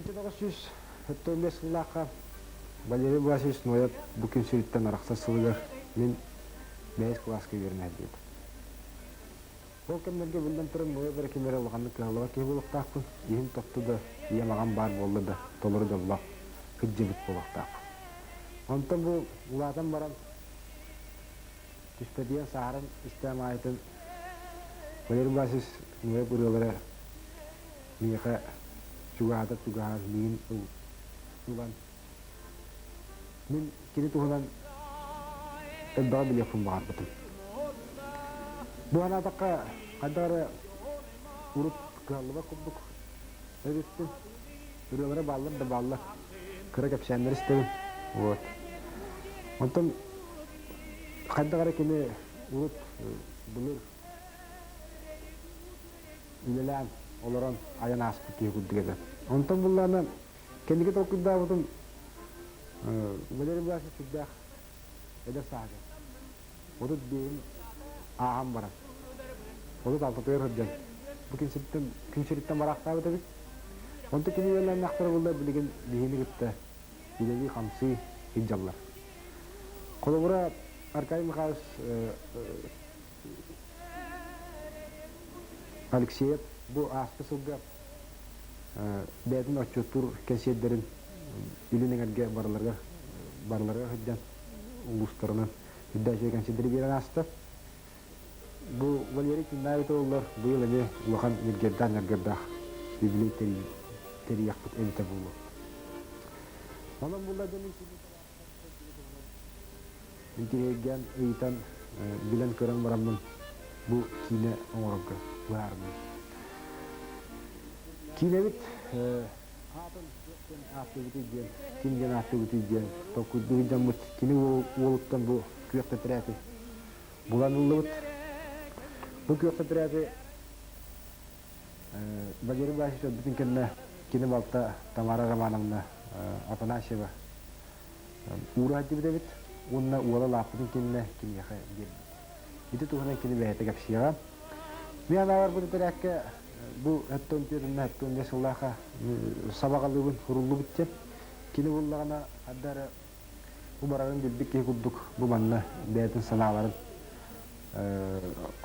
1975 сыллаахха Валерий Власович Ноев бу күн сириттэн арахсар сылыгар мин бэһис кылааска үөрэнэ сылдьыбытым. Ол кэмнэргэ биллэн туран Ноев эрэ ким эрэ улаханнык кыһаллыбат киһи буолуохтаахпын, иһим тохту да, ийэм аҕам баар буолла да, толору дьоллоох, кырдьыбыт буолуохтаахпын. Онтон бу улаатан баран түспэтийэн сааһыран истэм аайытын Валерий Власович Ноев ырыалара миэхэ чугаһаатар чугаһаан миигин ылан мин кини туһунан элбэҕи билиэхпин баҕарбытым. Бу санаатахха хайдах эрэ урут кыһаллыбат курдук эбиппин. Ырыалара бааллар да бааллар. Кыра кэпсээннэри истэбин. Вот. Онтон хайдах эрэ кини урут былыр үлэлээн олорон айан ааспыт киһи курдук этэ. Онтон буллаана кэнники толкуйдаабытым Валерий Власович сүрдээх эдэр сааһыгар 35-ин ааһан баран 36-тыгар сылдьан бу күн сириттэн күн сириттэн бараахтаабыт эбит. Онтон кини үөлээннэхтэрэ буолла билигин биһини кытта үлэлии-хамсыы сылдьаллар. Холобура, Аркадий Михайлович Алексеев бу ааспыт сылга бэйэтин отчуоттуур кэнсиэрдэрин илин эҥэргэ барыларыгар барыларыгар сылдьан улуустарынан үрдээччи кэнсиэрдэри биэрэн ааста. Бу Валерий Тиннаевич оллор быйыл эмиэ улахан ньиргиэрдээх-ньаргырдаах юбилей тэрийиэхпит эбитэ буолуо. Онон булла дьон Интириэһиргээн ыйытан, билэн-көрөн бараммын бу киинэ оҥорорго быһаарынным. Киинэбит аатын диэн ааттыыбытый диэн, ким диэн ааттыыбытый диэн толкуйдуу сылдьаммыт кини уолуттан бу күөх тэтэрээти булан ыллыбыт. Бу күөх тэтэрээти Валерий Власович өлбүтүн кэннэ кини балта Тамара Романовна Афанасьева уура сылдьыбыт эбит уонна уола улааппытын кэннэ киниэхэ биэрбит. Ити туһунан кини бэйэтэ кэпсиэҕэ. Мин анаабар бу тэтэрээккэ бу сэттэ уон түөрт сыллаахха сабаҕалыыбын суруллубут диэн. Кини буллаҕына ханна эрэ бу барарын билбит киһи курдук бу манна бэйэтин санааларын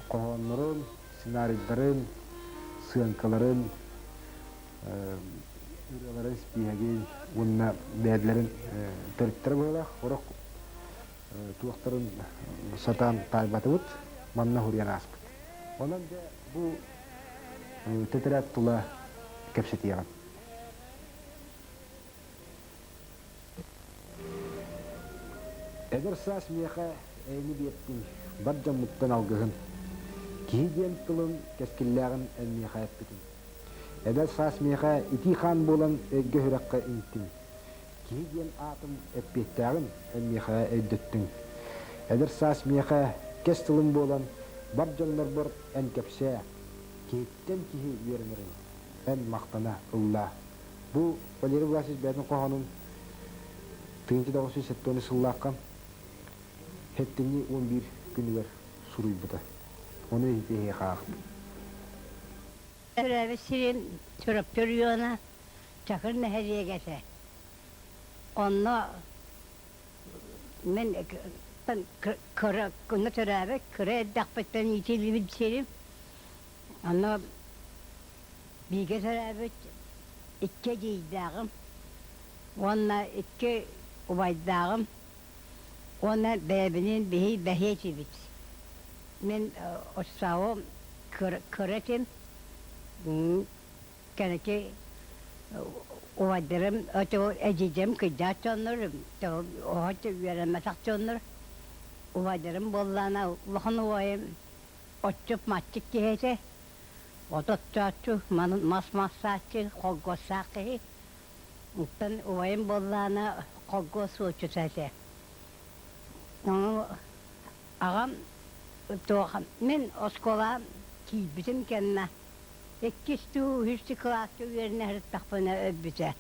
хоһооннорун, сценарийдарын, сыаҥкаларын, ырыаларын испииһэгин уонна бэйэлэрин төрүттэрэ быһыылаах сорох туохтарын сатаан таайбатыбыт, манна суруйан ааспыт. Онон дьэ бу тэтэрээт тула кэпсэтиэҕим. Эдэр саас миэхэ эйэни биэртиҥ, бар дьоммуттан алгыһын. Киһи диэн тылын кэскиллээҕин эн миэхэ эппитиҥ. Эдэр саас миэхэ итии хаан буолан өйгө-сүрэххэ иҥтиҥ. Киһи диэн аатым эппиэттээҕин эн миэхэ өйдөттүҥ. Эдэр саас миэхэ кэс тылым буолан бар дьоннорбор эн кэпсээ, киһиттэн киһи үөрэнэрин эн махтана ыллаа. Бу Валерий Власович бэйэтин хоһоонун 1970 сыллаахха сэттинньи 11 күнүгэр суруйбута. Ону эһиэхэ аахтым. Төрөөбүт сирим Чурапчы оройуона Чакыр нэһилиэгэ этэ. Онно мин кыра онно төрөөбүт кыра эрдэхпиттэн иитиллибит сирим. Онно Бииргэ төрөөбүт икки эдьиийдээҕим уонна икки убайдааҕым уонна бэйэбиниин биһи бэһиэ этибит. Мин оччоҕу кыра этим, кэнники убайдарым эдьиийдэрим кырдьаҕас дьоннор, оһо үөрэммэтэх дьоннор. Убайдарым буоллаҕына улахан убайым отчут-маччыт киһи этэ. От оттооччу, мас массааччы, холкуостаах киһи. Оттон убайым буоллаҕына холкуос суотчута этэ. Ону аҕам туох мин оскуолаҕа киирбитим кэннэ иккис дуу, үһүс дуу кылааска үөрэнэ сырыттахпына өлбүтэ.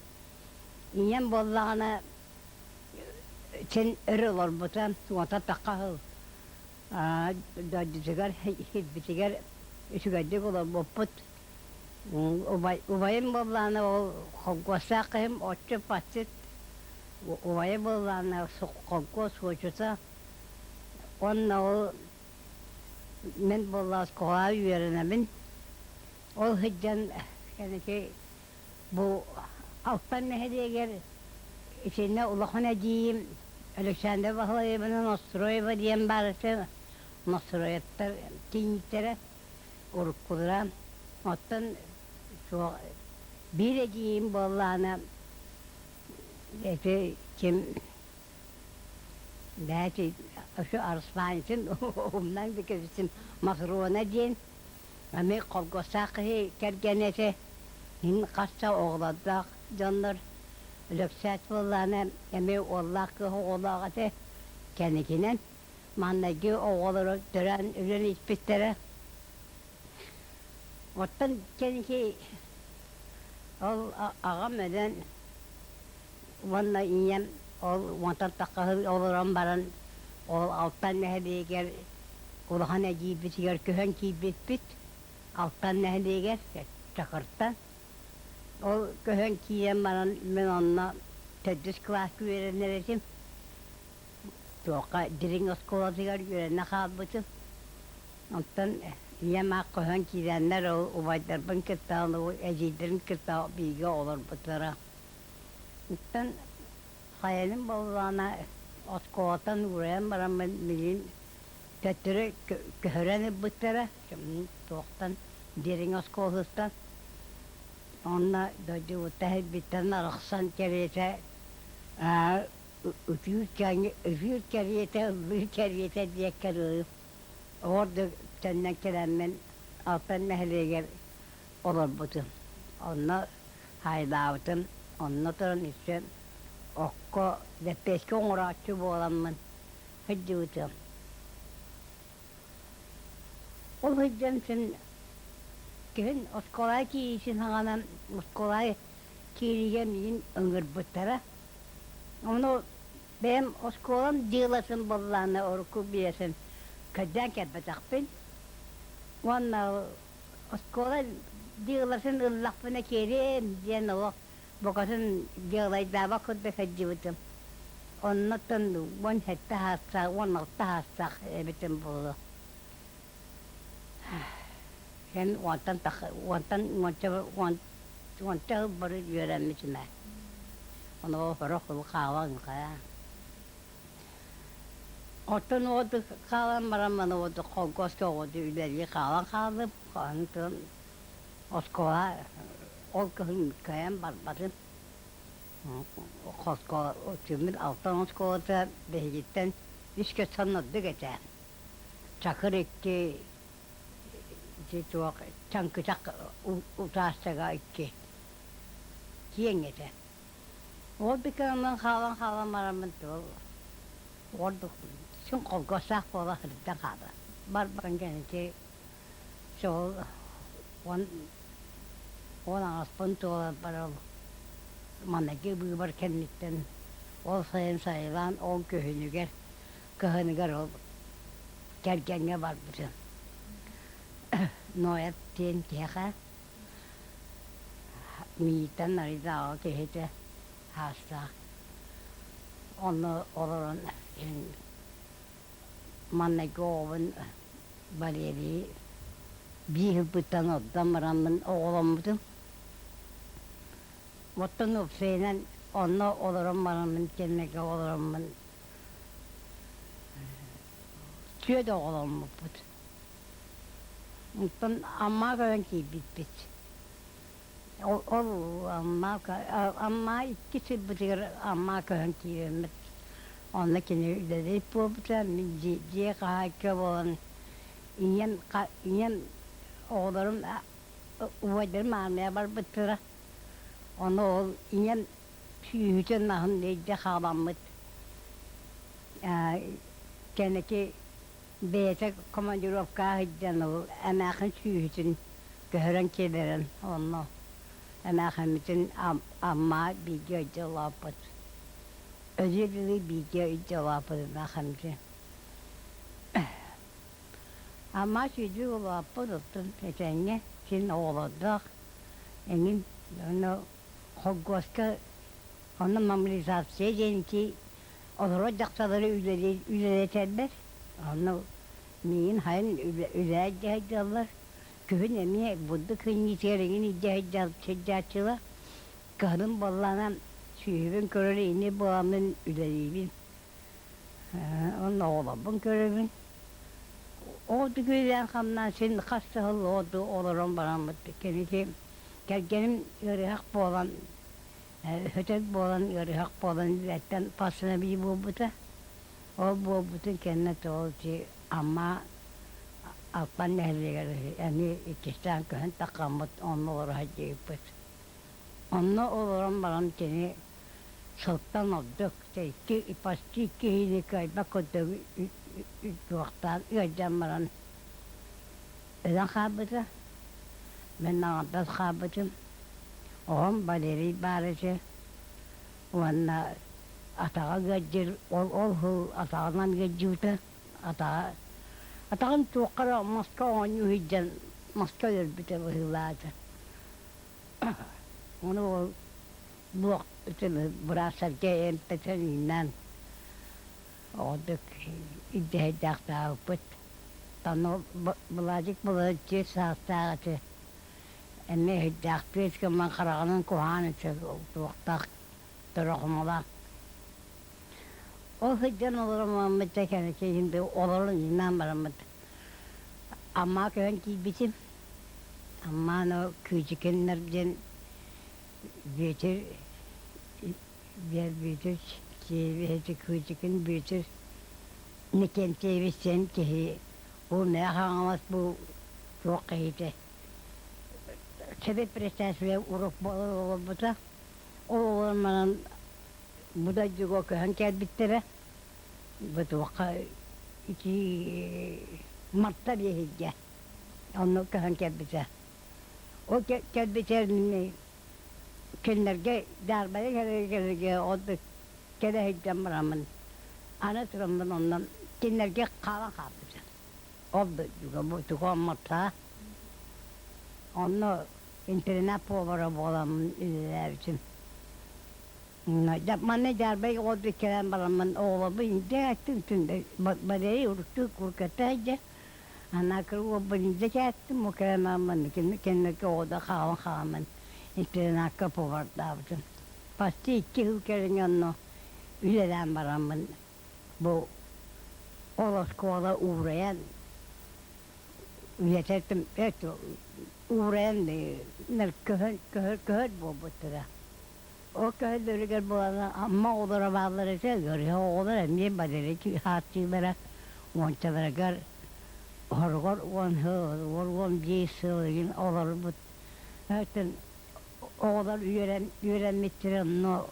Ийэм буоллаҕына син өр олорбута, уонтан тахха сыл дойдутугар, сирбитигэр үчүгэйдик олорбуппут. Убайым буоллаҕына ол холкуостаах киһим отчут-патчыт, убайа буоллаҕына холкуос суочута. Уонна ол мин буоллаҕа оскуолаҕа үөрэнэбин. Ол сылдьан кэнники бу Алтан нэһилиэгэр итиннэ улахан эдьиийим Александра Баһылаевна Ностроева диэн баар этэ, Ностроевтар кийииттэрэ уруккулара. Оттон суох биир эдьиийим буоллаҕына ити ким бээти ошо Арсланитын умнан да кэбистим Матрона диэн эмиэ холкуостаах киһи кэргэнэ этэ. Мин хас да оҕолордоох дьоннор Өлөксөөс буоллаҕына эмиэ уоллаах кыыс оҕолоох этэ. Кэнникинэн маҥнайгы оҕолоро төрөөн өлөн испиттэрэ. Оттон кэнники ол аҕам өлөн уонна ийэм ол уонтан тахха олорон баран ол Алтан нэһилиэгэр улахан эдьиийбитигэр көһөн киирбиппит. Алтан нэһилиэгэр Чакыртан. Ол көһөн киирэн баран мин онно төрдүс кылааска үөрэнэр этим. Туохха Дириҥ оскуолатыгар үөрэнэ хаалбытым. Онтон ийэм аах көһөн киирэннэр ол убайдарбын кытта, эдьиийдэрин кытта бииргэ олорбуттара. Оттон хайаным буоллаҕына оскуолаттан уурайан бараммын билигин төттөрү көһөрөн ылбыттара туохтан Дириҥ оскуолатыттан. Онно дойдубуттан иһирбиттэн арахсан кэриэтэ ытыыр кэриэтэ, ыллыыр кэриэтэ диэккэ дылы ордук төннөн кэлэммин Алтан нэһилиэгэр олорбутум. Онно хаайдаабытым, онно туран өссө окко лэппиэскэ оҥорооччу буоламмын сылдьыбытым. Ол сылдьан син киһин оскуолаҕа киириитин саҕана оскуолаҕа киириигэ миигин ыҥырбыттара. Ону бэйэм оскуолам дьыалатын буоллаҕына урукку биэсин көрдөөн кэлбэтэхпин. Уонна оскуола дьыалатын ыллахпына киириэм диэн олох букатын дьыалайдаабат курдук сылдьыбытым. Оннуттан 17 саастаах, 16 саастаах эбитим буолуо. Эн уонтан уонтан уонча уонча сыл бары үөрэммитим ээ. Ону сорох сыл хаалан хайа. Оттон уоду хаалан баран маны уоду холкуоска уоду үлэлии хаалан хааллым. Онтон оскуола ол кыһын кыайан барбатым. Оскуола түмүт Алтан оскуолата биһигиттэн үс көс ордук этэ. Чакыр икки ити туох чаҥкычах учаастага икки киэҥ этэ. Ол биканан хаалан-хаалан бараммын туол ордук син холкуостаах буола сылдьан хаалла. Барбан кэнники сол он он аҕыспын туоларбар ол маныгы быыбар кэнниттэн ол сайын сайылаан ол күһүнүгэр кыһыныгар ол кэргэҥҥэ барбытым. Ноев диэн киһиэхэ миигиттэн арыйдааҕы киһитэ саастаах. Онно олорон маҥнайгы оҕобун Валерийы биир ылбыттан ордон бараммын оҕоломмутум. Оттон уопсайынан онно олорон бараммын кэмҥэ олороммун түөрт оҕоломмуппут. Онтон Аммаҕа көрөн киирбиппит. Ол Амма икки сылбытыгар Аммаҕа көһөн киирэммит. Онно кини үлэлиир буолбута, мин дьиэ хаһаайка буолан ийэм ийэм оҕолорум убайдарым аармыйаҕа барбыттара. Ону ол ийэм сүүһүтүн аһын илдьэ хааламмыт. Кэнники бэйэтэ командировкаҕа сылдьан ол эмээхин сүүһүтүн көһөрөн киллэрэн онно эмээхиммитин Амма бииргэ илдьэ улааппыт. Өлүөр дылы бииргэ илдьэ улааппыт эмээхиммитин. Амма сүүрдүү улааппыт оттон этэҥҥэ син оҕолордоох. Эҥин онно холкуоска онно мобилизация диэн ити олорор дьахталлары үлэлэтэллэр. Онно миигин сайын үлэ илдьэ сылдьаллар. Күһүн эмиэ бурдук кынньыытыгар эҥин илдьэ сылдьааччылар. Кыһынын буоллаҕына сүөһүбүн көрөр ини буоламмын үлэлиибин. Онно оҕолорбун көрөбүн. Оҕотук үлэлээн-хамнаан син хас да сыл оҕоту олорон бараммыт кэнники кэргэним ыарыһах буолан, өтөр буолан ыарыһах буолан үлэттэн постанови буолбута. Ол буолбутун кэннэ тоҕо ити Амма Алпан нэһилиэгэр эмиэ иккистээн көһөн таххаммыт онно олоро сылдьыбыппыт. Онно олорон баран кини сылтан ордук икки почти киһини кыайбат курдук туохтаан ыалдьан баран өлөн хаалбыта. Мин аҥардас хаалбытым. Оҕом Валерий баар этэ уонна атаҕа ыалдьар ол ол сыл атаҕынан ыалдьыбыта. Атаҕа атаҕын туохха эрэ маска оонньуу сылдьан маска өлөрбүтэ быһыылаата. Ону ол буох быраастарга эмтэтэн иҥнэн оҕодук ирдэһэрдээхтээбиппит. Тано Владик Балаччы саастаах этэ. Эмиэ өйдөөхтүү гынан хараҕынан куһаҕан этэ туохтаах торохумалаах. Ол сылдьан олороммут да кэнэкэ олорон иҥнэн бараммыт Амма көһөн киирбитим. Аммааны Күүчүкүннэр диэн Бүөтүр Бүөтүр Күүчүкүн Бүөтүр Никентьевич диэн киһи бу Мэҥэ Хаҥалас бу туох киһитэ Сэбиэт председателэ урут буолан олорбута. Ол олорон баран бу дойдуга көһөн кэлбиттэрэ. Бу туохха ити Марта биэһиргэ онно көһөн кэлбитэ. Ол кэлбитэ кинилэргэ дьаарбайа кэлэргэ ол кэлэ сылдьан бараммын аны тураммын онно кинилэргэ хаалан хаалбытым. Ол дойдуга бу тугу Мартаҕа онно интернат повара буоламмын үлэлээбитим. Манна дьаарбай оҕолорбут кэлэн бараммын оҕолорбун илдьэ кээттим Валерий уруттуу куркатта сылдьар Анаакыр уолбун илдьэ кээттим ол кэлэн бараммын кэнники оҕото хаалан хаалан интернакка повардаабытым. Почти икки сыл кэриҥэ онно үлэлээн бараммын бу ол оскуола уурайан үлэтэ уурайан көһөр көһөр буолбуттара. Ол көһөллөрүгэр буолан Амма оҕолоро бааллар этэ, ыарыһах оҕолор эмиэ Валерий хааччыылара уончаларыгар хоругар 10 сыл, 15 сыл игин олорбут. Оттон оҕолор үөрэн үөрэммиттэрэ онно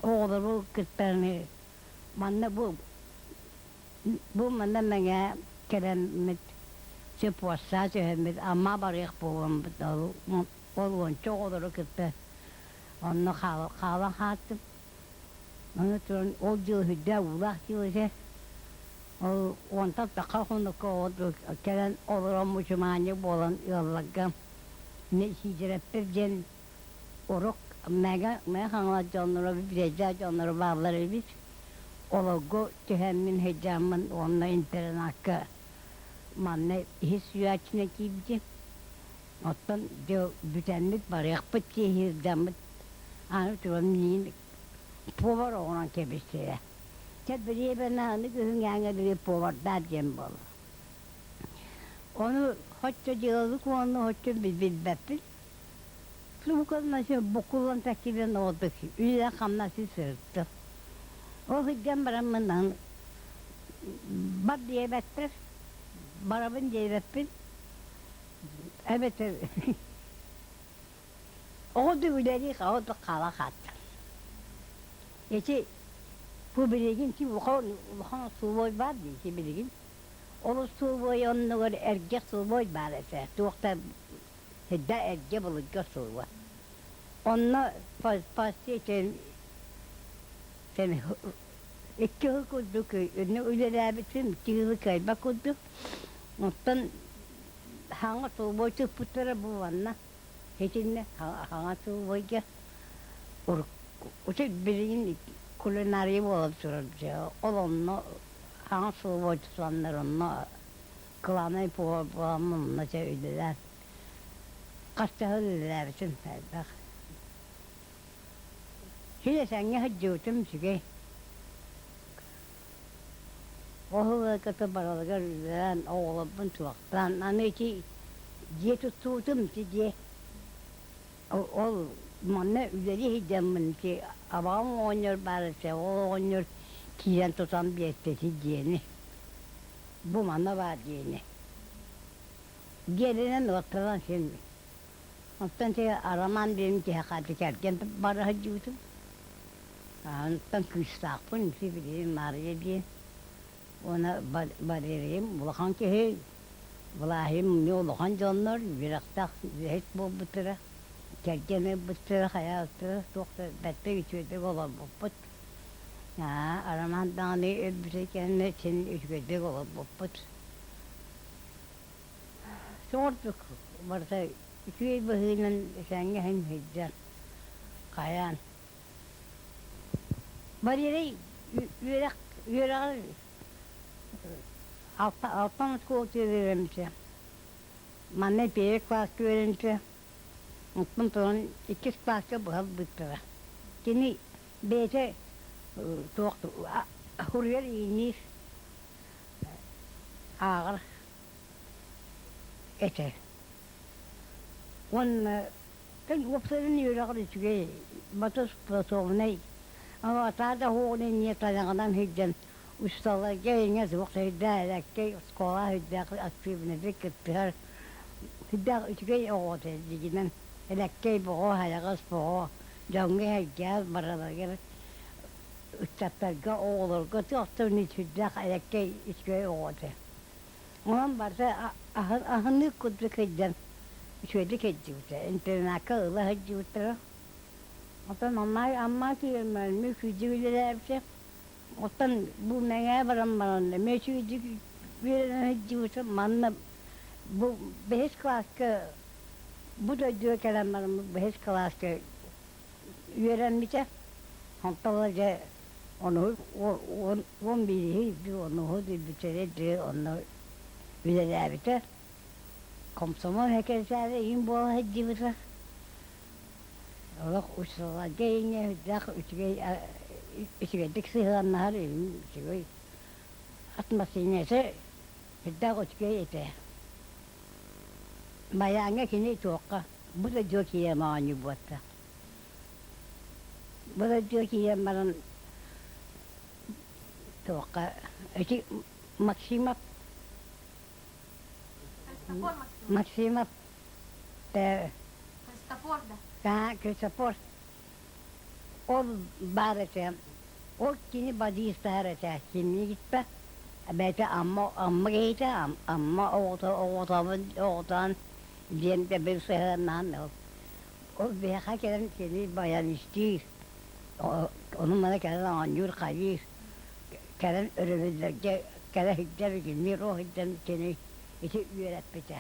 оҕолору кытта манна бу бу манна Мэҥэ кэлэммит сепуоссаа түһэммит Амма барыах буоламмыт ол уонча оҕолору кытта Онно хаалан хааттым. Аны туран ол дьыл сүрдээх уулаах дьыл этэ. Ол уонтан тахха хонукка кэлэн олорон мучумаанньык буолан ыалларга Сиидэрэппэр диэн урут Мэҥэ Хаҥалас дьонноро, Бүтэйдээх дьонноро бааллар эбит. Олорго түһэммин сылдьаммын уонна интернакка манна иһис сүүйээччинэн киирбитим. Оттон дьэ бүтэммит барыахпыт киһирдэммит аны туран миин повар оҥорон кэбистилэр. Чэ бириэбэнэ аны күһүҥҥээҥҥэ диэри повардаах диэн буолла. Ону соччо дьыалалык уонна соччо билбэппин. Букуллан букуллан таккибин оҕотук үлэ-хамнас сырыттым. Ол сылдьан бараммын бар диэбэттэр, барабын диэбэппин. Эбэтэр оҕо да үлэлии хаҕа да хаала хааттар. Ити бу билигин ити улахан улахан остолобуой баар дии ити билигин. Ол остолобуой оннугар эргэ остолобуой баар этэ. Туох да да эргэ былыргы остолобуой. Онно икки сыл курдук үлэлээбитим, икки сылы кыайбат курдук. Оттон хаҥа толбой туппуттара бу манна. Итиннэ хаҥас сылбайга урут билигин кулинария буолан турар дьэ ол онно хаҥас сылбай тутаннар онно кылаанай повар буоламмын онно дьэ үлэлээн хас да сыл үлэлээбитим элбэх. Син этэҥҥэ сылдьыбытым үчүгэй. Ол кытта барылыгар үлэлээн оҕолорбун туохтаан аны ити дьиэ туттубутум ити дьиэ ол манна үлэлии сылдьаммын ити абаҕам оҕонньор баар этэ ол оҕонньор киирэн тутан биэртэ ити дьиэни бу манна баар дьиэни дьиэлэнэн уоттанан син оттон ити Арамаан диэн киһиэхэ кэргэн бара сылдьыбытым Онтон кыыстаахпын ити билигин Маарыйа диэн уонна Валерийым улахан киһи, Влаһим эмиэ улахан дьоннор, үөрэхтээх үлэһит буолбуттара, кэргэн ылбыттара, хайаабыттара, туох да бэртэ үчүгэйдик олорбуппут. Арамаан даҕаны өлбүтэ кэннэ син үчүгэйдик олорбуппут. Соҕурдук барыта үчүгэй быһыынан этэҥҥэ иһин сылдьан, хайаан Валерий үөрэх үөрэҕэр алтан оскуолатыгар үөрэммитэ. Манна первый класска үөрэммитэ, онтон туран иккис класска быһа ылбыттара. Кини бэйэтэ туох суруйар ииниир ааҕар этэ. Уонна Уопсайынан үөрэҕэр үчүгэй, батыс способнай, атаа да оһоҕун инньэ тайаҕынан сылдьан усталарга иҥэ суох сирдээх элэккэй оскуола сүрдээх активнайдык кыттыһар сүрдээх үчүгэй оҕо этэ дьиҥинэн элэккэй боҕо хайаҕас боҕо дьоҥҥо эһэргээх барыларыгар ыччаттарга оҕолорго туох да сүрдээх элэккэй үчүгэй оҕо этэ. Онон барыта аһынык курдук сылдьан үчүгэйдик сылдьыбыта. Интернакка ыла сылдьыбыттара. Оттон Амма киирэн үчүгэйдик үлэлээбитэ. Оттон бу Мэҥэ баран баран эмиэ үчүгэйдик үөрэнэ сылдьыбыта. Манна бу бэһис кылааска бу дойдуга кэлэн баран бэһис кылааска үөрэммитэ. Онтон ыла дьэ ону 11-иһи онуһу бүтэрэ дьэ онно үлэлээбитэ. Комсомол сэкирэтээрэ иин буола сылдьыбыта. Олох учууталларга иҥҥэ сүрдээх үчүгэй үчүгэйдик сыһыаннаһар үчүгэй атмосферата сүрдээх үчүгэй этэ. Байааҥҥа кини туохха бу да дьиэ киирэн оонньуу буолта. Бу да дьиэ киирэн баран туохха ити Максимов Христофор Максимов. Максимов Христофор да. Да, Христофор. Ол баар этэ. Ол кини бадьыыстаһар этэ. Кимниин гитпэ? Бэйэтэ Амма Амма киһитэ, Амма оҕото оҕотобун оҕотоон диэн бил сыһыаннаан ол. Ол биһиэхэ кэлэн кини баянистыыр. Ону маны кэлэн оонньуур хайыыр. Кэлэн өрөбүллэргэ кэлэ сылдьар кинини ол сылдьан кини ити үөрэппитэ.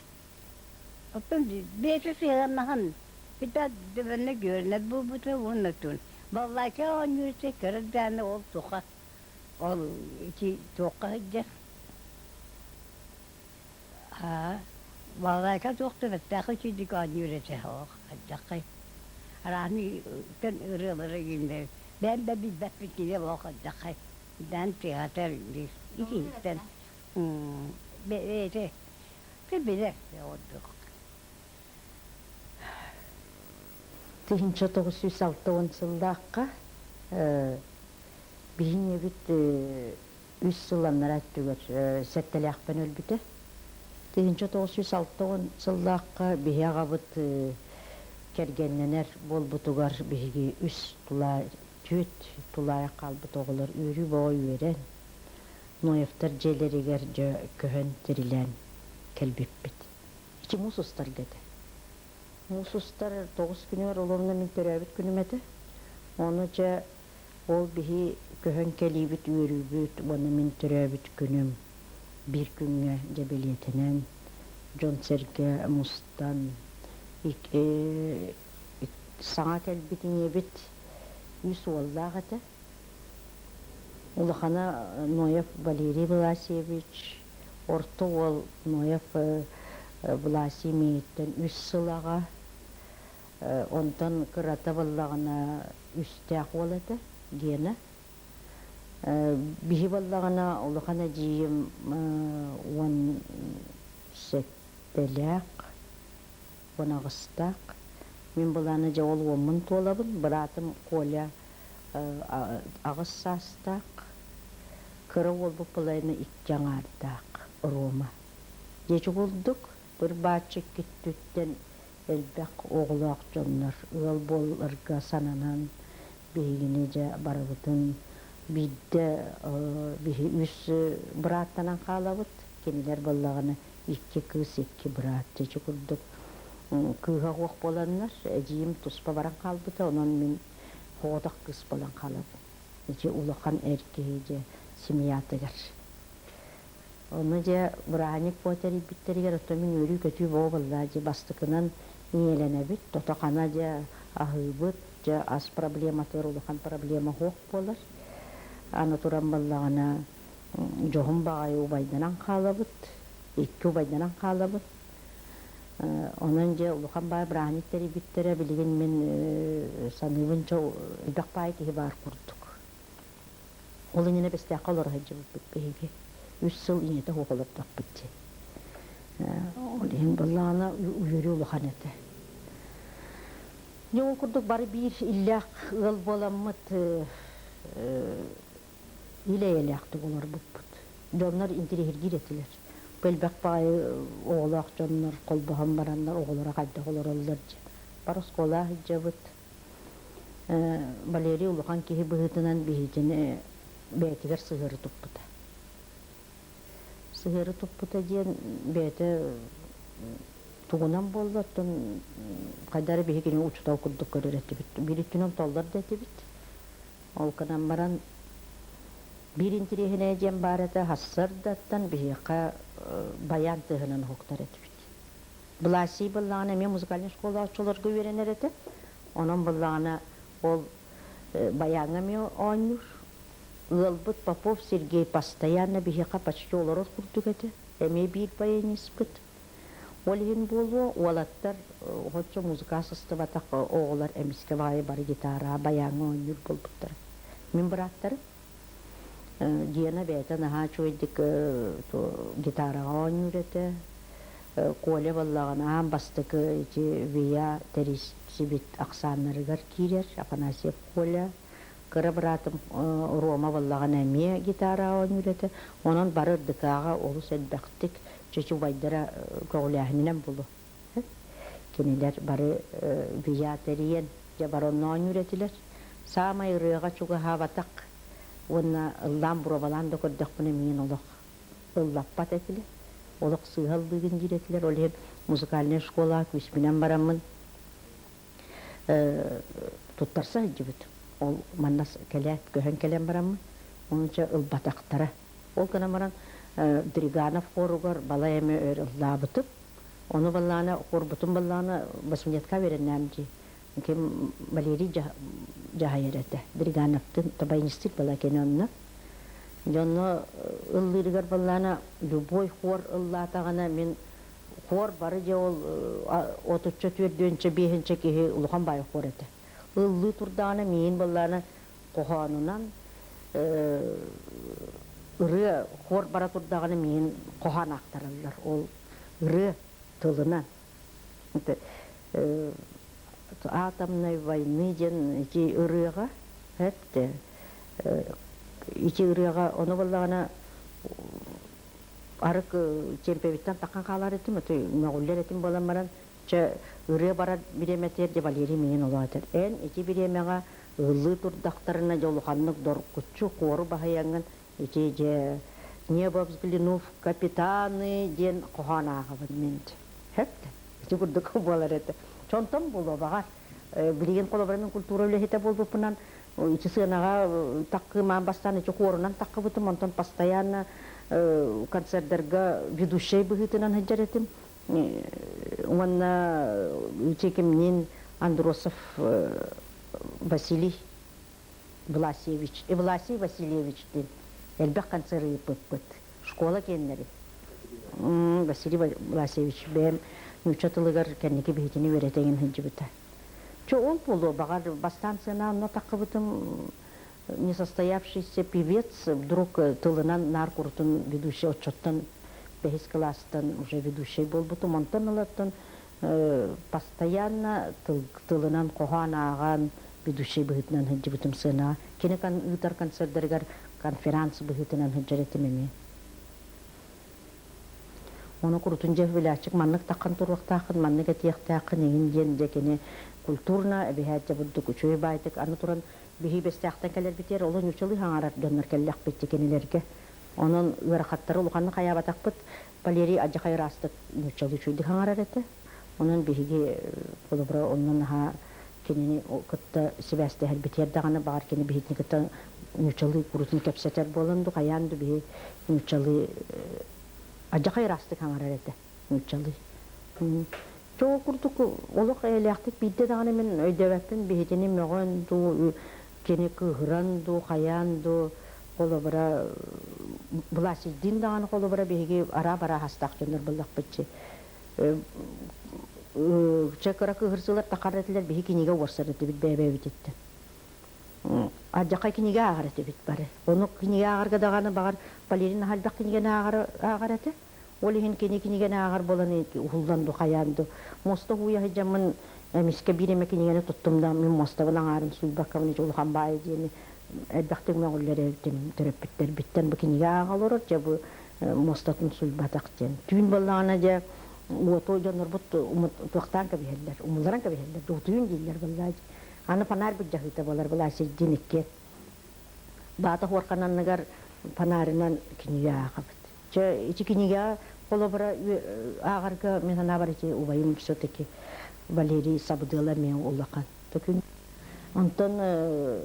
Оттон бэйэтэ сыһыаннаһан пита дөбөннө үөрэнэр буолбута уонна тун баллаача оонньуур кыра дааны ол туха ол ити туохха сылдьар аа балалайка туох да бэртээхэй үчүгүйдүк оонньуур этэ оох хайдаххай арааны тэн ырыалары гиннэр бэйэм да билбэппин кини олох хайдаххай даан тыаһатар ититтэн бэйэтэ билэр ордук. 1960 сыллаахха биһиги ийэбит үс сыл анараа өттүгэр сэттэлээхпин өлбүтэ. 1960 сыллаахха биһи аҕабыт кэргэннэнэр буолбутугар биһиги үс тулаа түөрт тулаайах хаалбыт оҕолор үөрүү бөҕө үөрэн Ноевтар дьиэлэригэр дьэ көһөн тирилээн кэлбиппит. Ити муус устарга этэ. Муус устар 9 күнүгэр олорно мин төрөөбүт күнүм этэ. Ону дьэ ол биһи көһөн кэлиибит үөрүүбүт уонна мин төрөөбүт күнүм биир күҥҥэ дьэ бэлиэтэнэн дьон-сэргэ мустан. Саҥа кэлбит ийэбит үс уоллаах этэ. Улахана Ноев Валерий Власьевич, орто уол Ноев Власий миигиттэн үс сыл аҕа, онтон кырата буоллаҕына үстээх уол этэ, Гена. Биһи буоллаҕына улахан эдьиийим 17-лээх, 18-таах. Мин былаана дьэ ол уоммун туолабын. Быраатым Коля 8 саастаах. Кыра уолбут половина икки аҥаардаах Рома. Дьэ курдук быр-бааччы иккиттүттэн элбэх оҕолоох дьоннор ыал буоларга сананан биһигини дьэ барыбытын биирдэ биһи үс бырааттанан хаалабыт. Кинилэр буоллаҕына икки кыыс, икки быраат. Дьэ курдук кыыһа суох буоланнар, эдьиийим туспа баран хаалбыта, онон мин соҕотох кыыс буолан хаалабын. Ити улахан эр киһи дьэ семьятыгар. Ону дьэ бырааһынньык буо тэрийбиттэригэр оттон мин үөрүү-көтүү буо буолла дьэ бастакынан ийэлэнэбит, тото-хана дьэ аһыыбыт, дьэ ас проблематыгар улахан проблема суох буолар. Аны туран буоллаҕына дьоһун баҕайы убайданан хаалабыт, икки убайданан хаалабыт. Онон дьэ улахан баай бырааһынньык тэрийбиттэрэ билигин мин саныыбын чэ элбэх баай киһи баар курдук. Ол иннинэ Бэстээххэ олоро сылдьыбыппыт биһиги. Үс сыл ийэтэ суох олордохпут дии. Ол иһин буоллаҕына үөрүү улахан этэ. Дьэ ол курдук бары биир иллээх ыал буоламмыт ил-эйэлээхтик олорбуппут. Дьоннор интириэһиргиир этилэр. Бу элбэх баҕайы оҕолоох дьоннор холбоһон бараннар оҕолоро хайдах олороллор диэн. Бары оскуолаҕа сылдьабыт. Валерий улахан киһи быһыытынан биһигини бэйэтигэр сыһыары туппута. Сыһыары туппута диэн бэйэтэ тугунан буолла, оттон хайдах эрэ биһигини учуутал курдук көрөр этибит. Биир өттүнэн толлор да этибит. Ол гынан баран биир интириэһинэй диэн баар этэ, сарсыардаттан биһиэхэ баян тыаһынан уһуктар этибит. Власий буоллаҕына эмиэ музыкальнай школа оччолорго үөрэнэр этэ. Онон буоллаҕына ол баяҥҥа эмиэ оонньуур. Ыалбыт Попов Сергей постоянно биһиэхэ почти олорор курдук этэ. Эмиэ биир баяниспыт. Ол иһин буолуо, уолаттар оччо музыка сыстыбатах оҕолор эмискэ баҕайы бары гитараҕа, баяҥҥа оонньуур буолбуттара. Мин бырааттарым Гена бэйэтэ наһаа үчүгэйдик гитараҕа оонньуур этэ. Коля буоллаҕына аан бастакы ити ВИА тэрийсибит ахсааннарыгар киирэр Афанасьев Коля. Кыра быраатым Рома буоллаҕына эмиэ гитараҕа оонньуур этэ. Онон бары ырдыкааҕа олус элбэхтик чочу убайдара көҕүлээһининэн булу. Кинилэр бары ВИА тэрийэн дьэ бары онно оонньуур этилэр. Саамай ырыаҕа чугаһаабатах уонна ыллаан боруобалаан да көрдөхпүнэ миигин олох ыллаппат этилэр. Олох сыыһа ыллыыгын диир этилэр. Ол иһин музыкальнай школаҕа күүспүнэн бараммын туттарса сылдьыбытым. Ол манна кэлээт, көһөн кэлэн бараммын, онча ылбатахтара. Ол гынан баран Дриганов хоругар балай эмэ өр ыллаабытым. Ону баллаана, хорбутун баллаана восьмилетка үөрэннэм дии. Ким Валерий дьаһайар этэ. Дригановтын табайнистик была кини онно. Дьонно ыллыырыгар баллаана любой хор ыллаатаҕына мин хор бары дьэ ол отучча түөрдүөнчэ биэһинчэ киһи улахан баай хор этэ. Ыллыы турдаҕына миин баллаана хоһоонунан ырыа хор бара турдаҕына миин хоһоон аахтараллар. Ол ырыа тылынан. Атомной войны диэн ити ырыаҕа эптэ ити ырыаҕа ону буоллаҕына арык чемпионаттан таххан хаалар этим это мөҕүллэр этим буолан баран чэ ырыа барар бириэмэтигэр дьэ Валерий миигин олоо этэр эн ити бириэмэҕэ ыллыы турдахтарына дьэ улаханнык доргуччу хуору баһыйаҥҥын ити дьэ небо взглянув капитаны диэн хоһоон ааҕабын мин Сөп ити курдук буолар этэ. Чонтон буолуо баҕар. Билигин холобура мин культура үлэһитэ буолбуппунан ити сыанаҕа таккыымаан бастаан ити хуорунан таккыбытым, онтон постоянно концерттарга ведущай быһыытынан сылдьар этим. Уонна ити кимниин Андросов Василий Власьевич, Власий Васильевичтыын элбэх концерт ыыппыппыт. Школа киэннэри. Василий Власьевич бэйэм нуучча тылыгар кэнники биһитини үөрэтэ сылдьыбыта. Чэ ол буолуо, баҕар бастаан сыана онно таххыбытым несостоявшийся певец вдруг тылынан наар курутун ведущий оччоттон бэһис кылаастан уже ведущий буолбутум. Онтон ылаттан постоянно тылынан хоһоон ааҕан ведущий быһыытынан сылдьыбытым сыанаҕа. Кини ыытар концердарыгар конференц быһыытынан сылдьар этим эмиэ. Ону курутун дьэ билээччик маннык таххан туруохтааххын, маннык этиэхтээххин иҥин диэн дьэ кини культурно эбиһээт дьэ бурдук үчүгэй баайтык аны туран биһи бэстээхтэн кэлэрбитигэр олох ньучалыы хаҥарар дьоннор кэллэхпит кинилэргэ. Онон ыарахаттары улаханнык хайаабатахпыт. Валерий адьахай ыраастык нууччалыы үчүгэйдик хаҥарар этэ. Онон биһиги холобура онно наһаа кинини кытта сибээстэһэрбитигэр даҕаны баҕар кини биһигини кытта нууччалыы курутун кэпсэтэр буолан ду хайаан ду биһи нууччалыы адьахай ыраастык хаҥарар этэ нууччалыы. Чоо курдук олох эйэлээхтик биирдэ даҕаны мин өйдөөбөппүн биһитини мөҕөн дуу, кини кыыһыран дуу, хайаан дуу холобура Власийдыын даҕаны холобура биһиги араа-бараа хастаах дьоннор буоллахпытчы. Чэ кыра кыыһырсыылар тахар этилэр биһи кинигэ уорсар этибит бэйэ-бэйэбититтэн. Алдьархай кинигэ ааҕар этибит бары. Ону кинигэ ааҕарга даҕаны баҕар Полерин наһаа элбэх кинигэни ааҕар этэ. Ол иһин кини кинигэни ааҕар буолан уһуллан ду хайаан ду муоста ууйа сылдьаммын эмискэ биир эмэ кинигэни туттум да мин муостабын аҥаарын сууйбаккабын ити улахан баайы диэни элбэхтик мөҕүллэр эбитим төрөппүттэрбиттэн бу кинигэ ааҕа олорор дьэ бу муостатын сууйбатах диэн түүн буоллаҕына дьэ уоту дьоннорбут туохтаан кэбиһэллэр умулларан кэбиһэллэр утуйун дииллэр буоллаа аны фонарь былдьаһыыта буолар былаасыйдыын икки баата хуорхан анныгар фонарынан кинигэ ааҕабыт Чэ, ити кинигэҕэ холобура ааҕарга мин санаабар ити убайым все-таки Валерий сабыдыала эмиэ улахан. Онтон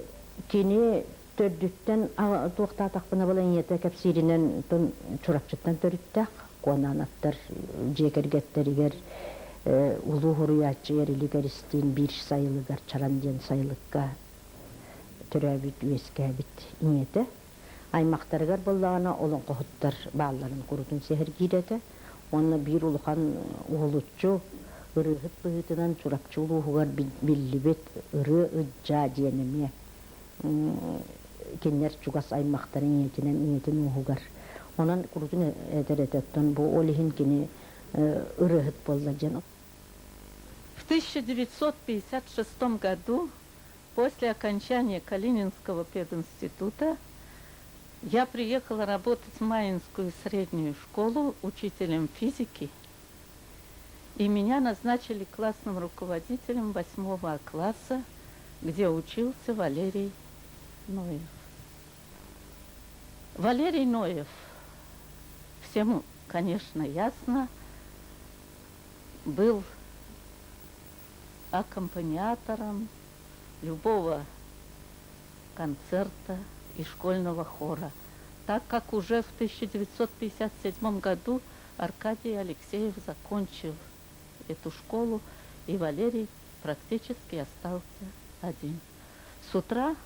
кини төрдүттэн туохтаатахпына була ийэтэ кэпсииринэн Чурапчыттан төрүттээх Куонаановтар дьиэ кэргэттэригэр улуу суруйааччы Эрилик Эристиин биир сайылыгар Чаран диэн сайылыкка төрөөбүт үөскээбит ийэтэ. Аймахтарыгар буоллаҕына олоҥхоһуттар баалларын курутун сэһэргиир этэ уонна биир улахан уһулуччу ырыаһыт быһыытынан Чурапчы улууһугар биллибит Ырыа Ыдьаа диэн эмиэ кинилэр чугас аймахтарын ийэтинэн ийэтин ууһугар. Онон курутун этэр этэ оттон бу ол иһин кини ырыаһыт буолла диэн. В 1956 году После окончания Калининского пединститута я приехала работать в Майинскую среднюю школу учителем физики, и меня назначили классным руководителем восьмого класса, где учился Валерий Ноев. Валерий Ноев, всем, конечно, ясно, был аккомпаниатором любого концерта и школьного хора, так как уже в 1957 году Аркадий Алексеев закончил эту школу, и Валерий практически остался один. С утра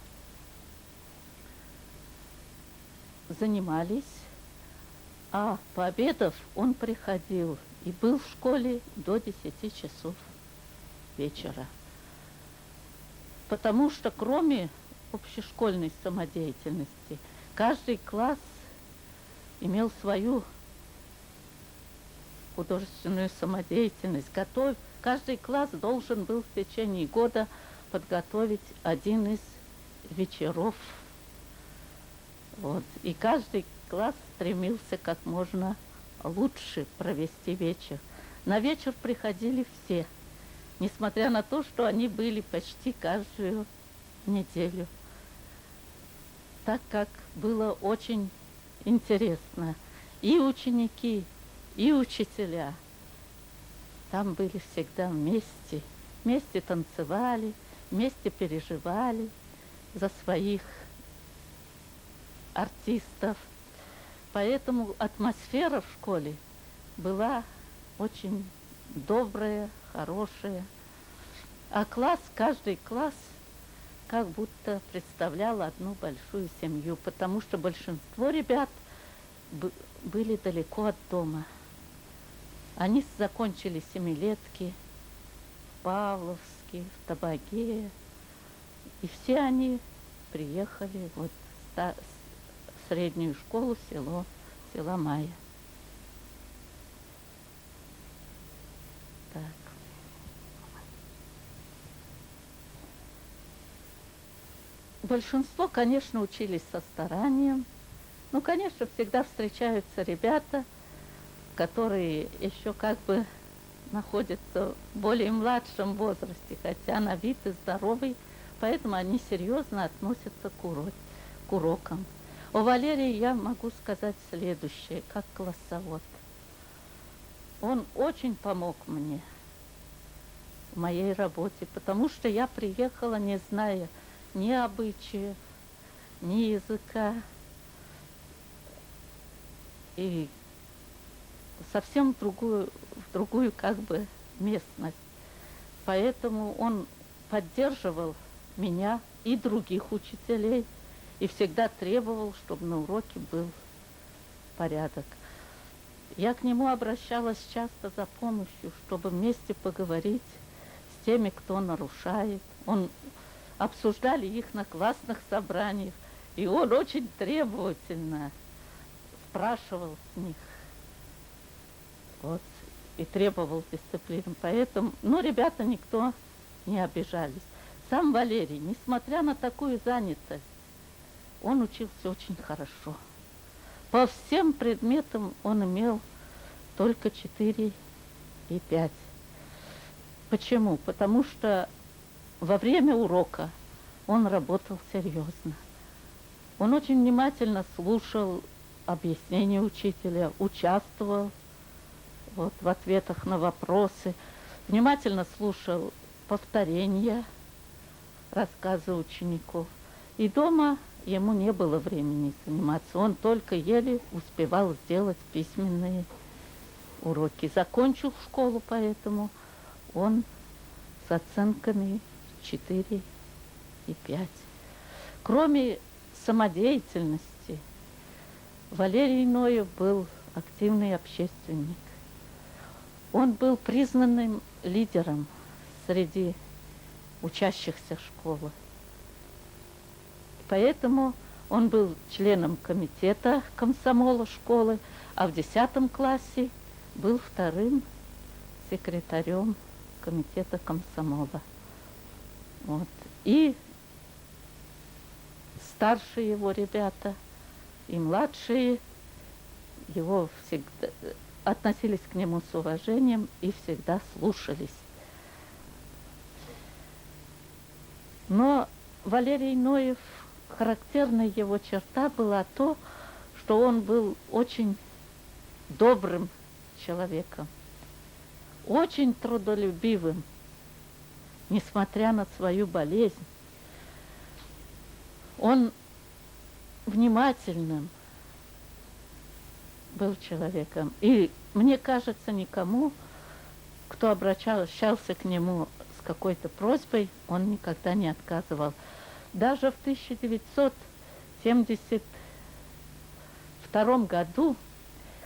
занимались, а пообедав он приходил и был в школе до 10 часов вечера. Потому что кроме общешкольной самодеятельности, каждый класс имел свою художественную самодеятельность. Готов, каждый класс должен был в течение года подготовить один из вечеров. Вот. И каждый класс стремился как можно лучше провести вечер. На вечер приходили все, несмотря на то, что они были почти каждую неделю. Так как было очень интересно. И ученики, и учителя там были всегда вместе. Вместе танцевали, вместе переживали за своих артистов. Поэтому атмосфера в школе была очень Добрая, хорошая. А класс, каждый класс как будто представлял одну большую семью, потому что большинство ребят были далеко от дома. Они закончили семилетки в Павловске, в Табаге, и все они приехали вот в среднюю школу село, села Майя. Так. Большинство, конечно, учились со старанием. Ну, конечно, всегда встречаются ребята, которые еще как бы находятся в более младшем возрасте, хотя на вид и здоровый, поэтому они серьезно относятся к, урок, к урокам. О Валерии я могу сказать следующее, как классовод. Он очень помог мне в моей работе, потому что я приехала, не зная ни обычаев, ни языка. И совсем в другую, в другую как бы местность. Поэтому он поддерживал меня и других учителей и всегда требовал, чтобы на уроке был порядок. Я к нему обращалась часто за помощью, чтобы вместе поговорить с теми, кто нарушает. Он обсуждали их на классных собраниях, и он очень требовательно спрашивал с них. Вот, и требовал дисциплины. Поэтому, ну, ребята никто не обижались. Сам Валерий, несмотря на такую занятость, он учился очень хорошо. По всем предметам он имел только 4 и 5. Почему? Потому что во время урока он работал серьезно. Он очень внимательно слушал объяснения учителя, участвовал вот, в ответах на вопросы, внимательно слушал повторения рассказы учеников. И дома ему не было времени заниматься. Он только еле успевал сделать письменные уроки. Закончил школу, поэтому он с оценками 4 и 5. Кроме самодеятельности, Валерий Ноев был активный общественник. Он был признанным лидером среди учащихся школы. Поэтому он был членом комитета комсомола школы, а в 10 классе был вторым секретарем комитета комсомола. Вот. И старшие его ребята, и младшие его всегда относились к нему с уважением и всегда слушались. Но Валерий Ноев, характерная его черта была то, что он был очень добрым человеком, очень трудолюбивым, несмотря на свою болезнь. Он внимательным был человеком. И мне кажется, никому, кто обращался к нему с какой-то просьбой, он никогда не отказывал. Даже в 1972 году,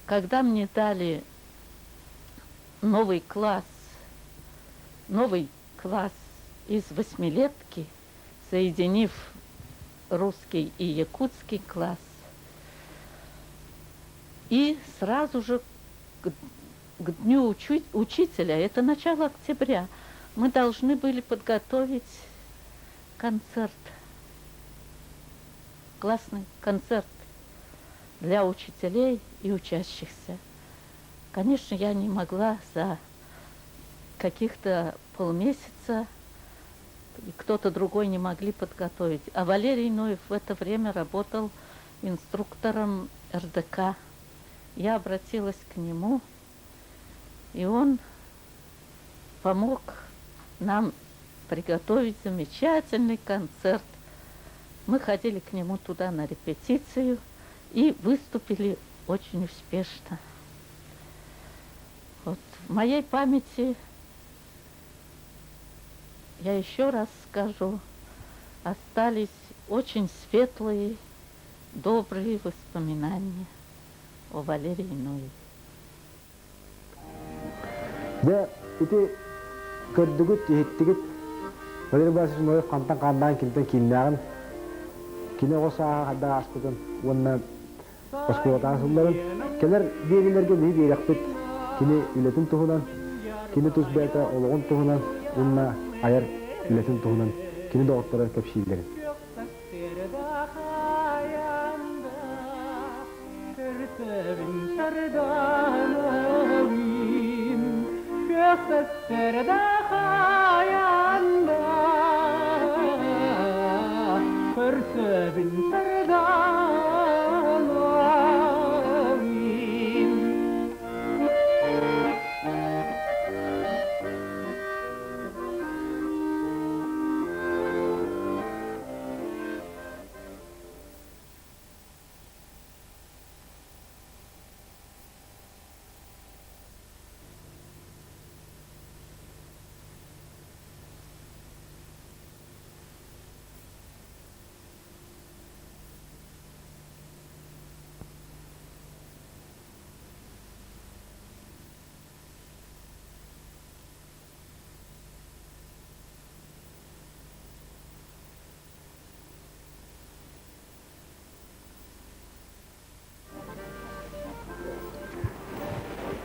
когда мне дали новый класс, новый класс из восьмилетки, соединив русский и якутский класс, и сразу же к, к дню учи, учителя, это начало октября, мы должны были подготовить концерт, классный концерт для учителей и учащихся. Конечно, я не могла за каких-то полмесяца, и кто-то другой не могли подготовить. А Валерий Ноев в это время работал инструктором РДК. Я обратилась к нему, и он помог нам приготовить замечательный концерт. Мы ходили к нему туда на репетицию и выступили очень успешно. Вот в моей памяти, я еще раз скажу, остались очень светлые, добрые воспоминания о Валерии Ноеве. Дьэ, ити көрдүгүт, иһиттигит Валерий Власович Ноев хантан хааннаан кимтэн кииннээҕин, кини оҕо сааһа хайдах ааспытын уонна оскуолатааҕы сылларын кэлэр биэриилэргэ биһи биэрэхпит кини үлэтин туһунан, кини тус бэйэтэ олоҕун туһунан уонна айар үлэтин туһунан кини доҕотторо кэпсииллэрин. Көрсөбүн сарданалыын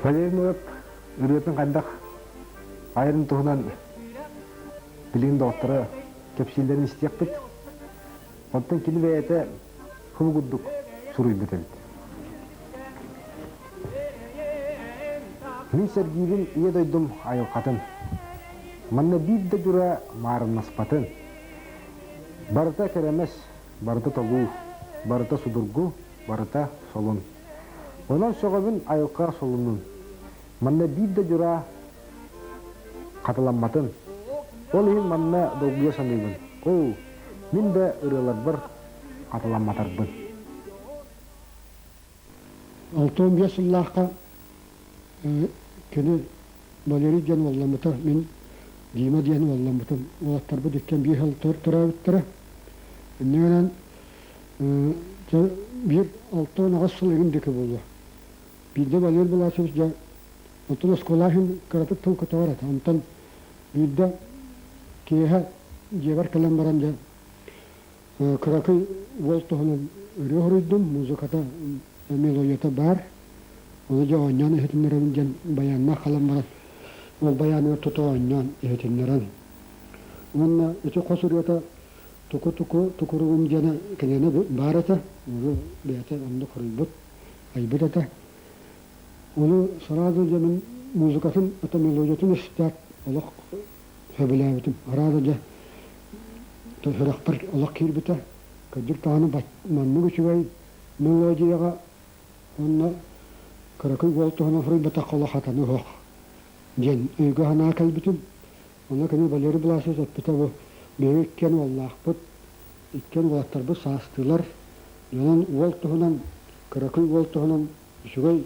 Валерий Ноев ырыатын хайдах айарын туһунан билигин доҕотторо кэпсииллэрин истиэхпит. Оттон кини бэйэтэ хыл курдук суруйбут эбит. Мин сэргиибин ийэ дойдум айылҕатын. Манна биир да дьура маарыннаспатын. Барыта кэрэмэс, барыта толуу, барыта судургу, барыта солун. Онон сөҕөбүн айылҕа солунун. Манна биир да дьураа хатыламматын. Ол иһин манна долгуйа саныыбын. Оо, мин да ырыаларбар хатыламматарбын. 65 сыллаахха кини Валерий диэн уолламмыта, мин Дима диэн уолламмытым. Уолаттарбыт иккиэн биир сыл төрөөбүттэрэ. Инньэ гынан биир 68 сыл игин диэки буолуо. Биирдэ Валерий Власович дьэ онтон оскуола иһин кыратык тыл көтөҕөр этэ. Онтон биирдэ киэһэ дьиэбэр кэлэн баран дьэ кыракый уол туһунан ырыа хоруйдум, музыката, мелодията баар. Ону дьэ оонньоон иһитиннэрэбин диэн баяннаах халан баран, ол баяныгар тута оонньоон иһитиннэрэн. Уонна ити хос ырыата Туку-туку тукуругум диэнэ кинини баар этэ, ону бэйэтэ оннук хоруйбут, айбыт этэ. Ону сразу дьэ мин музыкатын, это мелодиятын истээт олох сөбүлээбитим. Араада дьэ сүрэхпэр олох киирбитэ. Кырдьык даҕаны маннык үчүгэй мелодияҕа уонна кыракый уол туһунан суруйбатахха олох хатаны суох диэн өйгө-санаа кэлбитим. Онно кини Валерий Власович эппитэ бу биһиги иккиэн уоллаахпыт, иккиэн уолаттарбыт саастыылар. Онон уол туһунан, кыракый уол туһунан үчүгэй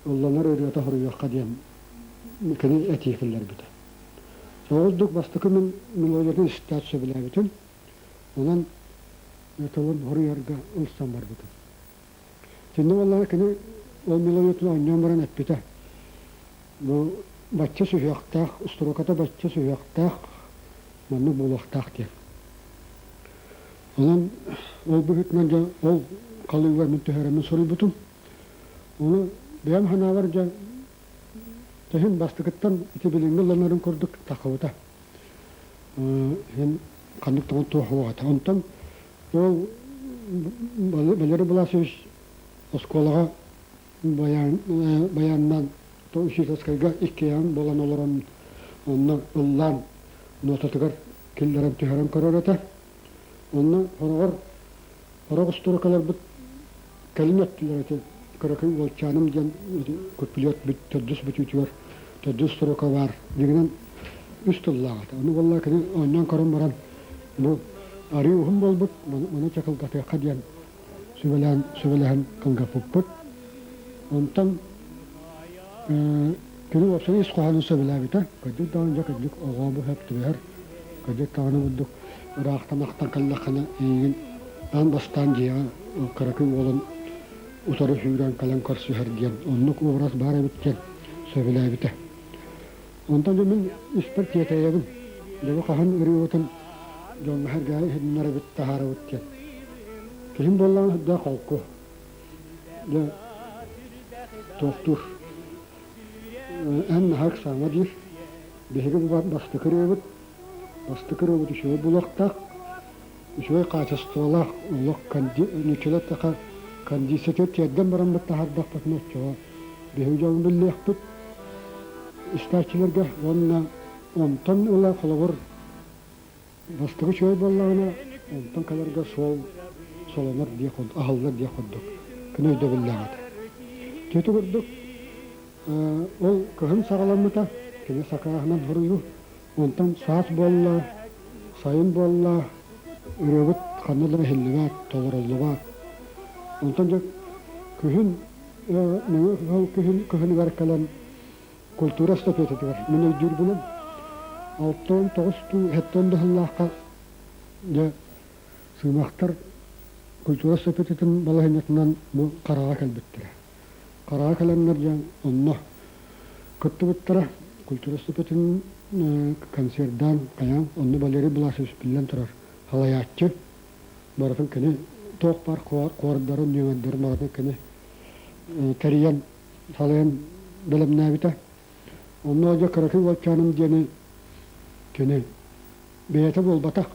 ылланар ырыата хоруйуохха диэн кини этии киллэрбитэ. Ол курдук бастакы мин мелодиятын истээт сөбүлээбитим. Онон тылын хоруйарга ылсан барбытым. Итиннэ буоллаҕына кини ол мелодиятын оонньоон баран эппитэ. Бу бачча сүһүөхтээх, строката бачча сүһүөхтээх, маннык буолуохтаах диэн. Онон ол быһыытынан дьэ ол халыыга мин түһэрэммин суруйбутум. Ону бэйэм санаабар дьэ тэһин бастакыттан ити билиҥҥи ылланарын курдук таххыбыта. Иһин ханнык даҕаны туох суох этэ. Онтон ол Валерий Власович оскуолаҕа баяннаан учительскайга иккиэйэҕин буолан олорон онно ыллаан нотатыгар киллэрэн түһэрэн көрөр этэ. Онно хороҕор сорох устуруокаларбыт кэлин өттүлэр ити кыракый уолчааным диэн куплет төрдүс бүтүүтүгэр төрдүс строка баар дьиҥинэн үс тыллаах этэ. Ону буолла кини оонньоон көрөн баран бу арыы уһун буолбут маны чакылгатыахха диэн сүбэлээн сүбэлэһэн кылгаппыппыт. Онтон Кини уопсай ис хоһоонун сөбүлээбитэ. Кырдьык даҕаны дьэ кырдьык оҕо бу сөп түбэһэр. Кырдьык даҕаны бурдук ыраахтан ахтан кэллэххинэ эйигин аан бастаан дьиэҕэ кыракый уолун утары сүүрэн кэлэн көрсүһэр диэн оннук образ баар эбит диэн сөбүлээбитэ. Онтон дьэ мин испэр тиэтэйэбин. Дьэ бу хаһан ырыабытын дьоҥҥо-сэргэҕэ иһитиннэрэбит, таһаарабыт диэн. Киһим буоллаҕына сүрдээх холку. Дьэ туохтуур Эн наһаа ыксаама диир. Биһиги бу бастакы ырыабыт, бастакы ырыабыт үчүгэй буолуохтаах, үчүгэй хаачыстыбалаах олох нууччалар таха кондициятыгар тиэрдэн бараммыт таһаардахпытына оччоҕо биһиги дьон биллиэхпит истээччилэргэ уонна онтон ыла холобур бастакы үчүгэй буоллаҕына онтон кэлэргэ суол солонор диэх аһыллар диэх курдук күн өйдөбүллээх этэ. Ити курдук ол кыһын саҕаламмыта, кини сакааһынан суруйуу. Онтон саас буолла, сайын буолла, ырыабыт ханна да иһиллибэт, толоруллубат. Онтон дьэ күһүн, ол күһүн кыһыныгар кэлэн культура эстафетатыгар мин өйдүүрбүнэн 69 дуу, 70 да сыллаахха дьэ сыымахтар культура эстафетатын балаһыанньатынан бу Хараҕа кэлбиттэрэ. Хараҕа кэлэннэр дьэ онно кыттыбыттара. Культура эстафетатын концердаан хайаан онно Валерий Власович биллэн турар салайааччы. Барытын кини туох баар хуордарын, нүөмэрдэрин барытын кини тэрийэн салайан бэлэмнээбитэ. Онно дьэ кыракый уолчааным диэни кини бэйэтэ буолбатах,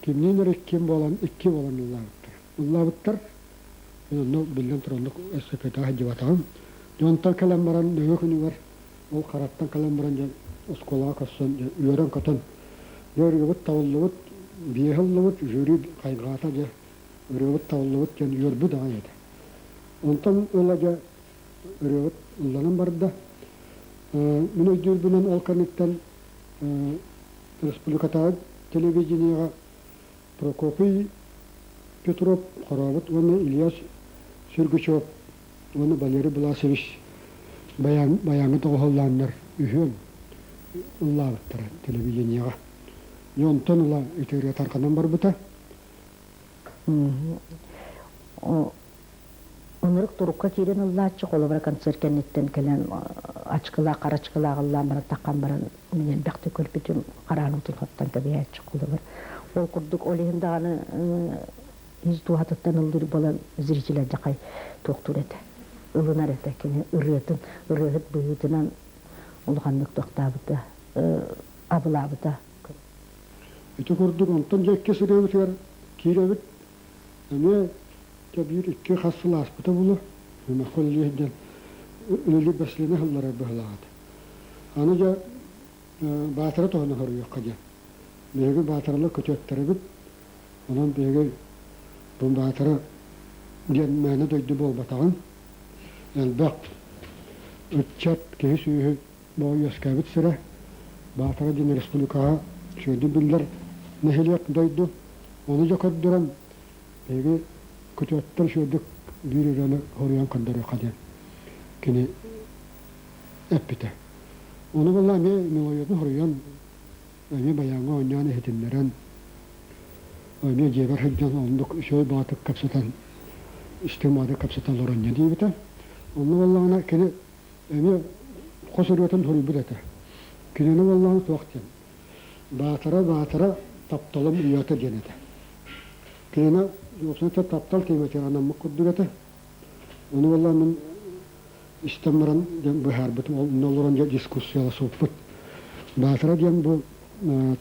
кимниин эрэ иккиэн буолан, икки буолан ыллаабыттар. Ыллаабыттар. Мин онно биллэн турар оннук эстафетаҕа сылдьыбатаҕым. Дьэ онтон кэлэн баран нөҥүө күнүгэр ол хараттан кэлэн баран дьэ оскуолаҕа көрсөн дьэ үөрэн-көтөн дьэ ырыабыт табыллыбыт, биэһи ыллыбыт, жюри хайҕаата дьэ ырыабыт табыллыбыт диэн үөрбүт аҕай этэ. Онтон ыла дьэ ырыабыт ылланан барда. Мин өйдүүрбүнэн ол кэнниттэн республикатааҕы телевидениеҕа Прокопий Петров Хорообут уонна Илья Сергучев уонна Валерий Власович баяҥҥа доҕуһуоллааннар үһүөн ыллаабыттара телевидениеҕа. Дьэ онтон ыла ити ырыа тарҕанан барбыта. Ынырык турукка киирэн ыллааччы, холобура концерт кэнниттэн кэлэн ачкылаах, хара ачкылаах ыллаан баран таххан баран мин элбэхтик көрбүтүм, хараан уутун хоттон кэбиһээччи холобур. Ол курдук ол иһин даҕаны ис дууһатыттан ыллыыр буолан зритель алдьархай туохтуур этэ, ылынар этэ. Кини ырыатын, ырыаһыт быһыытынан улаханнык тохтообута, абылаабыта. Ити курдук онтон дьэ иккис ырыабытыгар киирэбит. Эмиэ дьэ биир икки хас сыл ааспыта буолуо. Махха үлэлии сылдьан үлэлиир бэсилиэнэ сылларар быһыылаах этэ. Аны дьэ Баатара туһунан суруйуохха диэн. Биһиги Баатаралар күтүөттэрэбит. Онон биһиги бу Баатара диэн мээнэ дойду буолбатаҕын, элбэх ыччат, киһи-сүөһү Бу үөскээбит сирэ Баатара диэн республикаҕа үчүгэйдик биллэр нэһилиэк дойду. Ону дьэ көрдөрөн биһиги күтүөттэр үчүгэйдик биир ырыаны хоруйан көрдөрүөххэ диэн кини эппитэ. Ону буолла эмиэ мелодиятын хоруйан, эмиэ баяҥҥа оонньоон иһитиннэрэн, эмиэ дьиэбэр сылдьан оннук үчүгэй баҕатык кэпсэтэн, истиҥ баҕатык кэпсэтэ олорон диэбитэ. Онно буоллаҕына кини Эмиэ хос ырыатын суруйбут этэ. Кинини буоллаҕына туох диэн «Баатара, Баатара, тапталым уйата» диэн этэ. Кинини уопсайынан таптал тиэмэтигэр анаммыт курдук этэ. Ону буоллаҕына мин истэн баран диэн быһаарбытым, онно олорон дьэ дискуссияласыппыт. Баатара диэн бу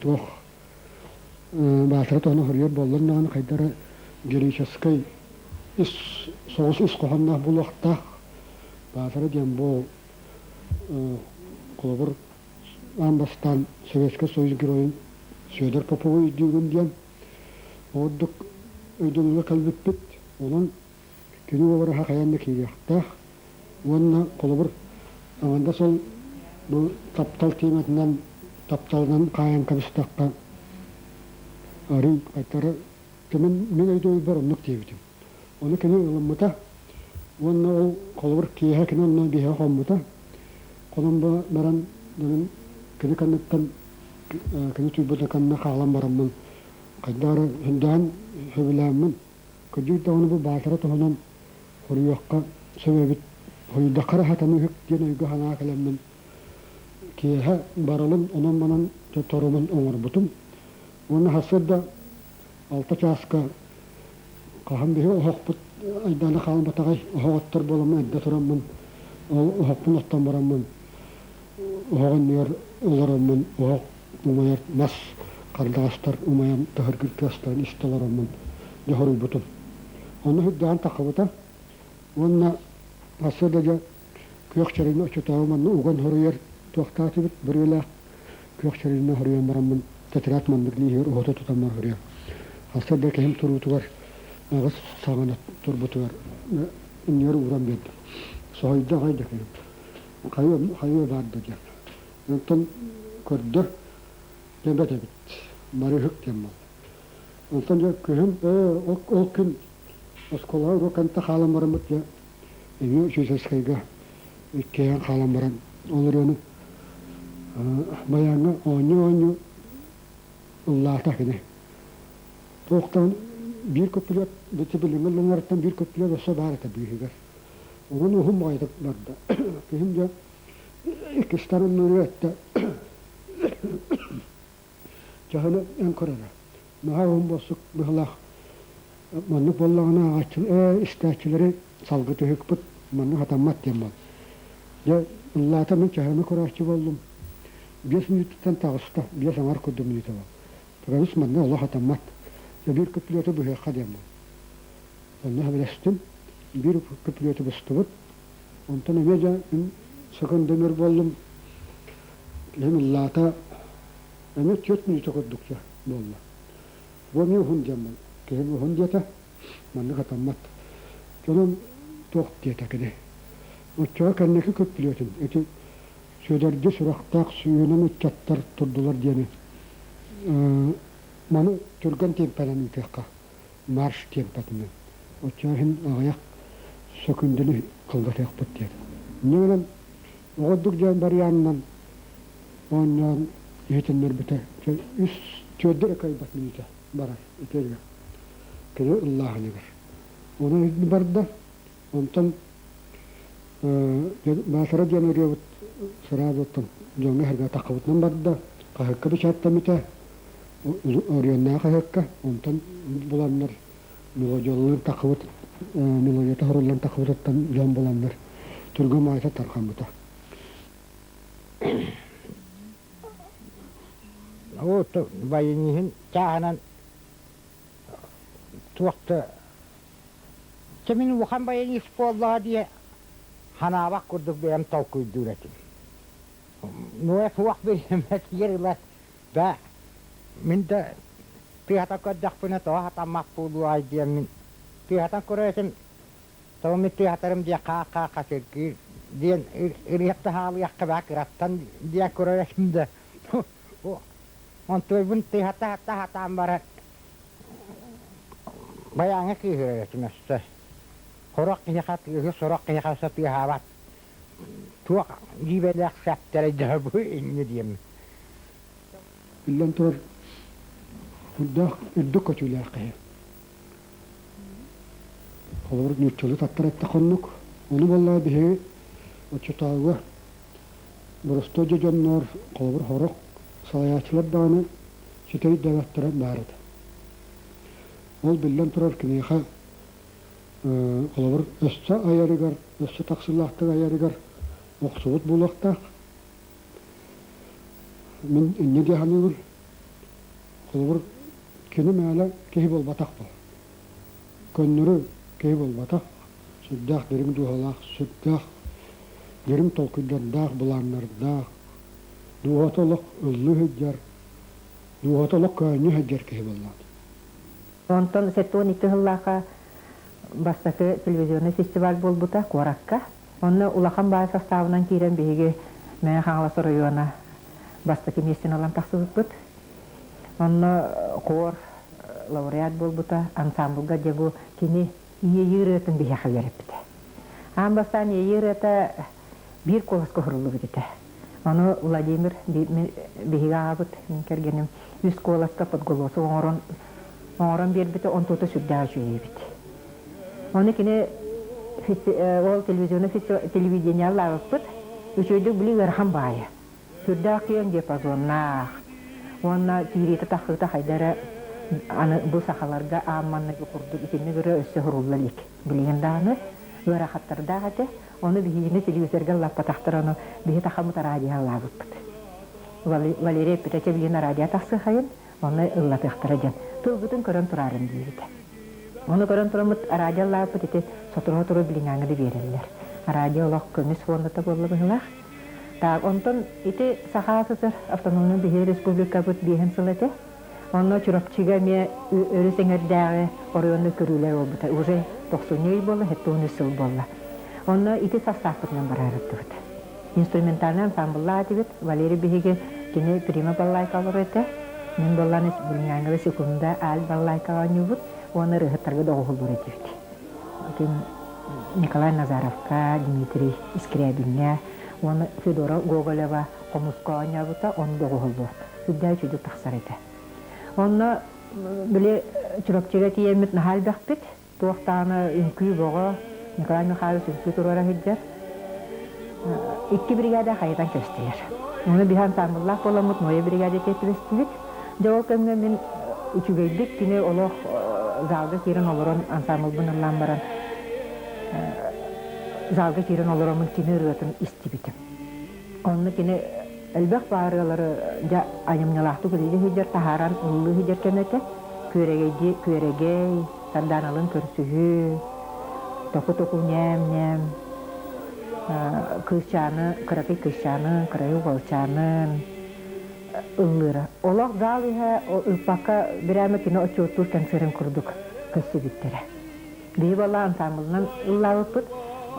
туох Баатара туһунан суруйар буоллар даҕаны хайдах эрэ героическай ис соҕус ис хоһоонноох буолуохтаах. Баатара диэн бу холобур аан бастаан Советскай Союз геройун Федор Попову өйдүүгүн диэн ордук өйдөбүлгэ кэлбиппит. Онон кини уобараһа хайаан да киириэхтээх. Уонна холобур аҥардас ол бу таптал тиэмэтинэн тапталынан хаайан кэбистэххэ арыый хайтары мин өйдөбүлбэр оннук диэбитим. Ону кини ылыммыта уонна ол холобур киэһэ кини онно биһиэхэ хоммута. Хонон баран дьонун кини канныттан кини түйбүтэ канна хаалан бараммын хайдах эрэ сындаан сөбүлээммин кырдьык даҕаны бу Баатара туһунан хоруйуохха сөп эбит хоруйдахха эрэ сатаныыһык диэн өйгө-санаа кэлэммин киэһэ барылын онон-манан торумун оҥорбутум уонна сарсыарда алта чааска хаһан биһи оһохпут айдаана хаалбатаҕай оһох оттор буоламмын эрдэ тураммын ол оһохпун оттон бараммын оһох иннигэр олороммун оһох умайар мас хардаҕастар умайан таһыргыр тыастарын истэ олороммун дьэ хоруйбутум. Онно сырдаан таххыбыта уонна сарсыарда дьэ күөх чэрини оччотооҕу манна уган хоруйар туохтаатыбыт бөрүөлээх күөх чэриннэ хоруйан бараммын тетрадь маннык лииһигэр уһата тутаммар хоруйар. Сарсыарда киһим туруутугар аҕыс саҕана турбутугар иннигэр ууран биэрдим. Соһуйда аҕай да киһим. Хайыа, хайыа баар да диэн. Онтон көрдө, дьэбэт эбит, барыһык диэн буолла. Онтон дьэ күһүн ол күн оскуолаҕа уруокканта хаалан бараммыт дьэ эмиэ учительскайга иккиэйэн хаалан баран ол ырыаны байааҥҥа оонньуу-оонньуу ыллаата кини. Туохтан биир көппүлүөт билиҥҥи ылланарыттан биир көппүлүөт өссө баар этэ быыһыгар. Уһун уһун баҕайытык барда. Киһим дьэ иккистэн ыллыыры эттэ. Чаһыны эн көрөрө. Наһаа уһун буолсук быһылаах. Маннык буоллаҕына ааҕааччы истээччилэри салгы түһүкпүт маннык хатаммат диэн буол. Дьэ ыллаата мин чаһыны көрөөччү буоллум. 5 мүнүүтүттэн таҕыста, 5 аҥар курдук мүнүүтэ буол. Тагабыс манна олох хатаммат. Дьэ биир күплүөтү быһыахха диэн буол. Онно сөбүлэстим. Биир күплүөтү быстыбыт. Онтон эмиэ дьэ мин сөкөндөмөр буоллум. Киһим ыллаата эмиэ 4 мүнүүтэ курдук дьэ буолла. Бу эмиэ уһун диэн буолла. Киһим уһун диэтэ, маннык хатаммат. Дьонум туох диэтэ кини. Оччоҕо кэнники күппүлүөтүн ити Сүөдэргэ сурахтаах сүүһүнэн ыччаттар турдулар диэни маны түргэн тиэмпэнэн ыытыахха марш тиэмпэтинэн. Оччоҕо иһин аҕыйах сөкүндэни кылгатыахпыт диэтэ. Инньэ гынан оҕордук дьон барыйаанынан оонньоон иһитиннэрбитэ. Үс түөрдэ эрэ кыайбат мүнүүтэ барар итиэргэ кини ыллааһыныгар. Онон барда. Онтон Баатара диэн ырыабыт сразу дьоҥҥо эһэргэ таххыбытынан барда. Хаһыакка бэчээттэммитэ. Оройуоннааҕы хаһыакка. Онтон буланнар мелодиялыыр таххыбыт мелодията хоруллан таххыбытыттан дьон буланнар түргэн маайта тарҕаммыта. Вот баяниһын чааһынан туох да Чэ мин улахан баянист буоллаҕа дии ханаабах курдук бэйэм толкуйдуур этим. Нуоя суох бириэмэтигэр ыла да мин да тыаһата көрдөхпүнэ тоҕо хатаммат буолуой диэммин тыаһатан көрөр этим тоҕо мин тыаһатарым диэн хаа-хаа хачыргыыр диэн ырыах да хаалыахха баа кыраттан диэн көрөр этим да онтуойбун тыаһата хатаан баран Байааҥҥа кыыһырар этим өссө. Сорох киһиэхэ тыаһы, сорох киһиэхэ өссө тыаһаабат. Туох дьиибэлээх сэптэрэй да бу инньэ диэммин. Биллэн турар, үрдээх үрдүк көтүүлээх киһи. Холобур, нууччалыы таттар эттэххэ оннук. Ону буоллаҕа биһиги оччотооҕуга боростуой дьонноор, холобур, сорох салайааччылар даҕаны ситэ өйдөөбөттөрө баар этэ. Ол биллэн турар киниэхэ холобур өссө айарыгар, өссө тахсыылаахтык айарыгар охсубут буолуохтаах. Мин инньэ дии саныыбын. Холобур, кини мээнэ киһи буолбатах буол. Көннөрү киһи буолбатах, сүрдээх дириҥ дууһалаах, сүрдээх дириҥ толкуйдардаах, былааннардаах, дууһата олох ыллыы сылдьар, дууһата олох көөнньө сылдьар киһи буоллаҕа. Онтон 72 сыллаахха бастакы телевизионный фестиваль буолбута куоракка. Онно улахан баай састаабынан киирэн биһиги Мэҥэ Хаҥалас оройуона бастакы миэстэни ылан тахсыбыппыт. Онно хор лауреат буолбута, ансамблга дьэ бу кини иэйии ырыатын биһиэхэ үөрэппитэ. Аан бастаан иэйии ырыата Биир куоласка уһуруллубут этэ. Ону Владимир биһиги аҕабыт, мин кэргэним, үс куоласка подголосок оҥорон оҥорон биэрбитэ, онтута сүрдээх үчүгэй эбит. Ону кини ол телевизионный телевидение лаабыппыт, үчүгэйдик били ыарахан баайа. Сүрдээх киэҥ диапазоннаах уонна киириитэ-тахсыыта хайда эрэ аны бу сахаларга аан манныгы курдук итинник ырыа өссө уһурулла илик. Билигин даҕаны ыарахаттардаах этэ. Ону биһигини телевизорга ыллаппатахтар, ону биһи тахаммыт радио ыллаабыппыт. Валерий эппитэ, чэ билигин радио тахсыахайын, онно ыллатыахтара диэн. Тылгытын көрөн турарын диэбитэ. Ону көрөн тураммыт радио ыллаабыппыт ити сотору-сотору билиҥҥээҥҥэ да биэрэллэр. Радио олох көмүс фондата буолла быһыылаах. Так, онтон ити Саха СССР автономнай биһиги республикабыт биэһин сыл этэ. Онно Чурапчыга эмиэ өрүс эҥэрдээҕи оройуонна көрүүлэр буолбута. Уже тохсунньу ый буолла, 73 сыл буолла. Онно ити састааппытынан бараарыттыбыт. Инструментальный ансамбллаах этибит. Валерий биһиги кини прима балалайка олорор этэ. Мин буоллаан билиҥҥээҥҥэ секунда аль балалайка оонньуубут уонна ырыаһыттарга доҕуһуллуур этибит. Ким Николай Назаровка, Дмитрий Скрябиҥҥэ уонна Федора Гоголева хомуска оонньообута, ону доҕуһуллуур. Сүрдээх үчүгэй тахсар этэ. Онно били Чурапчыга тиийэммит наһаа элбэхпит. Туох даҕаны үҥкүү бөҕө, Николай Михайлович үҥкүү туруора сылдьар. Икки бригада хайытан кэбистилэр. Ону биһи ансаамбыллаах буоламмыт Ноя бригада түбэстибит. Дьэ ол кэмҥэ мин үчүгэйдик кини олох залга киирэн олорон ансаамбылбын ыллаан баран залга киирэн олороммун кини ырыатын истибитим. Онно кини элбэх баарыалары дьэ айымньылаахтык үлэлии сылдьар, таһааран ыллыы сылдьар кэмэ этэ. Күөрэгэй күөрэгэй, Сардааналыын көрсүһүү, току-току ньээм-ньээм, кыысчааны, кыракый кыысчааны, кырайы уолчаанын ыллыыра. Олох зал иһэ ыыппакка бирээмэ кини отчуоттуур концерын курдук көрсүбүттэрэ. Биһи буолла ансамблынан ыллаабыппыт.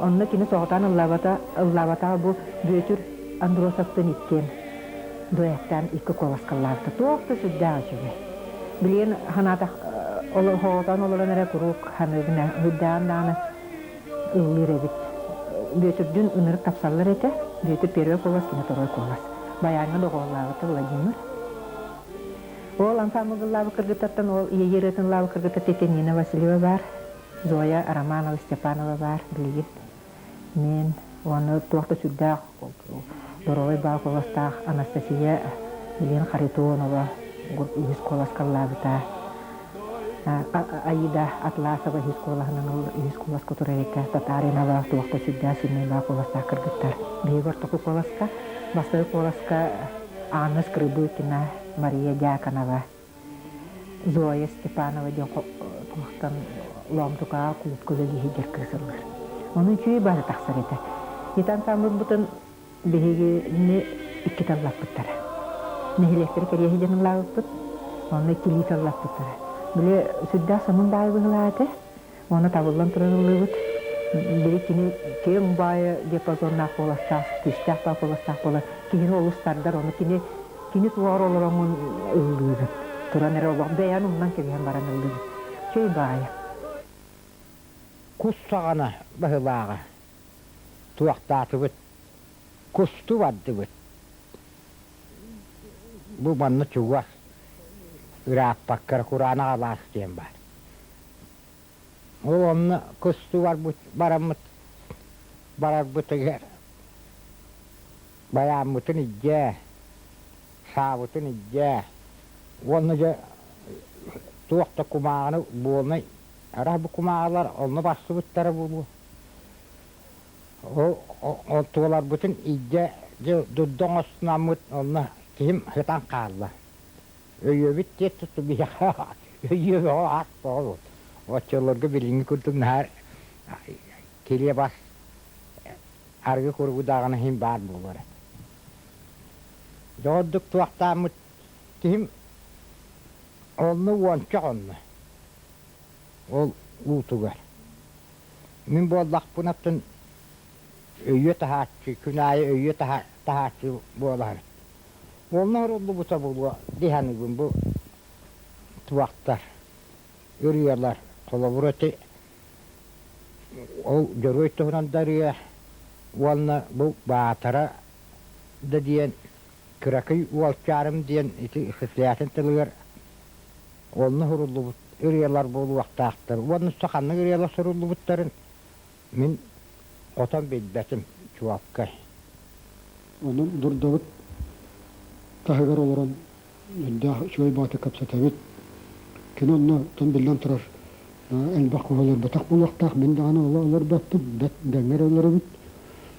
Онно кини соҕотоон ыллаабата, ыллаабатаҕа бу Бүөтүр Андросовтыын иккиэн дуэттаан икки куоласка ыллаабыта. Туох да сүрдээх үчүгэй. Билигин санаатах соҕотоон олорон эрэ куруук саныыбын ээ, сүрдээҕин даҕаны ыллыыр эбит. Бүөтүрдүүн ынырык тапсаллар этэ. Бүөтүр первый куолас, кини второй куолас. Байааҥҥа доҕуһуоллаабыта Владимир. Ол ансамблга ыллаабыт кыргыттартан ол Иэйии ырыатын ыллаабыт кыргыттар Нина Васильева баар, Зоя Романова Степанова баар билигин. Мин уонна туох да сүрдээх доруобай баал куоластаах Анастасия билигин Харитонова үһүс куоласка ыллаабыта. Аида Атласова үһүс куолаһынан үһүс куоласка турар этэ. Татаринова туох да сүрдээх сильнай баал куоластаах кыргыттар. Биһиги ортоку куоласка, бастакы куоласка Анна Скрыбыкина, Мария Дьяконова, Зоя Степанова диэн туохтан Лоомтукаҕа кулуупка үлэлии сылдьар кыыс ыллыыр. Ону үчүгэй баары тахсар этэ. Ити ансамблбытын биһигини икки таллаппыттара. Нэһилиэктэри кэриэһи диэн ыллаабыппыт. Онно иккилии таллаппыттара. Били сүрдээх сонун баайы быһылаах этэ. Уонна табыллан туран ыллыыбыт. Били кини киэҥ баайа диапазоннаах куоластаах, күүстээх баай куоластаах буолан киһини олус тардар, ону кини кини туоҕар олороҥҥун ыллыыгын. Туран эрэ олох бэйэҥ умнан кэбиһэн баран ыллыыгын. Чэй баайа. Кус саҕана баһылааҕа туохтаатыбыт, кусту бардыбыт. Бу манна чугас ырааппакка кураанах алаас диэн баар. Ол онно кыстыы барбыт бараммыт барарбытыгар байааммытын илдьээ, саабытын илдьээ уонна дьэ туох да кумааҕыны буолунай араас бу кумааҕылар онно барсыбыттара буолуо. Ол онтуоларбытын илдьэ дьэ дурда оҥостунаммыт онно киһим сытан хаалла. Өйүөбүт диэт туту биһиэхэ өйүө бөҕө ас бөҕө Оччолорго билиҥҥи курдук наһаа килиэп ас арыгы куругу даҕаны иһин баар буолар этэ. Доҕордук туохтааммыт киһим онно уонча хонно ол уутугар. Мин буоллахпынаттан өйүө таһааччы, күн аайы өйүө таһааччы буолар. Онно оруллубута буолуо дии саныыбын бу туохтар, ырыалар. Холобура ити ол дьоруой туһунан да ырыа, Уонна бу Баатара да диэн кыракый уолчаарым диэн ити Хислятин тылыгар онно суруллубут ырыалар буолуохтаахтар. Уонна ханнык ырыалар суруллубуттарын мин хотон билбэтим чуолкай. Онон дурдабыт таһыгар олорон элбэх үчүгэй баҕатык кэпсэтэбит. Кини онно тон биллэн турар элбэх киһи олорботох буолуохтаах. Мин даҕаны олорбоппун, бэрт дэҥҥэ эрэ олоробут.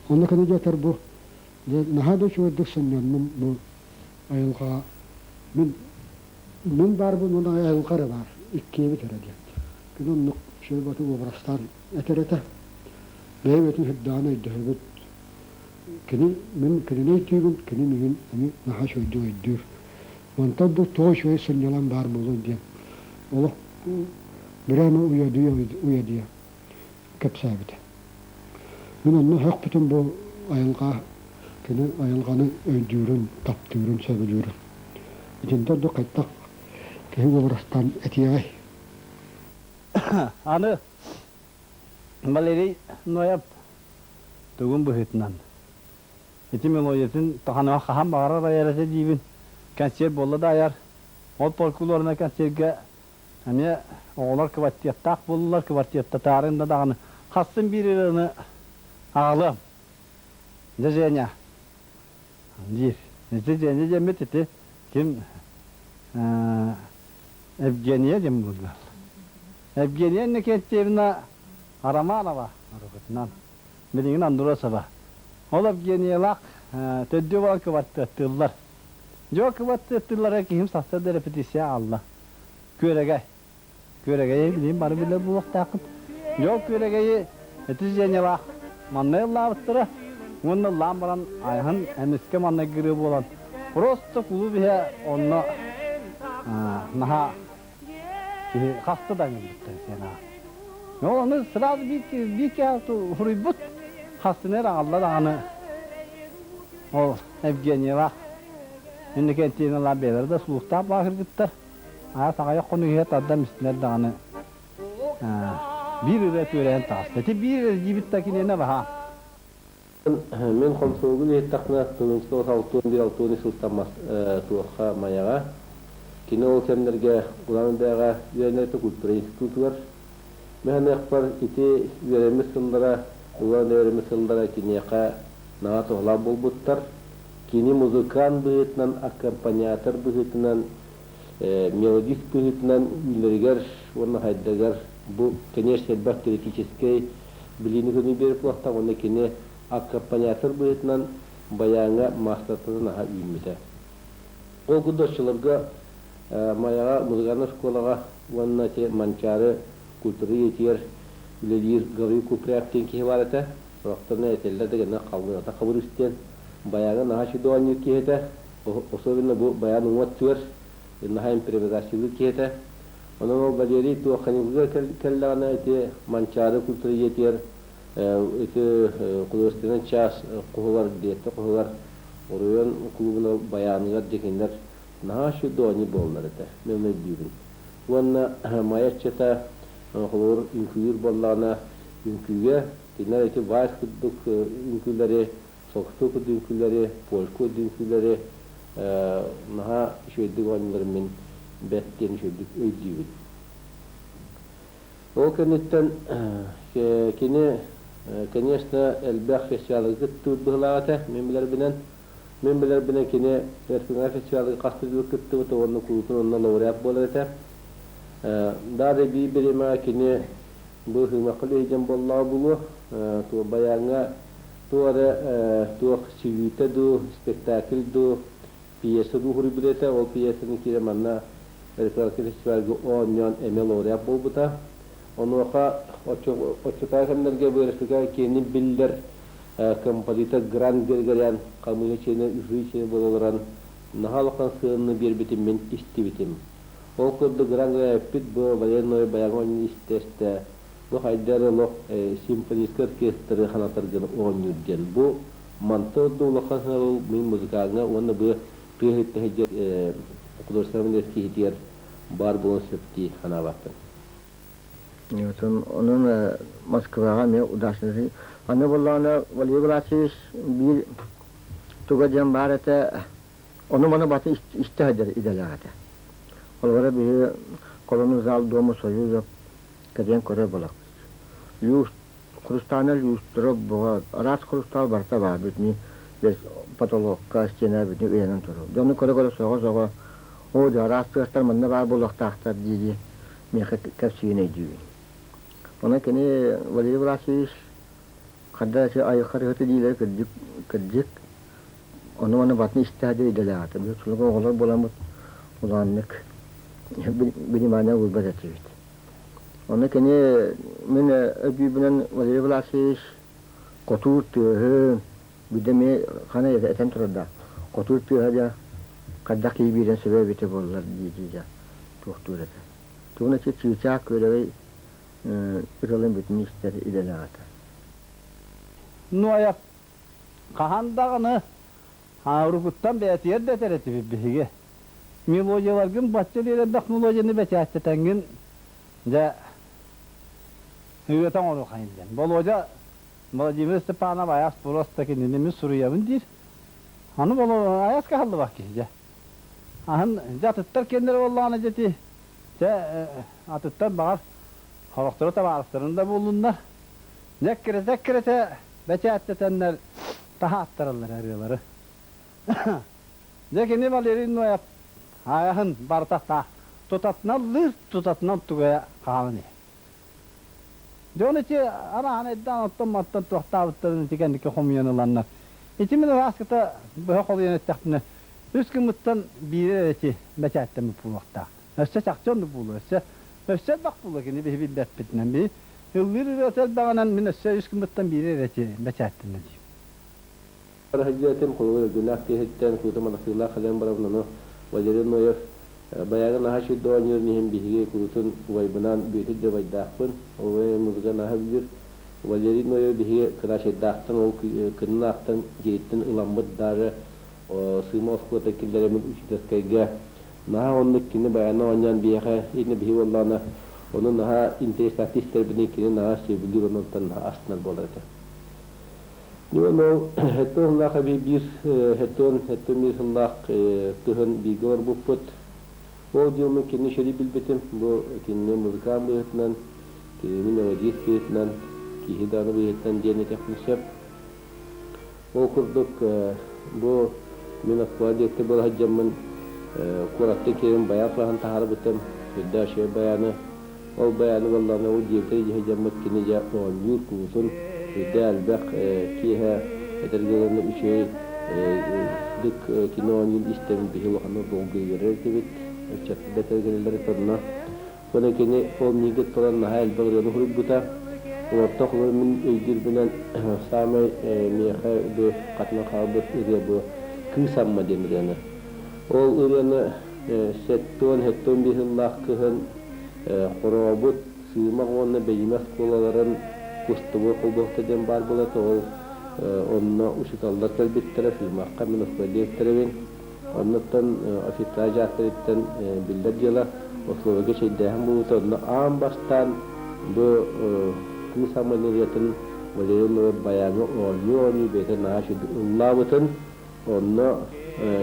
Онно кини дьиэтэр бу наһаа да үчүгэйдик сынньанным бу айылҕаҕа. Мин мин баарбын уонна айылҕа эрэ баар, иккиэбит эрэ диэн. Кини оннук үчүгэй баҕатык уобарастаан этэр этэ. Бэйэ-бэйэтин сүрдээҕин өйдөһөбүт. Кини мин кинини өйдүүбүн, кини миигин эмиэ наһаа үчүгэйдик өйдүүр. Мантан да тоҕо үчүгэй сынньалаҥ баар буолуой диэн олох бирама уйадыйа уйадыйа кэпсээбитэ. Мин онно сөхпүтүм бу айылҕа кини айылҕаны өйдүүрүн, таптыырын, сөбүлүүрүн. Итинтэн ордук хайдах киһи уобарастаан этиэҕэй? Аны Валерий Ноев тугун быһыытынан ити мелодиятын таханыга хаһан баҕарар айар этэ диибин. Концерт буолла да айар. Ол фольклорнай концерга эмиэ оҕолор квартеттаах буоллулар, квартеттатаарын да даҕаны хассын биир ырыаны аҕалыам. Дьэ Женя диир. Ити Женя диэммит ити ким Евгения диэн буоллар. Евгения Иннокентьевна Романова уруккутунан, билигин Андросова. Ол Евгениялаах төрдүө буолан кыбартыаттыыллар. Дьэ кыбартыаттыыллара киһим сарсыарда репетиция аҕалла. Күөрэгэй. Күөрэгэйи билигин бары билэр буолуохтааххыт. Дьэ ол күөрэгэйи ити Женялаах манна ыллаабыттара уонна ыллаан баран айаһын эмискэ маннайгырыы буолан просто кулууп иһэ онно наһаа киһи хаста да ыҥырбыттар сиэн Ол ону сразу биир киһи суруйбут хастыны эрэ аҕалла даҕаны ол Евгениялаах Иннокентьевналаах бэйэлэрэ да слухтаах баахыргыттар аас аҕыйах хонук иһэ тардан истинэр даҕаны биир ырыа түөрэйэн таҕыста. Ити биир эрэ диибит да киниэнэ баһаам. Мин хомсуолгун иһиттэхпинэ, тыһыынча алтыан биир алтыан үс сылтан туохха Майаҕа. Кини ол кэмнэргэ Улан-Удэҕэ үөрэнэртэ культура институтугар. Мин саныахпар, ити үөрэммит сыллара, Улан-Удэ үөрэммит сыллара киниэхэ наһаа туһалаах буолбуттар. Кини музыкант быһыытынан, аккомпаниатор быһыытынан, мелодист быһыытынан үүнэригэр уонна хайдагар бу, конечно, элбэх теоретическэй билиини-көрүүнү биэрэр буолуохтаах уонна кини аккомпаниатор быһыытынан байааҥҥа маастартан аһа үүммүтэ. Ол курдук оччолорго Майаҕа музыкальнай школаҕа уонна ити Манчаары культура ийэтигэр үлэлиир Гаврил Купряев диэн киһи баар этэ. Сорохтор этэллэр да гэнэ халлыната хабырыыс диэн байааҥҥа наһаа үчүгэй оонньуур киһи этэ. Особенно бу байаан уҥа өттүгэр наһаа импровизациялыыр киһи этэ. Онон ол Валерий туохханьыгыга кэллэҕинэ ити Манчаары культура ийэтигэр ити художественнай час хоһугар, диэттэ хоһугар оройуон клубун байааныгар дьэ кинилэр наһаа үчүгэй оонньуур буолаллар этэ. Мен ону өйдүүбүн. Уонна Майа ыччата холобур үҥкүүлүүр буоллаҕына үҥкүүгэ кинилэр ити вальс курдук үҥкүүлэри Соксу курдук үҥкүүлэри, польку курдук үҥкүүлэри наһаа үчүгэйдик оонньууларын мин бэрт диэн үчүгэйдик өйдүүбүн. Ол кэнниттэн кини, конечно, элбэх фестивалга кыттыбыт быһыылаах этэ, мин билэрбинэн. Мин билэрбинэн кини РФН фестивалга хас да жыл кыттыбыта уонна куруутун онно лауреат буолар этэ. Даже биир бириэмэҕэ кини бу Һыымахха үлэһит буоллаҕа буолуо, байааҥҥа туох эрэ туох сүүйүүтэ дуу, спектакль дуу, пьеса дуу суруйбут этэ. Ол пьесаны киирэн манна Репертуар фестивальга оонньоон эмиэ лауреат буолбута. Онуоха оччотооҕу кэмнэргэ бу республика киэнин биллэр композитор Гран Григорян хамыыһа чилиэнэ, жюри чилиэнэ буола олорон наһаа улахан сыананы биэрбитин мин истибитим. Ол курдук Гран Григорян эппит бу военной баяҥ оонньуу истэ-истэ Бу хайда эрэ олох симфоническай оркестры ханатар гына оонньуур диэн. Бу мантан ордук улахан сыанабыл мин музыкаҥҥа уонна бу тыа иһиттэн сылдьар художественнай киһитигэр баар буолуон сөп дии санаабаппын. Онон Москваҕа эмиэ удачный. Аны буоллаҕына Валерий Власович биир туга диэн баар этэ, ону-маны баты истэ сылдьар идэлээх этэ. Холобура биһи колонну зал Дома Союза кэтээн көрөр буоллахпыт. Люс, хрустальнай люстра буга, араас хрусталь барыта баар бүтүнүү потолокка, стена бүтүнүү ыйанан турар. Дьону көрө-көрө сөҕө-сөҕө, оо дьэ араас тыастар манна баар буолуохтаахтар дии-дии миэхэ кэпсиирин өйдүүбүн. Онон кини Валерий Власович ханда ити айылҕа диилэрэ кырдьык кырдьык ону-маны батын истэ сылдьар идэлээх этэ. Биһиги сулуга оҕолор буоламмыт улааннык внимание уурбат этибит. Ону кини мин өйдүүрбүнэн Валерий Власович хотуур тыаһын биирдэ эмиэ хана этэн турардаах. Хотуур тыаһа дьэ хайдах киһи биирэн сөбө эбитэ буоллар дии-дии дьэ туохтуур этэ. Тугун эчи чыычаах күөрэгэй ырыаларын бүтүн истэр идэлээх этэ. Нуойап хаһан даҕаны урукуттан бэйэтигэр да этэр этибит биһиги. Мелодияларгын бачча элбэх мелодияны бэчээттэтэҥҥин дьэ ырыата оҥоруоххайын диэн. Володя Владимир Степанов айаас просто кинини мин суруйабын диир. Аны айаас кыһаллыбат киһи дьэ. Аһын дьэ атыттар киэннэрэ буоллаҕына дьэ ити дьэ атыттар баҕар сорохторо табаарыстарын да буоллуннар дьэ эккирэтэ-эккирэтэ бэчээттэтэннэр таһааттараллар ырыалары. Дьэ кини Валерий Ноев айаһын барыта таах тутатынан ыллыыр, тутатынан тугая хаалан иһэр. Дьон ити араан эддаан оттон-маттан туохтаабыттарын ити кэнники хомуйан ыланнар. Ити мин ырааскыта быһа холуйан эттэхпинэ, үс гыммыттан биирэ эрэ ити бэчээттэммит буолуохтаах. Өссө чахчы оннук буолуо, өссө өссө элбэх буолуо кини биһи билбэппитинэн. Би ыллыыр ырыата элбэҕинэн мин өссө үс гыммыттан биирэ эрэ ити бэчээттэннэ диим. Сылдьыатым, холобур, Өргөнөөх киһиттэн куутум арахсыылаах кэлэн барабын, ону Валерий Ноев баягы наһаа үчүгэй оонньуурун иһин биһиги куруутун убайбынаан Бүөтүр да убайдаахпын, убайым музыка наһаа сөбүлүүр. Валерий Ноев биһиги Кыраачайдаахтан ол кынын аахтан дьиэтиттэн ыламмыт даже сыыма оскуолата киллэрэммит учительскайга наһаа оннук кини баяны оонньоон биһиэхэ иннэ биһи буоллаҕына ону наһаа интэриэстээхтик истэрбитин кини наһаа сөбүлүүр онтон наһаа астынар буолар этэ. Дьон ол сэттэ сыллаах эбии биир сэттэ сэттэ биир сыллаах кыһын бииргэ олорбуппут. Ол дьылмын кини шери билбитим. Бу кинини музыкант быһыытынан, кинини мелодист быһыытынан, киһи даҕаны быһыытынан диэн этиэхпин сөп. Ол курдук бу мин оскуола диэки буола сылдьаммын куораттан киирэн баян саһан таһаарбытым. Сүрдээх үчүгэй баяны. Ол баяны буоллаҕына ол диэки дьиһэ дьаммыт кини дьэ оонньуур куутун үрдэ элбэх киэһэ этэргэ дылы үчүгэй дык кини оонньуун истэбин биһи улаханнык долгуйа этибит ыччаттар да этэргэлэрэ онно уонна кини ол миигин туран наһаа элбэх ырыаны суруйбута олортон холобур мин өйдүүрбүнэн саамай миэхэ бу хатынан хаалбыт ырыа бу Кыыс Амма диэн ырыаны ол ырыаны 70-75 сыллаах кыһын Хорообут, Сыымах уонна Бэйимэ оскуолаларын кустубу холбоһукта диэн баар буолар ол онно учууталлар кэлбиттэрэ Сыымахха мин оскуола дириэктэрэбин. Оннуттан офицер дьааттарыттан биллэр дьыала оскуолага чэйдээһин буолбута. Онно аан бастаан бу кыыс Амма ырыатын Валерий Ноев байааҥҥа оонньуу-оонньуу бэйэтэ наһаа үчүгэй ыллаабытын Онно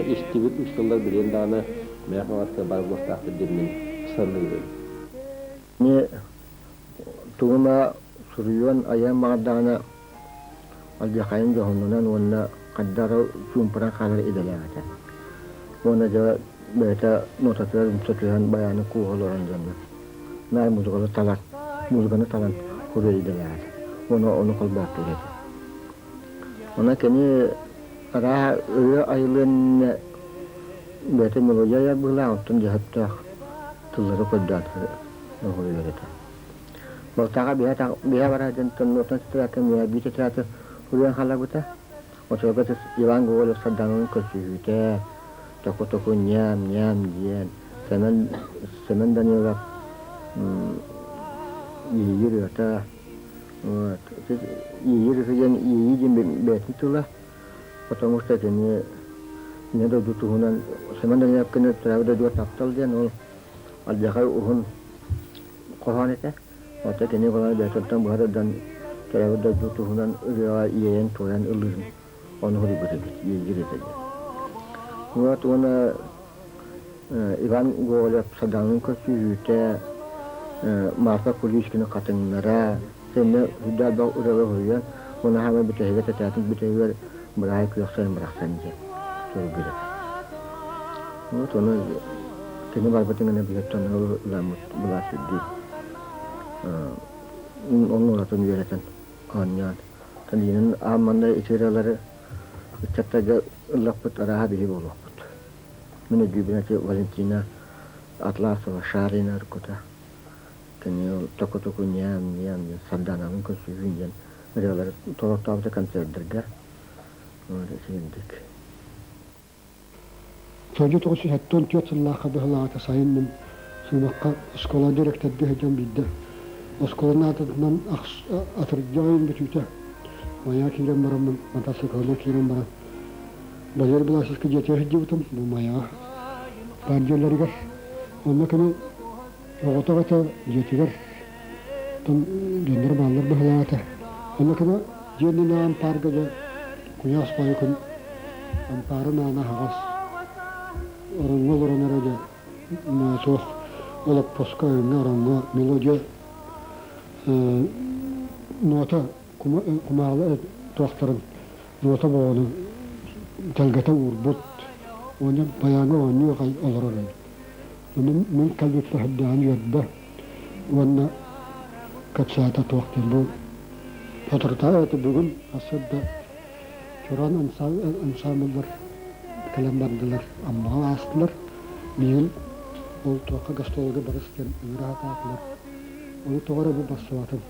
истибит учууталлар билигин даҕаны Мээх Маҥаска баар буолуохтаахпыт диэммин саныыбын. Кини тугу эмэ суруйуон, айыан баҕардаҕына алдьархайын дьоһуннанан уонна хайдах эрэ чуумпуран хаалар идэлээх этэ. Уонна дьэ бэйэтэ нотатыгар умса түһэн байааны кууһа олорон дьонно наар музыканы талан, музыканы талан суруйар идэлээх этэ. Уонна ону холбоохтуур этэ. Онон кини арааһа ырыа айыллыан иннинэ бэйэтэ мелодия айар быһыылаах, оттон дьаһыттаах тыллары көрдөөн оҥоруйар этэ. Балтаҕа биһэ барар дьон нотан тетрадка миэхэ биир тетрадка суруйан хаалларбыта. Оччолорго Иван Гоголев Сардаҥалыын көрсүһүүтэ, току-току ньээм-ньээм диэн Сэмэн Сэмэн Данилов Иэйии ырыата Вот. Иэйии диэн иэйии диэн бэйэтин тыла, потому что кини Ийэ дойду туһунан Семен Даниловкины төрөөбүт дойдуга таптал диэн ол алдьархай уһун хоһоон этэ. Оттон кини буолан бэйэтиттэн быһа тардан Төрөөбүт дойду туһунан ырыаҕа иэйэн-туойан ыллыырын ону суруйбут эбит, иэйиир этэ диэн. Вот уонна Иван Гоголев Сардаҥалыын көрсүһүүтэ, Марфа Куличкина Хатыҥнара, сэннэ үрдээх элбэх ырыалары суруйан, уонна хаамай бүтэһигэр тэтээтин бүтэһигэр Быраай күөх сайын барахсан диэн суруйбут этэ. Вот ону кини барбытын гына биһиэттэн ыламмыт былаас үрдүү оннугатын үөрэтэн оонньоон Калинин аан манна ити ырыалары ыччаттарга ыллаппыт арааһа биһи буолуохпут. Мин өйдүүбүн ити Валентина Атласова Шарина ыркута. Кини ол току-току ньээм-ньээм диэн Сардаанабын көрсүһүүн диэн ырыалары толортообута концердэргэ. Итинник. Содьу 974 сыллаахха быһылаата сайын мин Сыымахха оскуола дириэктэрдии сылдьан биирдэ оскуоланы аатынан атырдьах ыйын бүтүүтэ Майа киирэн бараммын мотоциклынан киирэн баран Валерий Власовка дьиэтигэр сылдьыбытым бу Майаҕа баар дьиэлэригэр онно кини оҕотох этэ дьиэтигэр оттон дьонноро бааллар быһылаата онно кини дьиэ иннинээҕи ампаарга дьэ куйаас баайы күн ампаарын аана аһаҕас ороҥҥо олорон эрэ дьэ суох олоппоско өҥҥө ороҥҥо мелодия нота кумаалы туохтарын нота боҕону тэлгэтэ уурбут уонна байааҥҥа оонньуу аҕай олорор эбит Ону мин кэлбиппэр сырдаан үөрдэ уонна кэпсээтэ туох диэн бу соторутааҕы бүгүн сарсыарда Чороон ансаамбыллар кэлэн бардылар, Аммаҕа аастылар. Миигин ол туохха гастролга барыс диэн ыҥыра сатаатылар. Ону тоҕо эрэ бу барсыбатым.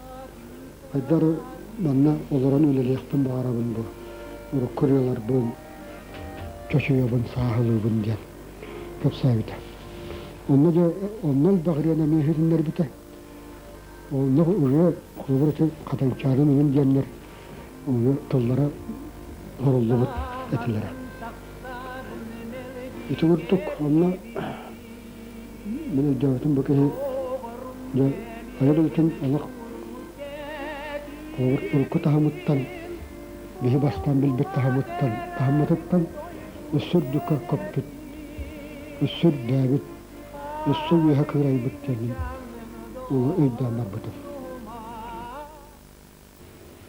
Хайдах эрэ манна олорон үлэлиэхпин баҕарабын бу урукку ырыаларбын чочуйабын, сааһылыыбын диэн кэпсээбитэ. Онно дьэ онно элбэх ырыаны эмиэ иһитиннэрбитэ. Онно ырыа холобур ити Хатыҥчаарын иҥин диэннэр ырыа тыллара суруллубут этилэрэ. Ити курдук онно мин өйдөөбүтүм бу киһи дьэ айар үлэтин олох холобур урукку таһымыттан биһи бастаан билбит таһымыттан таһыммытыттан өссө үрдүккэ көппүт, өссө үрдээбит, өссө үөһэ кыырайбыт диэн ону өйдөөн барбытым.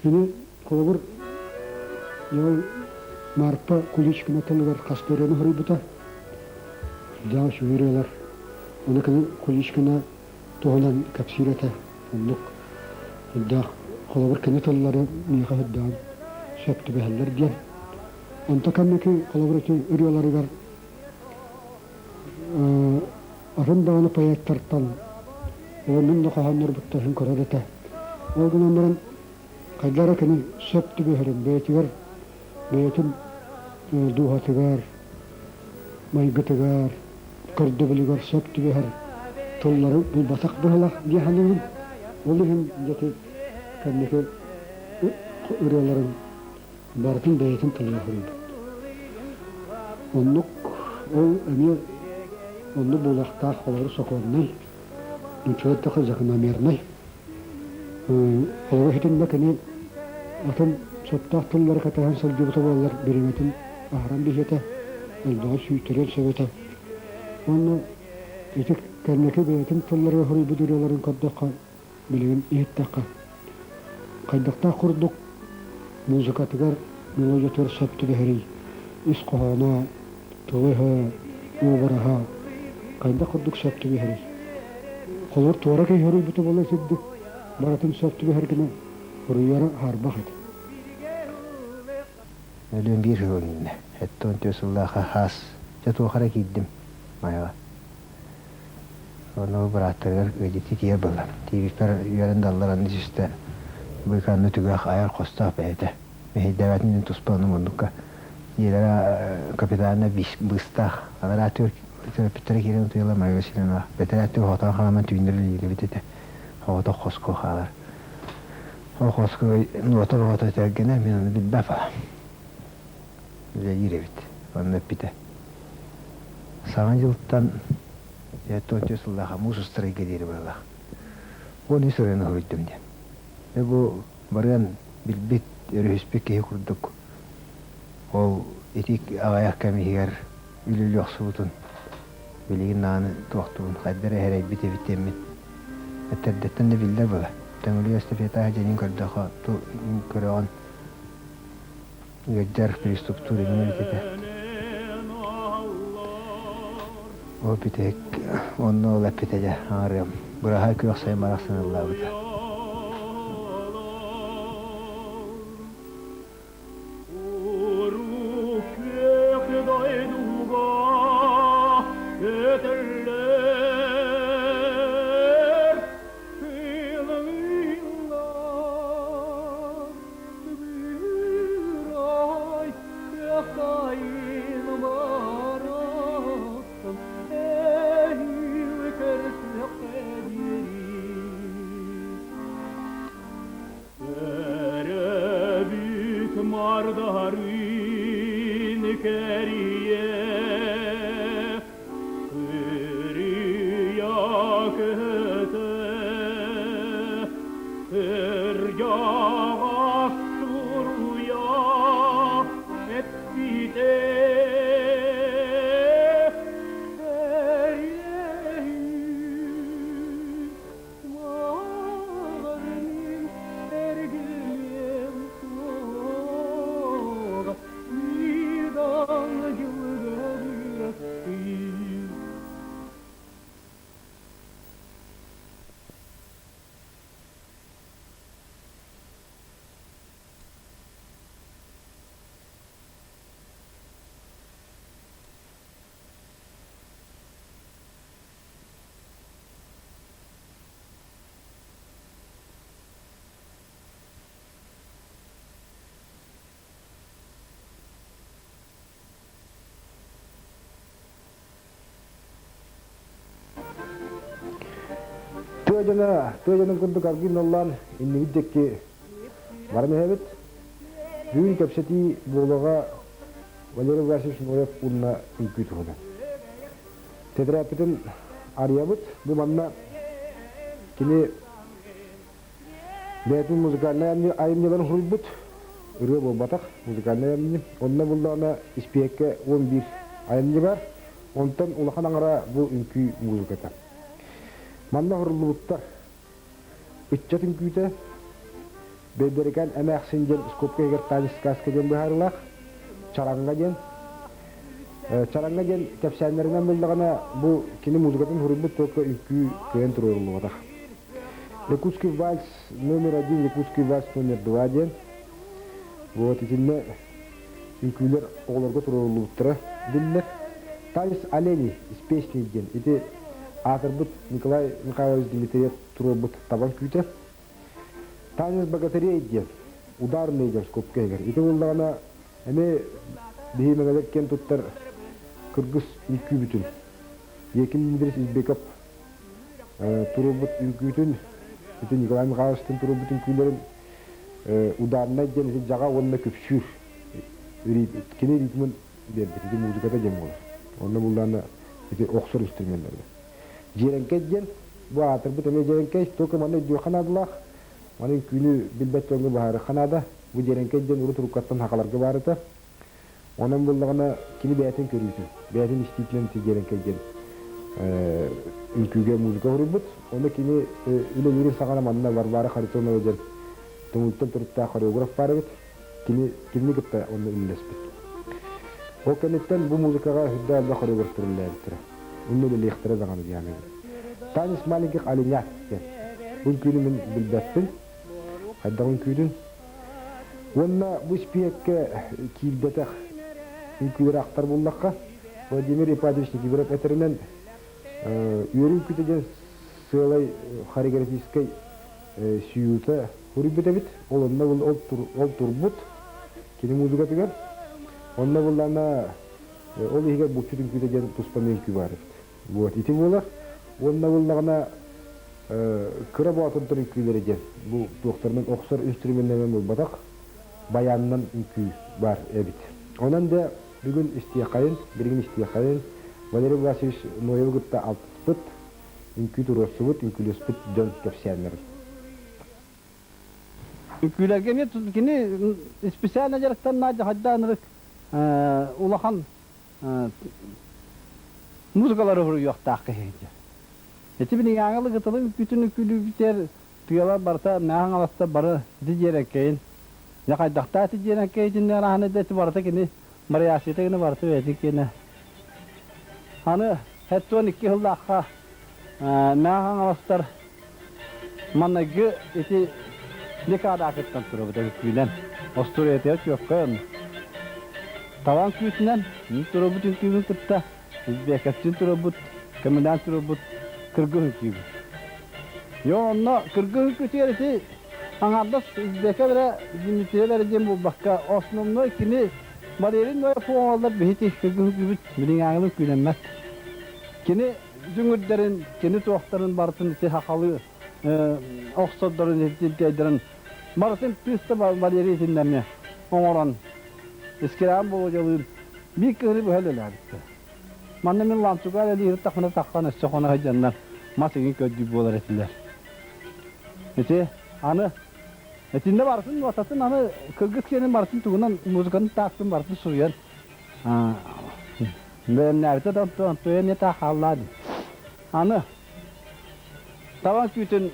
Кини холобур дьэ Марпа Куличкина тылыгар хас да ырыаны суруйбута. Дьэ үчүгэй ырыалар. Ону кини Куличкина туһунан кэпсиир этэ. Оннук үрдээх холобур кини тыллары миэхэ үрдээн сөп түбэһэллэр диэн. Онто кэнники холобур ити ырыаларыгар атын даҕаны поэттартан ол мин да хоһооннорбуттарын көрөр этэ. Ол гынан баран хайдах эрэ кини сөп түбэһэрин бэйэтигэр бэйэтин дууһатыгар, майгытыгар, көрдөбүлүгэр сөп түбэһэр тыллары булбатах быһыылаах дии саныыбын. Ол иһин дьэ кэнники ырыаларын барытын бэйэтин тылыгар суруйбут. Оннук ол эмиэ оннук буолуохтаах холобур сокуоннай, нуччалыы эттэххэ закономернай. Холобур итиннэ кини атын сөптөөх тыллары кэтэһэн сылдьыбыта буоллар бириэмэтин аһаран биһиэтэ, элбэҕи сүүйтэрэн сөп этэ. Уонна ити кэнники бэйэтин тылларыгар суруйбут ырыаларын көрдөххө, билигин иһиттэххэ, хайдахтаах курдук музыкатыгар, мелодиятыгар сөп түбэһэрий, ис хоһооно, тыла-өһө, уобараһа хайдах курдук сөп түбэһэрий. Холобур, туора киһи суруйбута буолла сирдик, барытын сөп түбэһэр гына суруйара хаарбах этэ. Өлүөн биир сыл иннинэ, 74 сыллаахха хаас, дьэ туох эрэ киирдим Майаҕа. Онно бырааттарыгар ыалдьыттыы тиийэр буолла. Тиийбиппэр үөрэн да аллар анны түстэ. Быыкаанны түгэх айар хостоох бэйэтэ. Мэһэйдээбэтин диэн туспа ону муннукка. Дьиэлэрэ капитально быыстаах. Анараа төрөппүттэрэ киирэн утуйаллар Мария Васильевна. Бэтэрээ өттүгэр хотон хааман түүннэри үлэлиибит этэ. Оҕото хоско хаалар. Ол хоско нуота оҕото этэргэнэ мин ону билбэп аа. Үлэлиир эбит. Онно эппитэ. Саҥа дьылтан 74 сыллаах муус устар ыйга диэри быһыылаах. 13 ырыаны суруйдум диэн. Бу барыан билбит, өрүһүспүт киһи курдук ол ити аҕыйах кэм иһигэр үлэлии охсубутун билигин даҕаны туохтуун хайда эрэ эрэйбит эбит диэммит этэрдэттэн да биллэр буолар. Төҥүлү эстафетаҕа дьэнин көрдөххө көрөҕүн ыалдьар приступтуур эҥин эбит этэ. Ол бүтэһик онно ол эппитэ дьэ аҥарыам быраһаай күөх сайын барахсан ыллаабыта. Тыа дьоно, тыа дьонун курдук аргыый наллаан иннибит диэки баран иһэбит. Бүгүн кэпсэтии буолуоҕа Валерий Васильевич Ноев уонна үҥкүү туһунан. Тэтэрээппитин арыйабыт. Бу манна кини бэйэтин музыкальнай айымньыларын суруйбут. Ырыа буолбатах, музыкальнай айымньы. Онно буллаҕына испиэккэ 11 айымньы бар. Онтон улахан аҥара бу үҥкүү музыката. Манна оһоруллубуттар ыччат үҥкүүтэ, Бэйбэрикээн эмээхсин диэн скобка иһигэр Танец сказка диэн быһаарыылаах, Чараҥҥа диэн. Чараҥҥа диэн кэпсээннэринэн буллаҕына, бу кини музыкатын суруйбут только үҥкүү кыайан туруоруллубатах. Якутский вальс номер один, Якутский вальс номер два диэн. Вот итиннэ үҥкүүлэр оҕолорго туруоруллубуттара биллэр. Танец оленей из песни диэн ити аатырбыт Николай Михайлович Дмитриев туруорбут табан күүтэ. Танец богатырей диэн ударный диэн скобка иһигэр. Ити буоллаҕына эмиэ биһи мэҥэлэр киэн туттар кыргыз үҥкүүбүтүн Екин Дмитриевич Избеков туруорбут үҥкүүтүн ити Николай Михайловичтын туруорбут үҥкүүлэрин ударнай диэн ити дьаҕа уонна күпсүүр кини ритмин биэрбит ити музыката диэн буолар. Онно буллаана ити охсор инструменнарга. Дьиэрэҥкэй диэн бу аатырбыт эмиэ дьиэрэҥкэй, только манна өйдүөххэ наадалаах. Маны үҥкүүнү билбэт дьоҥҥо быһаарыахха наада. Бу дьиэрэҥкэй диэн урут уруккаттан сахаларга баар этэ. Онон буллаҕына кини бэйэтин көрүүтүн, бэйэтин истиитинэн ити дьиэрэҥкэй диэн үҥкүүгэ музыка суруйбут. Ону кини үлэлиирин саҕана манна Варвара Харитонова диэн Тумултан төрүттээх хореограф баар эбит. Кини кинини кытта онно үлэлэспит. Ол кэнниттэн бу музыкаҕа сүрдээх элбэх хореографтар үлэлээбиттэрэ. Онно үлэлиэхтэрэ даҕаны диэн эбит. Танец маленьких оленят диэн. Бу үҥкүүнү мин билбэппин. Хайдах үҥкүүтүн. Уонна бу испииһэккэ киирбэтэх үҥкүүлэри ахтар буллахха, Владимир Ипатьевич Никифоров этэринэн, үөрүү үҥкүүтэ диэн сыалай хореографическай сюита суруйбут эбит. Ол онно ол турбут кини музыкатыгар. Онно буллаана ол иһигэр булчут үҥкүүтэ диэн туспа үҥкүү баар эбит. Вот ити буолар. Уонна буллаҕына кыра боотурдар үҥкүүлэрэ диэн бу туохтарынан охсор инструменнарынан буолбатах баянынан үҥкүү баар эбит. Онон да бүгүн истиэххэйин, билигин истиэххэйин Валерий Власович Ноевы кытта алтыспыт, үҥкүү туруорсубут, үҥкүүлэспит дьон кэпсээннэрин. Үҥкүүлэргэ эмиэ кини специально дьарыктанна дьахайдаанырык улахан музыкалары суруйуохтаах киһи. Ити билиҥҥээҥи ылыгытылын үҥкүүтүн үҥкүүлүүбүтэр тыалар барыта мээһэҥ аласта бары ити дьиэрэҥкэйин дьэ хайдахтаа ити дьиэрэҥкэйитин арааһын ити барыта кини вариацията кини барыта бэйэтин киэнэ. Аны 72 сыллаахха мээһэҥ аластар Манныгы ити декада кыттан турабыт үҥкүүнэн. Остуоруйатыгар чуоккай онно. Талан күүтүнэн турабыт үҥкүүбүн кытта Узбекаттыын турабыт, көмөлөөн турабыт кыргыз үҥкүүбүт. Йоо онно кыргыз үҥкүүтүгэр ити аҥаардас Узбека эрэ Дмитриев эрэ диэн буолбакка, основной кини Валерий Ноев оҥоллор биһити кыргыз үҥкүүбүт билиҥээҥилин күүнэммэт. Кини дүҥүрдэрин, кини туохтарын барытын ити сахалыы охсордорун, итинтэйдэрин барытын тыыста Валерий итиннэрне оҥорон Искираан Болодьалыын биир кыһыны быһа үлэлээбиттэр. Манна мин Лантуга үлэлиир таххына таххан өссө хоно сылдьаннар мас иҥин көрдүүр буолар этилэр. Ити аны итиннэ барытын нуотатын аны кыргыз киэнин барытын тугунан музыканы таастын барытын суруйан Бэлэмнээбитэ да онтуйа эмиэ таах хааллаа дии. Аны табан күүтүн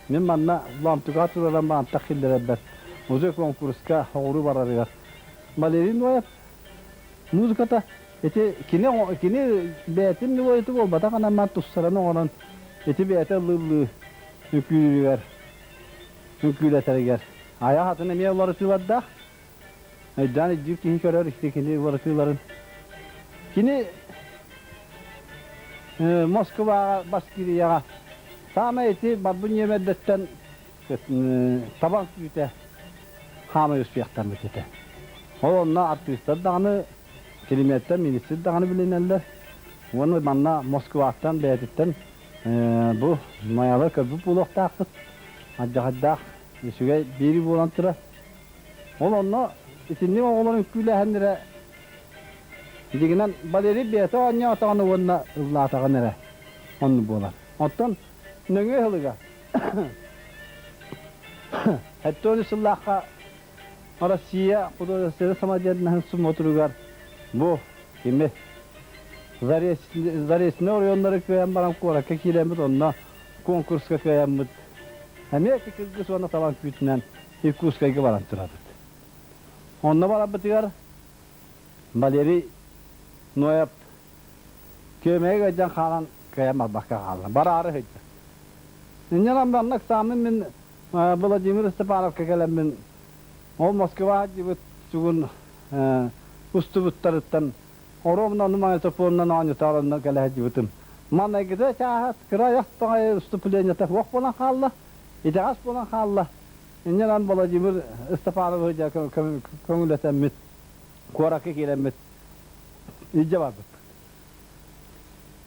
мин манна Лоомтуга тураран баантах киллэрэрбэр музей конкурска оҕуруу барарыгар Валерий Ноев музыката ити кини кини бэйэтин мелодията буолбатах анамман туссаран оҥорон ити бэйэтэ ыллыы-ыллыы үҥкүүлүүрүгэр үҥкүүлэтэригэр айах атын эмиэ уларытыылардаах Өйдөөн өйдүүр киһи көрөр ити кини уларытыыларын. Кини Москваҕа, Башкирияҕа саамай ити барбын нүөмэрдэттэн табан күүтэ хаамай успехтаммыт этэ. Ол онно артыыстар даҕаны, килимиэттэн министр даҕаны билинэллэр. Уонна манна Москваттан бэйэтиттэн бу майалар көрбүт буолуохтаахпыт. Алдьархайдаах үчүгэй биэрии буолан турар. Ол онно итинник оҕолор үҥкүүлээһиннэрэ дьиҥинэн Валерий бэйэтэ оонньоотоҕуна уонна ыллаатаҕына эрэ оннук буолар. Оттон нөҥүө сылыгар Хэттуону сыллаахха Россия художественнай самодеятельноһын смотругар бу кими Заречный оройуоннары кыайан баран куоракка киирэммит онно конкурска кыайаммыт эмиэ кыргыз уонна талан күүтүнэн Иркутскайга баран турабыт. Онно барарбытыгар Валерий Ноев күөмэйгэ ыалдьан хаалан кыайан барбакка хаалла. Бараары сылдьар. Инньэ манна экзамен мин Владимир Степановка кэлэммин ол Москва сылдьыбыт сугун устубуттарыттан оруобуна ону магнитофонунан оонньотоорунна кэлэ сылдьыбытым. Манайгыта чааһа кыра айах баҕайы выступлениета суох буолан хаалла, итэҕэс буолан хаалла. Инньэ гынан Владимир Степановы дьэ көҥүлэтэммит, куоракка киирэммит илдьэ барбыппыт.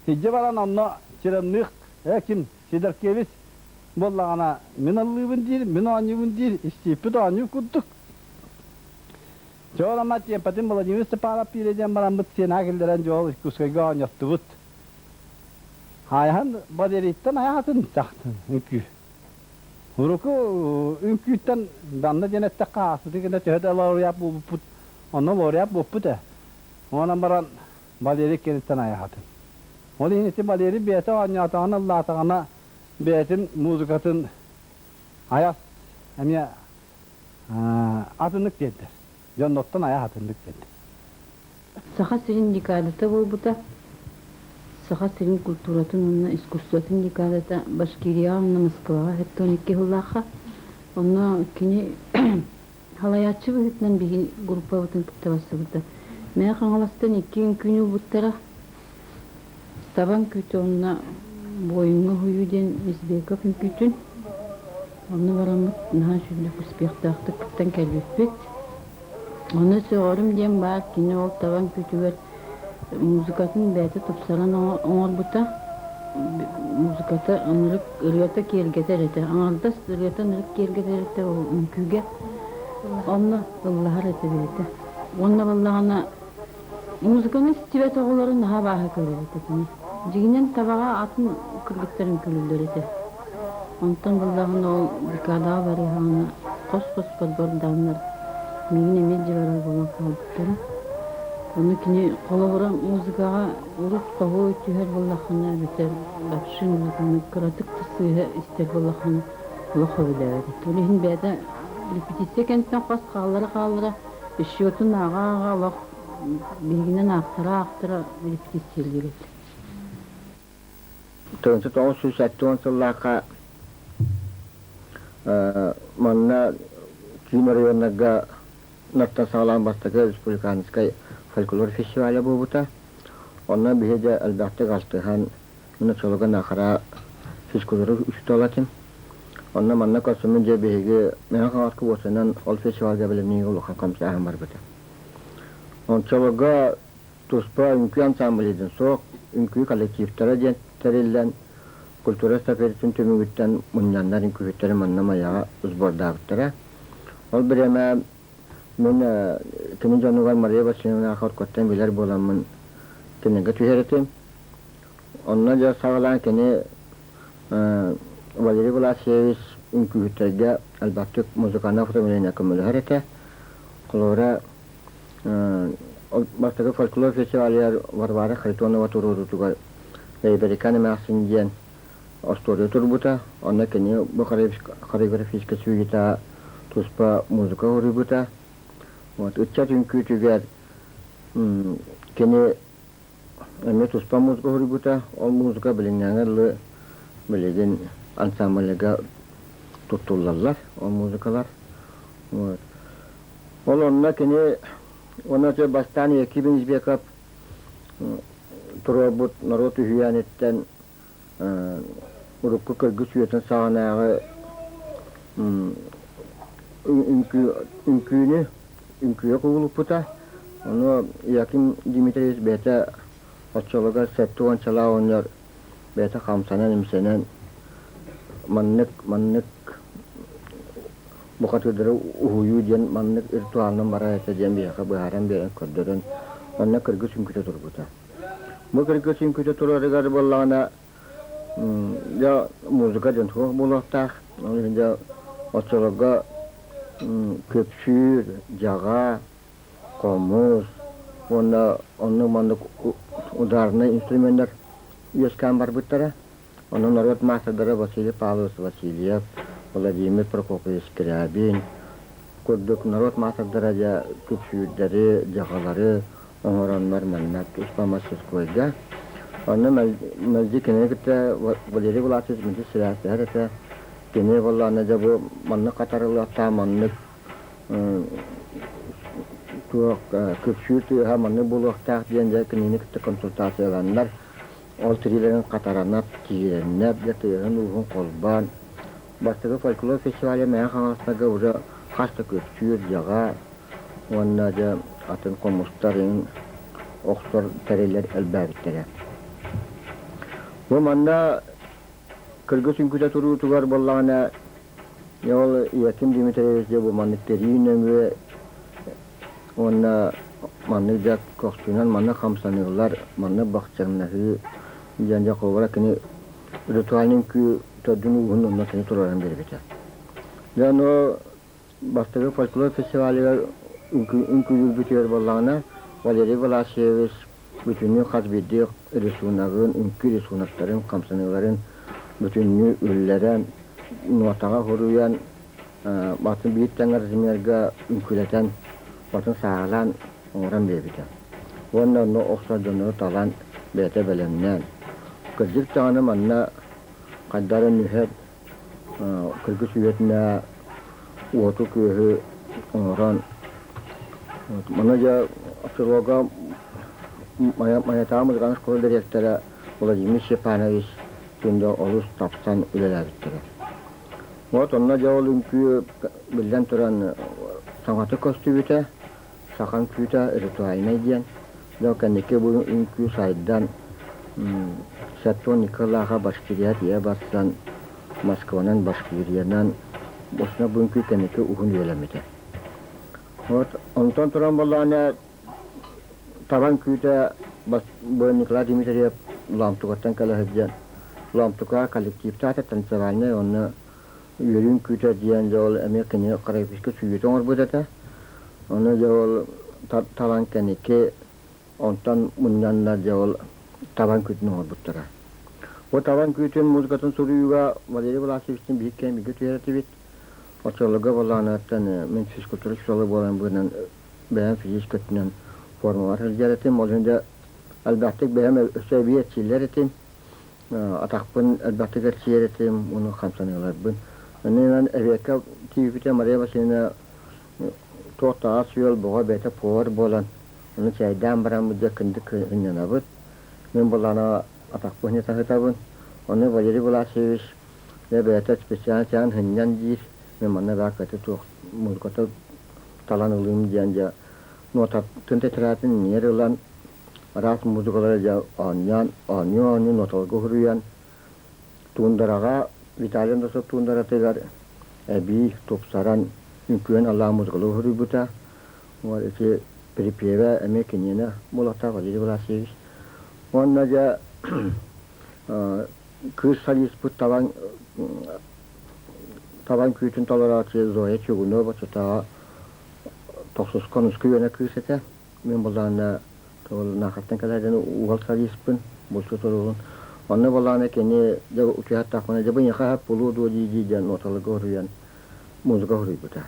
Илдьэ баран онно Черемных, э ким, Сидоркевич буоллаҕына мин ыллыыбын диир, мин оонньуубун диир, истииппит оонньуу курдук. Дьэ ама тиэмпэтин Владимир Степанов пиирэ диэн бараммыт сиэнэ киллэрэн дьол Иркутскайга оонньоттубут. Хайаһан Валерийтан айаатын тахтын үҥкүү. Уруку үҥкүүттэн данна диэн эттэххэ ааспыты гына төһө да лауреат буолбуппут, онно лауреат буолбут ээ. Онон баран Валерий кэнниттэн айаһатын. Ол иһин ити Валерий бэйэтэ оонньоотоҕуна, ыллаатаҕына бэйэтин музыкатын айас эмиэ атыннык тиэрдэр. Дьонноттон айах атыннык тиэрдэр. Саха сирин декадата буолбута. Саха сирин культуратын уонна искусствотын декадата Башкирияҕа уонна Москваҕа 72 сыллаахха. Онно кини халайааччы быһыытынан биһи группабытын кытта барсыбыта. Мэҥэ Хаҥаластан икки үҥкүүнү ылбыттара. Табан күүтэ уонна Буойуҥҥа уһуйуу диэн Избеков үҥкүүтүн. Онно бараммыт наһаа үчүгэйдик успехтаахтык кыттан кэлбиппит. Ону сөҕөрүм диэн баар, кини ол табан күүтүгэр музыкатын бэйэтэ тупсаран оҥорбута. Музыката ынырык ырыата киэргэтэр этэ. Аҥардас ырыата ынырык киэргэтэр этэ ол үҥкүүгэ. Онно ыллаһар этэ бэйэтэ. Уонна буоллаҕына музыканы истибэт оҕолору наһаа абааһы көрөр этэ кини. Дьиҥинэн табаҕа атын кыргыттар үҥкүүлүүллэр этэ. Онтон буоллаҕына ол декадаҕа барыаҕына. хос-хос подбордааннар миигин эмиэ илдьэ барар буолан хаалбыттара. Ону кини холобура музыкаҕа урут хоһуой түһэр буоллаххына эбэтэр вообще музыканы кыратык да сыыһа истэр буоллаххына олох сөбүлээбэт этэ. Ол иһин бэйэтэ репетиция кэнниттэн хос хааллара-хааллара счетун ааҕа-ааҕа олох биһигинэн аахтара-аахтара репетициялыыр этэ. 1970 сыллаахха манна киин оройуоннарга нартан саҕалаан бастакы республиканскай фольклор фестиваля буолбута. Онно биһи дьэ элбэхтик алтыһан, мин Нахара физкультура учуутала этим. Онно манна көрсөммүн дьэ биһиги Мэҥэ Хаҥаласка уопсайынан ол фестивальга бэлэмниигэ улахан хамсааһын барбыта. Ончолорго туспа үҥкүү ансамбль суох, үҥкүү коллективтара диэн тэриллэн, культура эстафетатын түмүгүттэн мунньаннар үҥкүүһүттэри манна Майаҕа сбордаабыттара. Ол бириэмэ мин кини дьонугар Мария Васильевна Хоркоттан билэр буоламмын кинигэ түһэр этим. Онно дьэ саҕалаан кини Валерий Власьевич үҥкүүһүттэргэ элбэхтик музыкальнай оформление көмөлөһөр этэ. Холобура, бастакы фольклор фестивалыгар Варвара Харитонова туруорутугар Эйбэрикан эмээхсин диэн остуоруйа турбута. Онно кини бу хореографическай сюита туспа музыка уруйбута. Вот, ыччат үҥкүүтүгэр кини эмиэ туспа музыка уруйбута. Ол музыка билиҥҥээҥи дылы билигин ансамбльга туттуллаллар, ол музыкалар. Вот. Ол онно кини уонна бастаан Яким Избеков туруорбут норуот үһүйээниттэн урукку кыргыс үйэтин саҕанааҕы үҥкүүнү үҥкүүгэ кубулуппута. Ону Яким Дмитриевич бэйэтэ оччолорго сэттэ уончалаах оҕонньор бэйэтэ хамсанан-имсэнэн маннык маннык бухатыырдары уһуйуу диэн маннык ритуалынан барар этэ диэн биһиэхэ быһааран биэрэн көрдөрөн онно кыргыс үҥкүүтэ турбута. Бу кыргыс үҥкүүтэ турарыгар буоллаҕына дьэ музыка диэн суох буолуохтаах. Ол иһин дьэ оччолорго көпсүүр, дьаҕа, хомус уонна оннук маннык ударнай инструменнар үөскээн барбыттара. Онно норуот маастардара Василий Павлович Васильев, Владимир Прокопьевич Скрябин курдук норуот маастардара дьэ күпсүүрдэри, дьаҕалары оҥороннор манна туспа мастерскойга. Онно мэлдьи кинини кытта Валерий Власович мэлдьи сибээстэһэр этэ. Кини буоллаҕына дьэ бу маннык хатарыллыахтаах, маннык туох күпсүүр тыаһа маннык буолуохтаах диэн дьэ кинини кытта консультацияланнар Ол тириилэрин хатаранар, киирэннэр, дьэ тыаһын-ууһун холбоон, бастакы фольклор фестиваля Мэҥэ Хаҥаластарга уже хас да көпсүүр, дьаҕа уонна дьэ атын хомустар иҥин охсор тэриллэр элбээбиттэрэ. Бу манна кыргыс үҥкүүтэ туруутугар буоллаҕына, ол Яким Дмитриевич дьэ бу маннык тэрии нөҥүө Уонна маннык дьэ көхсүнэн маннык хамсаныылар, маннык бахчыҥнаһыы диэн дьэ холобура кини ритуальный үҥкүү төрдүн ууһун онно кини туруоран биэрбитэ. Дьэ ону бастакы фольклор фестивалыгар үҥкүүлүүрбүтүгэр буоллаҕына Валерий Власьевич бүтүннүү хас биирдии рисуногын, үҥкүү рисуноктарын, хамсаныыларын бүтүннүү үллэрэн, нуотаҕа суруйан Батын биир тэҥ размерга үҥкүүлэтэн, батын сааһылаан оҥорон биэрбитэ. Уонна онно охсор дьоннору талан, бэйэтэ бэлэмнээн. Кырдьык даҕаны манна хайдах эрэ нүһэр кыргыс үйэтинэ уоту-күөһү оҥорон, манна дьэ селога Майатааҕы музыкальнай школа дириэктэрэ Владимир Степанович Күндэ олус тапсан үлэлээбиттэрэ. Вот онно дьэ ол үҥкүү биллэн туран саҥата көстүбүтэ, саха үҥкүүтэ ритуальнай диэн. Дьэ кэнники бу үҥкүү сайдан Септон Николаха Башкирия тиийэ барсан Москванан Башкириянан осна бу үҥкүү кэнники уһун үйэлэммитэ. Вот онтон туран буоллаҕына Таба үҥкүүтэ бу Николай Дмитриев Лоомтукаттан кэлэ сылдьан Лоомтука коллективтаата танцевальнай уонна Үөрүүн күүтэ диэн дьэ ол эмиэ кини Карайписка сүүйүтэ оҥорбут этэ. Ону дьэ ол талан кэнники онтон мунньаннар дьэ ол табан күүтүн оҥорбуттара. Бу табан күүтүн музыкатын суруйууга Валерий Власовичтыын биир кэм бииргэ түһэр этибит. Оччолорго боллоонуттан мин физкультура учуутала буолан быынан бэйэм физическэй өттүнэн формалар сылдьар этим. Ол иһин дьэ элбэхтик бэйэм өссө эбии эрчиллэр этим. Атахпын элбэхтик эрчийэр этим, уну хамсаныыларбын. Онон эбиэккэ тиийбитэ Мария Васильевна туох да ас-үөл боҕо бэйэтэ повар буолан, ону чэйдээн баран дьэ кындык ынньанабыт. Мин былаана атахпын сытабын. Ону Валерий Власьевич дьэ бэйэтэ специально чаан сынньан диир. Мин манна баар кыты туох музыката талан ылыым диэн дьэ нотатын тетрадын ньиэр ылан араас музыкалары дьэ оонньоон, оонньуу-оонньуу ноталарга уһуруйан туундараҕа Виталий Андросов туундаратыгар эбии тупсаран үҥкүүнэн аллаах музыкалы уһуруйбута. Ити припевэ эмиэ киниэнэ буолуохтаах Валерий Власьевич. Уонна дьэ кыыс солиспыт табан табан күүтүн толорооччу Зоя Чугунова чутааҕа тохсуска онуска үөнэ кыыс этэ. Мин былаана наахаттан кэлэрдэн уол солиспын, булчут уругун. Онно былаана кини дьэ учуһаттаахпына дьэ бу эйиэхэ булуу дуо дии-дии диэн ноталарга уруйан музыка уруйбута.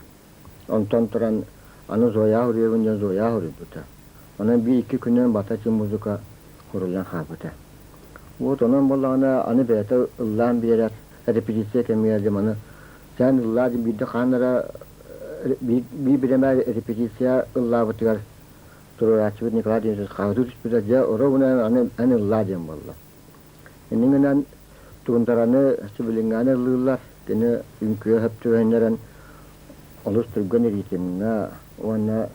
Онтон туран аны Зоя уруйабын диэн Зоя уруйбута. Онон биир-икки күнүнэн бата музыка хуруллан хаалбыта. Вот онон буоллаҕына аны бэйэтэ ыллаан биэрэр репетиция кэмигэр дьэ маны сээн ыллаа диэн биирдэ хаан эрэ биир бириэмэ репетиция ыллаабытыгар туруорааччыбыт Николай Дмитриевич хаһытыы түспүтэ дьэ оруобуна аны эн ыллаа диэн буолла. Иннинэн туундараны сибилиҥҥэни ыллыыллар, кини үҥкүүгэ сөп түбэһиннэрэн олус түргэн ритмҥэ уонна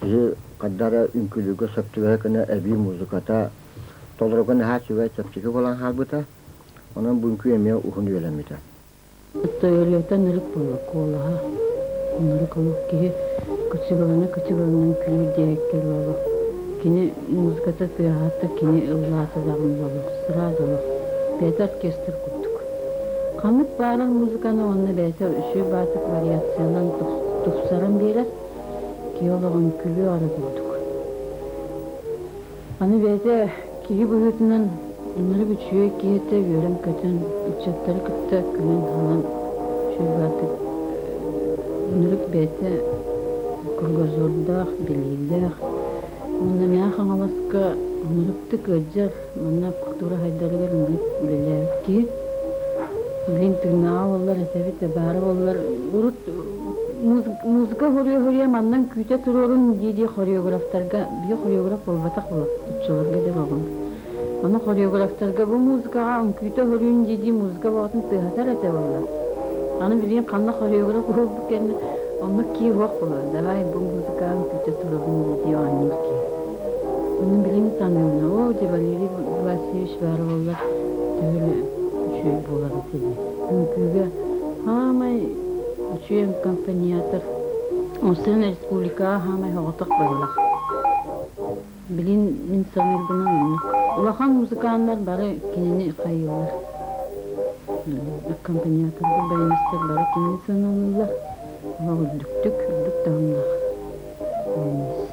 киһи хайдах эрэ үҥкүүлүүргэ сөп түбэһэр гына эбии музыката толоруга наһаа үчүгэй чэпчэки буолан хаалбыта. Онон бу үҥкүү эмиэ уһун үйэлэммитэ. Өлүөтэ ынырык буолла куолаһа ынырык олох киһи кычыгылана кычыгыланан күлүү диэбиккэ олох кини музыката тыаһаата кини ыллаата даҕаны олох сразу олох бэйэтэ оркестр курдук ханнык баарар музыканы уонна бэйэтэ үчүгэй баатык вариациянан тупсаран биэрэр киһи олоҕун күлүү ары курдук Аны бэйэтэ киһи быһыытынан ынырык үчүгэй киһи этэ үөрэн-көтөн, ыччаттары кытта күлэн-салан үчүгэй баҕайытык ынырык бэйэтэ кругозордаах, билиилээх. Уонна Мэҥэ Хаҥаласка ынырыктык ыалдьар, манна культура сайдарыгар ынырык үлэлээбит киһи. Билигин тыыннааҕа буоллар этэбит да баара буоллар урут Музыка хоруйа-хоруйа маннан күүтэ туруорун дии-дии хореографтарга, биһи хореограф буолбатах буолар, оччолорго дьэ оҕом. Ону хореографтарга бу музыкаҕа үҥкүүтэ хоруйун дии-дии музыка бөҕөтүн тыаһатар этэ буолла. Аны билигин ханна хореограф буолбут кэннэ оннук киһи суох буолар. Давай бу музыкаҕа үҥкүүтэ туруорун дии-дии оонньуур киһи. Ону билигин саныыбын, оо дьэ Валерий Васильевич баара буоллар төһө эрэ үчүгэй буолар этэ дии. Үҥкүүгэ Хаамай үчүгэй аккомпаниатор. Онсон республикаҕа хаамай соҕотох быһыылаах. Билин мин саныырбынан оннук. Улахан музыканнар бары кинини хайыыллар. Аккомпаниатордар, баянистар бары кинини сыаналыыллар. Олох үрдүктүк, үрдүк таһымнаах баянист.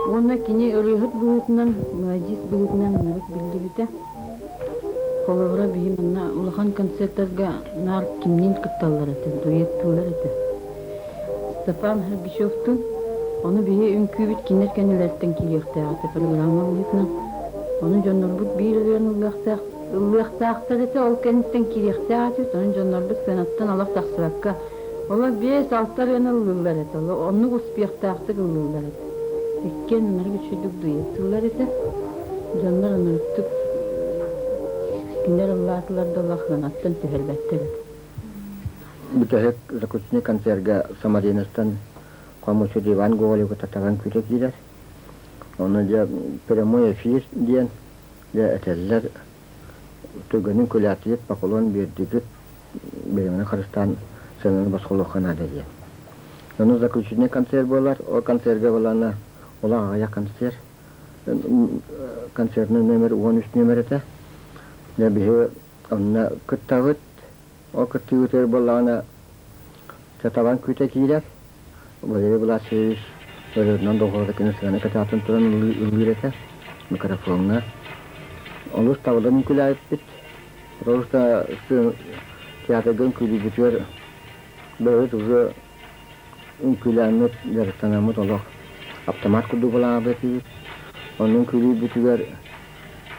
Уонна кини ырыаһыт быһыытынан, мелодист быһыытынан ынырык биллибитэ. Холобура, биһи манна улахан концертарга наар кимниин кытталлар этэ, дуэттыыллар этэ. Степан Хрбичевтуун, ону биһи үҥкүүбүт кинилэр кэннилэриттэн киириэхтээх этэ программа быһыытынан. Ону дьоннорбут биир ырыаны ыллыахтаах, ыллыахтаахтар этэ, ол кэнниттэн киириэхтээх этибит, ону дьоннорбут сыанаттан олох тахсыбакка, олор биэс-алта ырыаны ыллыыллар этэ, оннук успехтаахтык ыллыыллар этэ. Иккиэн ынырык үчүгэйдик дуэттыыллар этэ. Дьоннор ынырыктык кинилэр ыллаатылар да улаханаттан түһэрбэттэр этэ. Бүтэһик заключительный концерга Самаринаттан хомусчут Иван Гоголевы татаран күүтэ киирэр. Ону дьэ прямой эфир диэн дьэ этэллэр. Түргэнин күлээтигит, поклон биэрдигит, бириэмэни харыстаан сыананы босхолуохха наада диэн. Ону заключительный концерт буолар. Ол концерга буолана олох аҕыйах концерт. Концертный номер 13 нүөмэр этэ. Дьэ биһи онно кыттабыт. Ол кыттыыбытыгар буоллаҕына Чатабан күүтэ киирэр. Валерий Власьевич ырыатынан доҕуһуолата кини сыана кэтэҕиттэн туран ыллыыр этэ микрофоҥҥа. Олус табыллан үҥкүүлээбиппит. Потому что театрга үҥкүүлүүрбүтүгэр бэйэбит уже үҥкүүлээммит, дьарыктанаммыт олох автомат курдук былаабыт этибит. Онно үҥкүүлүүрбүтүгэр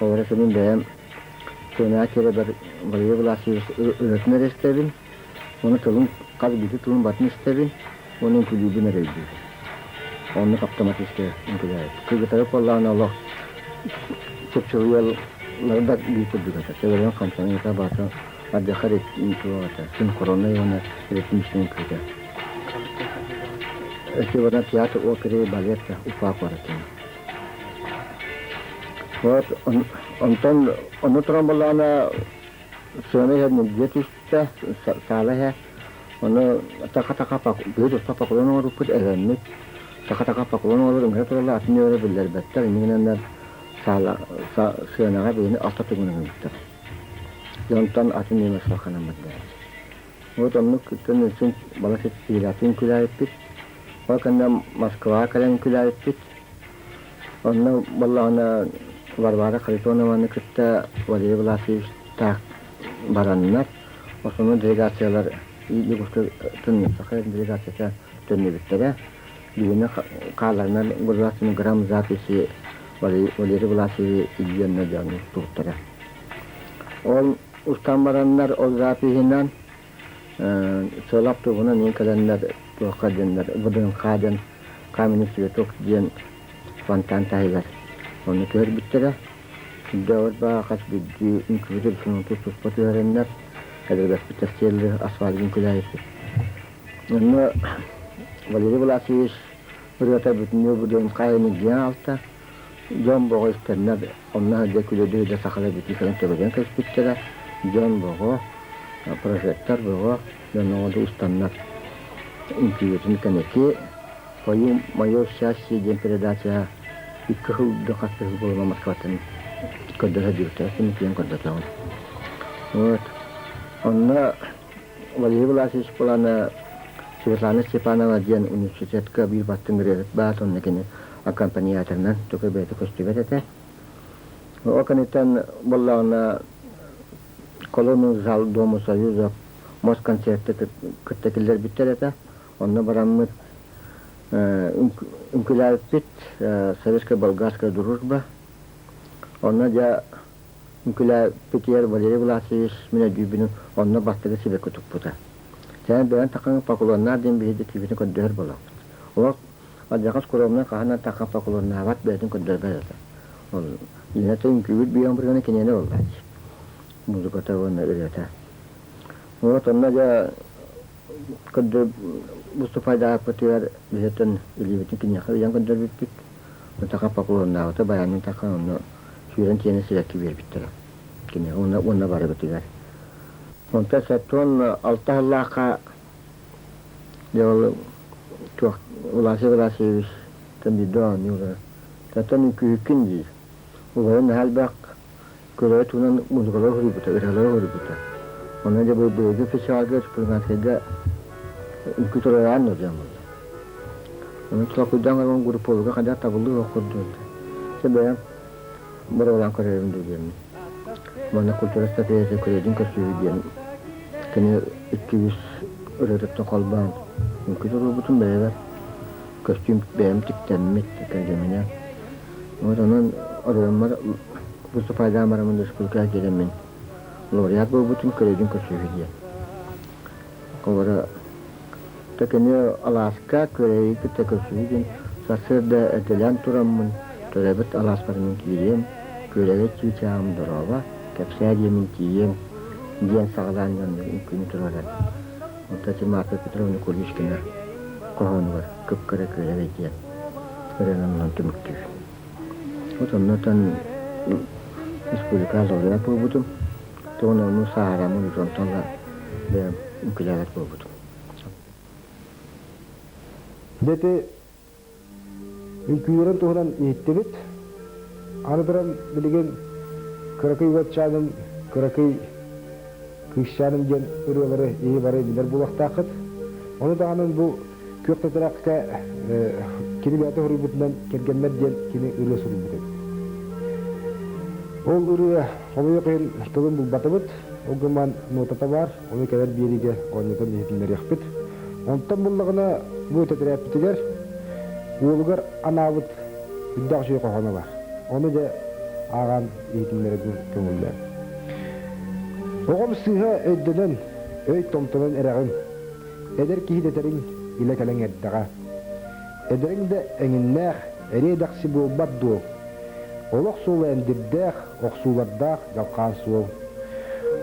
ол эрэ мин бэйэм сыанаҕа киирэрбэр Валерий Власьевич ырыатын эрэ истэбин. Уонна тылын хас биирдии тылын батын истэбин уонна үҥкүүлүүбүн эрэ өйдүүбүн. Оннук автоматически үҥкүүлээбит. Кыргыттары буоллаҕына олох чыпчылыйаллара да биир курдук этэ. Төбөлөрүн хамсаныыта барыта ардыха туох этэ, синхроннай уонна ритмичнэй үҥкүүтэ. Эти уонна театр оперы и балета Уфа куоратын. Вот онтон онно туран буоллаҕына сыана иһэр ньиргийэ түстэ, саала иһэ. Ону таха-таха быһыы туспа поклон оҥорбуппут эрэммит. Таха-таха поклон оҥорор ыҥыра тураллар, атын үөрэ биллэрбэттэр. Инньэ гынаннар саала сыанаҕа биһини алта тугун ыҥырбыттар. Дьонтон атын ньыма суох ханаммыт бэйэбит. Вот оннук кыттан син бала ситиһиилээхтик үҥкүүлээбиппит. Ол кэннэ Москваҕа кэлэн үҥкүүлээбиппит. Онно буоллаҕына Варвара Харитонованы кытта Валерий Власьевичтаах бараннар, основной делегациялар Якутскай Саха делегацията төннүбүттэрэ. Биһини хаалларынан государственный грамзаписи Валерий Власьевич Ильинна дьону устубуттара. Ол устан бараннар ол запиһынан сыалап туһунан иин кэлэннэр туохха диэннэр ВДНХ диэн каменный цветок диэн фонтан таһыгар онно түһэрбиттэрэ. Сүрдээҕэр баа хас биирдии үҥкүүбүт рисунок туспа түһэрэннэр кэлэрбэппит сиэлли асфальт үҥкүүлээбиппит. Онно Валерий Власьевич ырыата бүтүннүү ВДНХ диэн аалта. Дьон боҕо истэннэр онно сылдьа күлэ-күлэ сахалар бүтүн кэлэн төбөтүн кэспиттэрэ. Дьон боҕо, прожектор бөҕө, дьон оҕо устаннар үҥкүүбүтүн кэнэки Пою мое счастье диэн передача икки сыл да хас да сыл буолан Москваттан көрдөрө сылдьыбыттара, син киэн көрдөтөҕүн. Вот. Онно Валерий Власович буолан Светлана Степанова диэн университетка биир бастыҥ ырыаһыт баар, онно кини аккомпаниаторынан только бэйэтэ көстүбэт этэ. Ол кэнниттэн буоллаҕына Колонный зал Дома Союза Москонцерты кытта киллэрбиттэр этэ. Онно бараммыт үҥкүүлээбиппит Советско-болгарская дружба. Онно дьэ үҥкүүлээбиппитигэр Валерий Власович мин өйдүүбүнүн онно бастакы сибэкки туппута. Сээн бэйэн таххан поклоннаах диэн биһиги киһибитин көрдөһөр буолабыт. Олох алдьархай скромнай хаһан таххан поклоннаабат бэйэтин көрдөрбөт этэ. Ол иннэтэ үҥкүүбүт биэҕин бырганы киниэнэ буоллааччы. Музыката уонна ырыата. Вот онно дьэ көрдөр выступайдаабыппытыгар биһиттэн илиибитин киниэхэ ыйан көрдөрбүппүт. Таха поклоннаабыта баянын таха онно сүүрэн тиэнэ сибэкки биэрбиттэрэ. Киниэхэ уонна уонна барыбытыгар. Онтон 76 сыллаахха дьэ ол туох Власий Власьевич биирдэ оонньуулара. Оттон үҥкүүһүккүн диир. Убайым наһаа элбэх Көрөө туһунан музыкалары суруйбута, ырыалары суруйбута. Онно дьэ быйылгы фестивальга республиканскайга үҥкүү туруораан диэн буолла. Ону толкуйдаан көрөн группаларга хайдах табыллыы суох курдук. Чэ бэйэм боруобалаан көрөрүм дуу диэммин. Манна культура стратегията көрөөдүн көрсүһүү диэн кини икки-үс ырыатыттан холбоон үҥкүү туруорбутум бэйэбэр. Көстүүм бэйэм тиктэммит кэргэминэн. Вот онон оройуоммар выступайдаан бараммын республикаҕа киирэммин лауреат буолбутум көрөдүн көрсүһүү диэн. Холобура кини алааска күөрэйи кытта көрсүһүү диэн сарсыарда эрдэлээн тураммын төрөөбүт алааспарынан киириэм, күөрэгэй чыычааҕым дорообо, кэпсээ диэмин тиийиэм диэн саҕалаан дьоннор үҥкүүнү туруорар. Онтон Марфа Петровна Куличкина хоһоонугар кып-кыра күөрэгэй диэн ырыанан онон түмүктүүр. Вот оннотон республика лауреат буолбутум. Тугун ону сааһыраммын уже онтон да бэйэм үҥкүүлээбэт буолбутум. Дети үҥкүүлэрин туһунан иһиттибит. Аны туран билигин кыракый уотчааным кыракый Кыысчааным диэн ырыалары ийи бары билэр буолуохтааххыт. Ону даҕаны бу күөх тэтэрээккэ кини бэйэтэ суруйбутунан кэргэммэр диэн кини ырыа суруйбут эбит. Ол ырыа хомойуох иһин тылын булбатыбыт. Ол гынан нотата баар, ону кэлэр биэриигэ оонньотон иһитиннэриэхпит. Онтон буллаҕына бу тэтэрээппитигэр уолугар анаабыт үрдээх үчүгэй хоһооно баар. Ону дьэ ааҕан иһитиннэрэрбин көҥүллээн. Оҕом сыыһа өйдөнөн, өй томтонон эрэҕин. Эдэр киһи дэтэриҥ илэ кэлэн эрдэҕэ. Эдэриҥ да эҥиннээх, эриэ-дэхси буолбат дуо? Олох суола эндирдээх, охсуулардаах дьалхаан суол.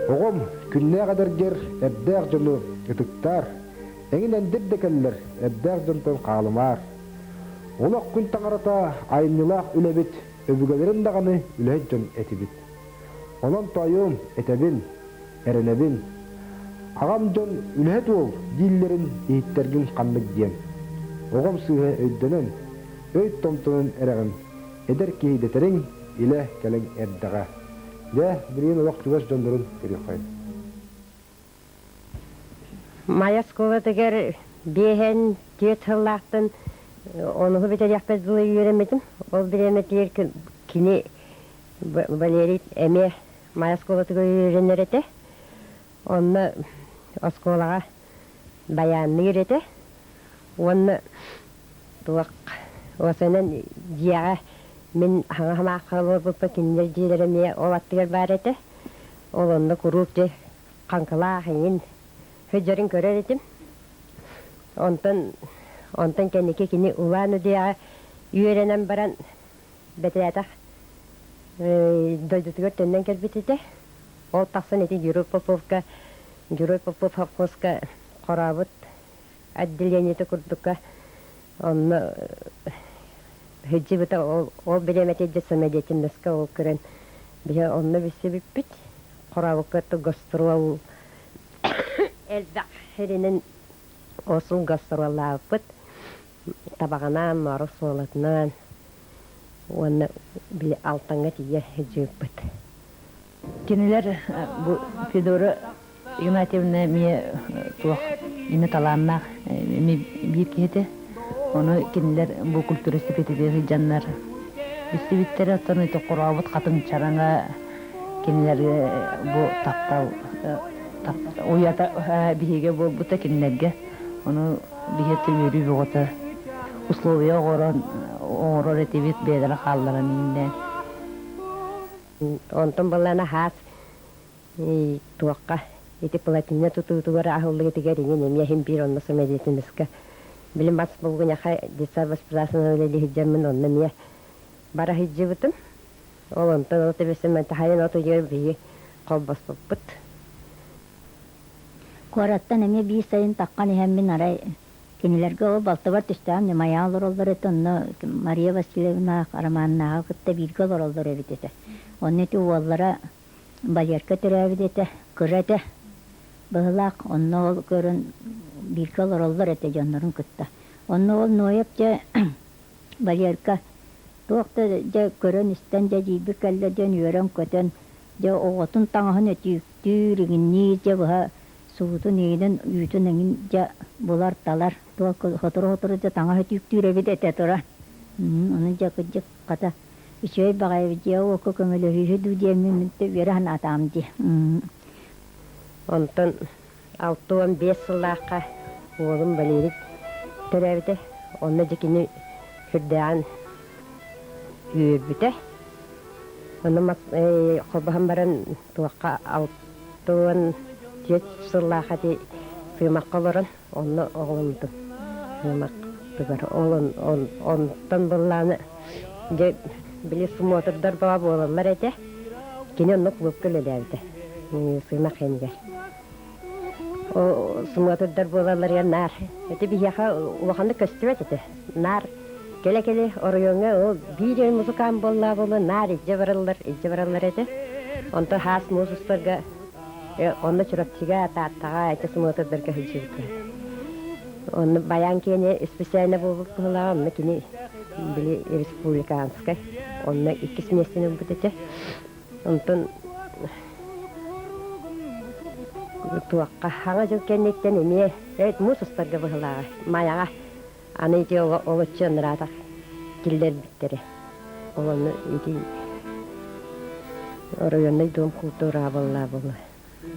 Оҕом, күннээх эдэргэр эрдээх дьону ытыктаар, эҥин эндир да кэллэр, эрдээх дьонтон хаалымаар. Олох күн таҥарата айымньылаах үлэбит, өбүгэлэрин даҕаны үлэһит дьон этибит. Онон тоойуом, этэбин, эрэнэбин. Аҕам дьон үлэһит уол дииллэрин иһиттэргин ханнык диэн. Оҕом сыыһа өйдөнөн, өй томтонон эрэҕин, эдэр киһи дэтэриҥ, илэ кэлэҥ эрдэҕэ. Дьэ, билигин олох чугас дьоннорун көрүөххэйин. Майа оскуолатыгар биэһэн түөрт сыллаахтан онуһу бүтэриэхпэр дылы үөрэммитим. Ол бириэмэтигэр кини Валерий эмиэ Майа оскуолатыгар үөрэнэр этэ. Онно оскуолаҕа байаанныыр этэ. Уонна туох осанан дьиэҕэ мин хаҥа хамаахха олорбуппар кинилэр дьиэлэрэ эмиэ ол аттыгар баар этэ. Ол онно куруук дьэ хаҥкылаах эҥин сылдьарын көрөр этим. Онтон онтон кэнники кини Улан-Удэҕэ үөрэнэн баран бэтээтэх дойдутугар төннөн кэлбит этэ. Ол тахсан ити Герой Поповка Герой Попов совхозка хорообут отделениета курдукка онно сылдьыбыта ол ол бириэмэтэ дьэ самодеятельноска ол көрөн биһи онно билсибиппит. Хорообукка гастрол элбэх сиринэн осул гастроллаабыппыт. Табаҕынаан, Моору Суолатынаан уонна били Алтаҥҥа тиийэ сылдьыбыппыт. Кинилэр бу Федора Игнатьевна эмиэ туох эмиэ талааннаах эмиэ биир киһи этэ. Ону кинилэр бу культура стипендиятыгар сылдьаннар билсибиттэрэ. Оттон ити хорообут хатыҥ чараҥа кинилэр бу таптал уйата биһигэ буолбута кинилэргэ. Ону биһиэхэ үөрүү бөҕөтө условия оҥорон оҥорор этибит бэйэлэрэ хаалларан иҥнээн. Онтон былаана хаас туохха ити плотина тутуутугар аһыллыытыгар иҥин эмиэ иһин биир онно самодеятельноска били мас булгуньаха детсад воспитательного үлэлии сылдьаммын онно эмиэ бара сылдьыбытым. Ол онтон ол тэбэсим таһайан от ыйыгар биһиги холбоспуппут. Куораттан эмиэ биир сайын таххан иһэммин арай кинилэргэ ол балтыбар түстэҕим ньымайаан олороллор этэ, онно Мария Васильевнаах, Романнааҕы кытта бииргэ олороллор эбит этэ. Онно ити уоллара Валерка төрөөбүт этэ, кыра этэ быһылаах, онно ол көрөн бииргэ олороллор этэ дьоннорун кытта. Онно ол Ноев дьэ Валерка туох да дьэ көрөн-истэн дьэ дьиибит кэллэ диэн үөрэн-көтөн дьэ оҕотун таҥаһын өтүүктүүр, иҥинниир дьэ быһа суутун иҥинэн үүтүн эҥин дьэ булар-талар туох сотору-сотору дьэ таҥас өтүүктүүр эбит этэ туран. Ону дьэ кырдьык хата үчүгэй баҕайы дьиэ-уокка көмөлөһүүһү дуу диэммин мин үөрэ санаатаҕым дии. Онтон 65 сыллаахха уолум Валерий төрөөбүтэ. Онно дьэ кини сүрдээҕин үөрбүтэ. Онно мас холбоһон баран туохха 64 сыллаахха ити Сыымахха олорон онно оҕоломмутум. Сыымахтыгар ол онтон быллааны дьэ били смотрдар баҕа буолаллар этэ. Кини онно клубка үлэлээбитэ. Сыымах инигэр. Смотрдар буолалларыгар наар. Ити биһиэхэ улаханнык көстүбэт этэ. Наар кэлэ-кэлэ оройуоҥҥа ол биир өр музыкант буоллаа буолуо наар илдьэ бараллар, илдьэ бараллар этэ. Онтон хаас муус устарга онно Чурапчыга, Тааттаҕа ити смотрдарга сылдьыбыттар. Онно баян киэнэ исписээнэ буолбут быһыылааҕа, онно кини били республиканскай, онно иккис миэстэни ылбыт этэ. Онтон Туохха хаҥа дьыл кэнниттэн эмиэ муус устарга быһылааҕа Майаҕа аны ити олоччу ыныраатах киллэрбиттэрэ. Ол ону ити оройуоннай дом култуураҕа буоллаа буолла.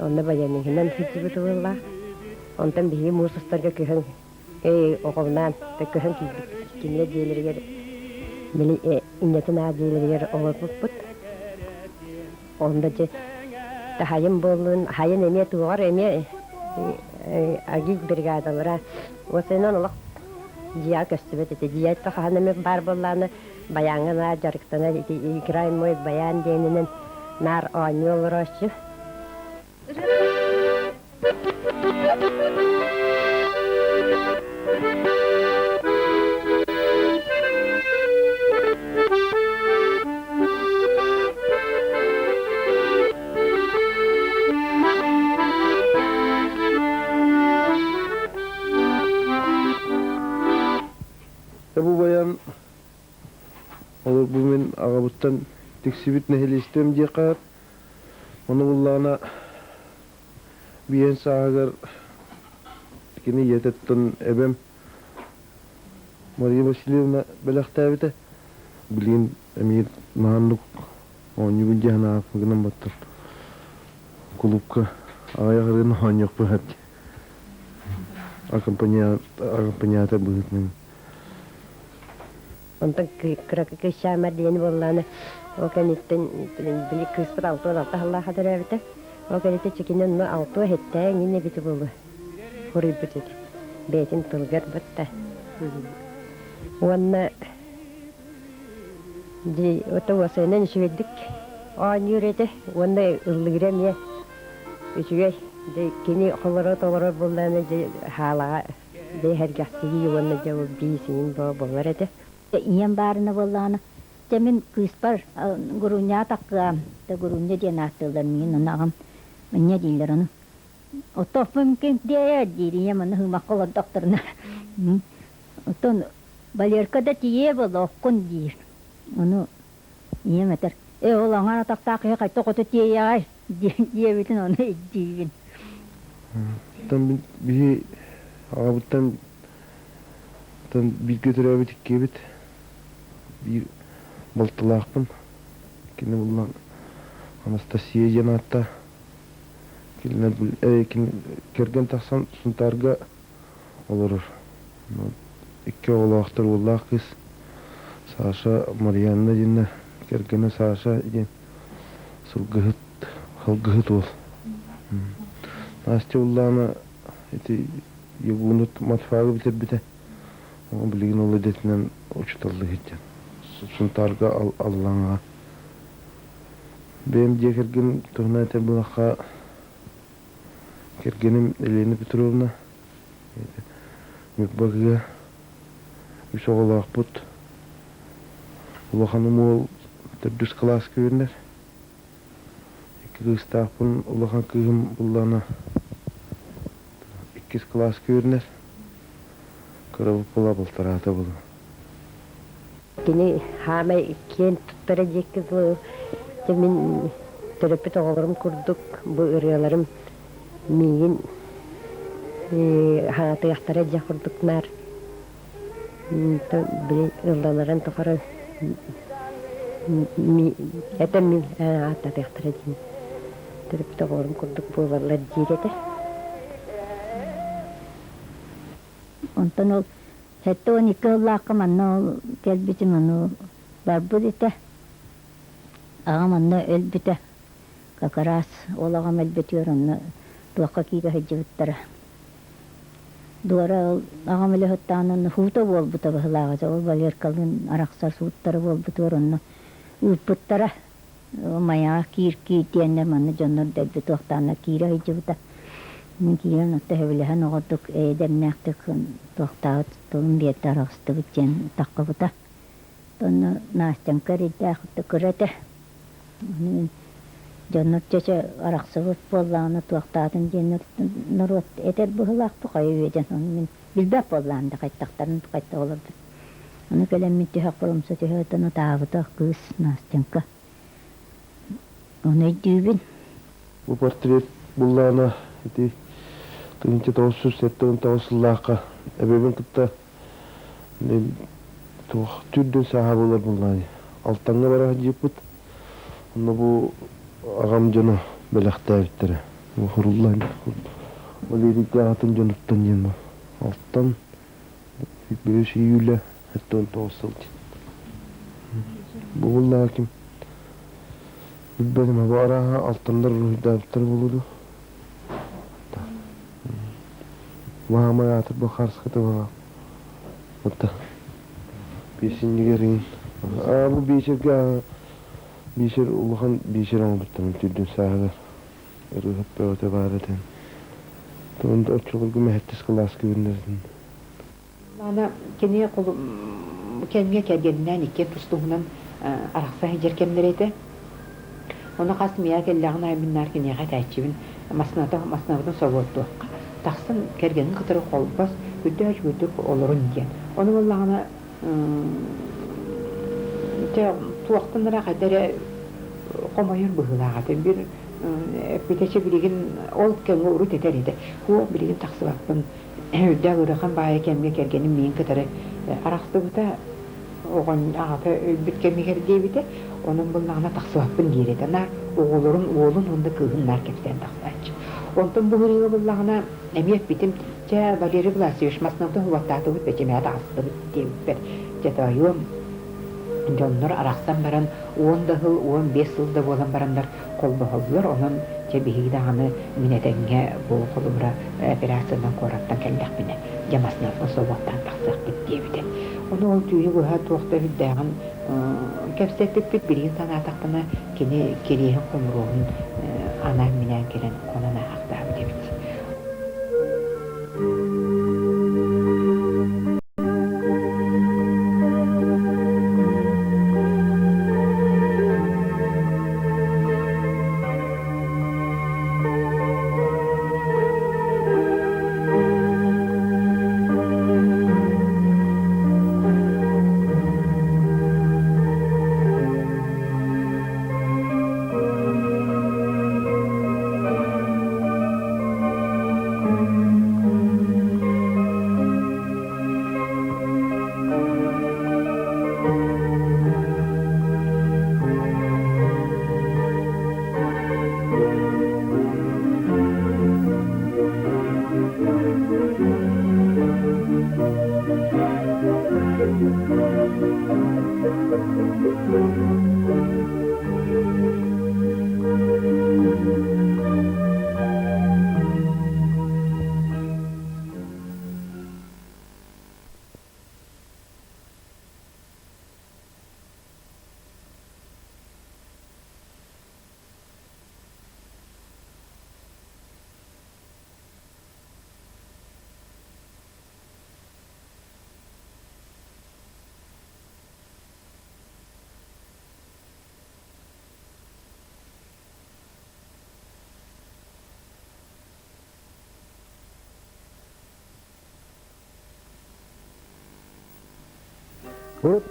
Онно баяниһынан сылдьыбыт буоллаах. Онтон биһиги муус устарга көһөн оҕолунаан көһөн киирбиппит. Кинилэр дьиэлэригэр били иннэтин аа дьиэлэригэр олорбуппут. Онно дьэ таһайым буоллун, хайын эмиэ туоҕар эмиэ агит бригадалара уосайынан олох дьиэҕэ көстүбэт этэ. Дьиэттэ хаһан эмэ баар буоллаҕына баяҥҥа наар дьарыктанар ити «Играй мой баян» диэнинэн наар оонньуу олорооччу. Бу баян Олор бу мин аҕабыттан тиксибит нэһилиэстибэм диэххэ Ону буллаҕына биэн сааһыгар кини ийэтиттэн эбэм Мария Васильевна бэлэхтээбитэ. Билигин эмиэ наһааннык оонньуубун дии санаабыппын гынан баттар кулуупка аҕыйах ырыаны оонньуохпун сөп дии. Аккомпаниатор быһыытынан. Онтон кыракый кыысчааммар диэни буоллаҕына, ол кэнниттэн били кыыспыт 66 сыллаахха төрөөбүтэ. Ол кэнниттэн чекинэн онно алтыа иһиттээн иҥин эбитэ буолуо суруйбут этэ. Бэйэтин тылыгар бытта. Уонна дии ото уосайынан үчүгэйдик оонньуур этэ уонна ыллыыра эмиэ үчүгэй. Дьэ кини холоро толорор буоллаҕына дьэ хаалаҕа Дьэ иһэргэхсийии уонна дьэ ол биисинин буолар этэ. Ийэм баарына буоллаҕына, дьэ мин кыыспар Гурунньаҕа таккыам, да Гурунньа диэн ааттыыллар миигин, ону аҕам инньэ дииллэр ону. Оттооппун диэ диир ийэм ону һыымахха олордохторуна. Оттон Валерка да тиийиэ буолла оккун диир. Ону ийэм этэр, ээ ол аҥаар атахтаах киһи хайта хоту тиэйэҕэй диэбитин ону өйдүүбүн. Оттон биһи аҕабыттан бииргэ төрөөбүт иккиэбит биир балтылаахпын. Кини буллан Анастасия диэн ааттаах. Кинилэр кэргэн тахсан Сунтаарга олорор. Икки оҕолоохтор уоллаах кыыс Саша Марианна диэннэ кэргэнэ Саша диэн сылгыһыт Халгыһыт уол. Настя Уллаана ити Ягунут матфагы бүтэрбитэ. Билигин ол идэтинэн учууталлыы сылдьан. Сунтаарга Аллаҥаҕа. Бэйэм дьиэ кэргэн туһунан этэр буоллахха, кэргэним Елена Петровна Ньурба кыыһа. Үс оҕолоохпут. Улаханым уол төрдүс кылааска үөрэнэр. Икки кыыстаахпын, улахан кыыһым буллаҕына иккис кылааска үөрэнэр, кырабыт буола балтараата буолуо. Кини хаамай киэн туттара диэки дылы дьэ мин төрөппүт оҕолорум курдук бу ырыаларым миигин хаҥатыахтара дьэ курдук наар били ылланарын тухары этэ мин ааттатыахтара диэн төрөппүт оҕолорум курдук буолаллар диир этэ. Онтон ол 72 сыллаахха манна ол кэлбитим ону барбыт этэ. Аҕам онно өлбүтэ. Как раз ол аҕам өлбүтүгэр онно туохха киирэ сылдьыбыттара. Дуора ол аҕам өлөһүттэҕинэ онно һуута буолбута быһыылааҕа дьэ ол Валеркалыын арахсар сууттара буолбутугар онно ыыппыттара. Майаҕа киир-киир диэннэр манна дьоннор дэлби туохтааннар киирэ сылдьыбыта. Мин киирэн отто сөбүлэһэн оҕордук эйэ-дэмнээхтик туохтаабыт тылын биэрдэ араҕыстыбыт диэн таххыбыта. Онно Настенька эрэйдээх кыра этэ. Дьоннор чэ арахсыбыт буоллаҕына туохтаатын диэн норуот этэр быһыылаах хайа үөдэн ону мин билбэт буоллаҕым да хайтахтарын хайта олорбут. Ону кэлэммин түһэхпэр умса түһэ ытаабыта кыыс Настенька. Ону өйдүүбүн. Бу портрет буллаҕына Ити 1979 сыллаахха эбэбин кытта туох түрдүн сааһа буолар буоллаҕай. Алтаҥҥа бара сылдьыппыт. Онно бу аҕам дьоно бэлэхтээбиттэрэ. Хуруллан Валерий аҕатын дьонуттан диэн бу. Алтан бөс июля 79 сыл Бу буоллаҕа ким билбэтим бу арааһа алтаннар уруһуйдаабыттар буолуо дуу. Маамай аатырбыт харыската баҕа. Отта биэсинньигэр иҥин. Аа бу биэчэргэ биэчэр улахан биэчэр оҥорбуттарын түрдүн сааһыгар ырыаһыт бөҕөтө баар этэ. Онто оччолорго мэһэттис кылааска үөрэнэрин. Аны кини кэмҥэ кэргэнинээн иккиэн тус-туһунан арахса сылдьар кэмнэрэ этэ. Ону хас миэхэ кэллэҕин аайы мин наар киниэхэ этээччибин массыыната массыынабытын собуоттуохха, тахсан кэргэнин кытары холбос, үрдээх үчүгэйдик олорун диэн. Ону буоллаҕына дьэ туохтан эрэ хайда эрэ хомойор быһыылаах этэ. Биир эппитэ билигин ол кэмҥэ урут этэр этэ. Һуох билигин тахсыбаппын Үрдээх ыарахан баайы кэмҥэ кэргэним миигин кытары арахсыбыта, оҕон аҕата өлбүт кэмигэр диэбитэ, онон буллаҕына тахсыбаппын диир этэ. Наар оҕолорун уолун уонна кыыһын наар кэпсээн тахсааччы. Онтон бу ырыыга буллаҕына эмиэ эппитим, чэ, Валерий Власьевич массыынабытын уоттаатыбыт, бэчимээ таҕыстыбыт диэбиппэр, дьэ тоойуом, дьоннор арахсан баран 10 да сыл, 15 сыл да буолан бараннар холбоһоллор, онон дьэ биһиги даҕаны мин этэҥҥэ бу холобура операциянан куораттан кэллэхпинэ дьэ массыынаттан собуоттаан тахсыахпыт диэбитэ. Ону ол түүнү быһа туох да үрдээҕин кэпсэппиппит билигин санаатахпына кини кириэһин хомуруоһун анаан-минээн кэлэн хонон ааһахтаабыт эбит. Урут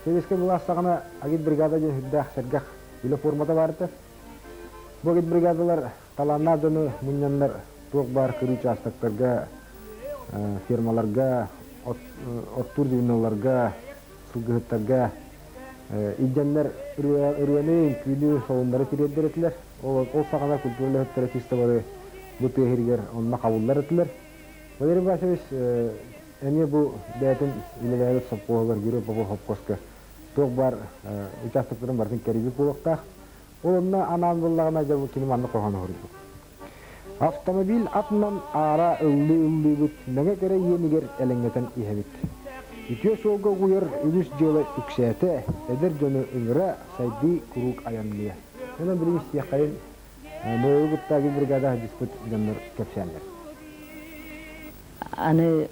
сэбиэскэй былаас саҕана агитбригада диэн сүрдээх сэргэх үлэ формата баар этэ. Бу агитбригадалар талааннаах дьону мунньаннар туох баар кырыы учаастактарга, фермаларга, оттуур звеноларга, сылгыһыттарга илдьэннэр ырыаны, үҥкүүнү, солуннары тириэрдэр этилэр. Ол саҕана культура үлэһиттэрэ чисто бары бу тыа сиригэр онно хабыллар этилэр. Валерий Васильевич эмиэ бу бэйэтин үлэлээбит сопхуоһугар Герой Попов сопхуоска туох баар участоктарын барытын кэрийбит буолуохтаах. Ол онно анаан буллаҕына дьэ бу кини маннык хоһоон оһорбут. Автомобиль атынан аара ыллыы-ыллыыбыт, мэҥэ кэрэ иэнигэр элэҥнэтэн иһэбит. Үтүө суолга угуйар үгүс дьыала үксээтэ, эдэр дьону ыҥыра, сайдыы куруук айанныа. Онон билигин истиэххэйин Нуойу кытта бригада сылдьыспыт дьоннор кэпсээннэр. Аны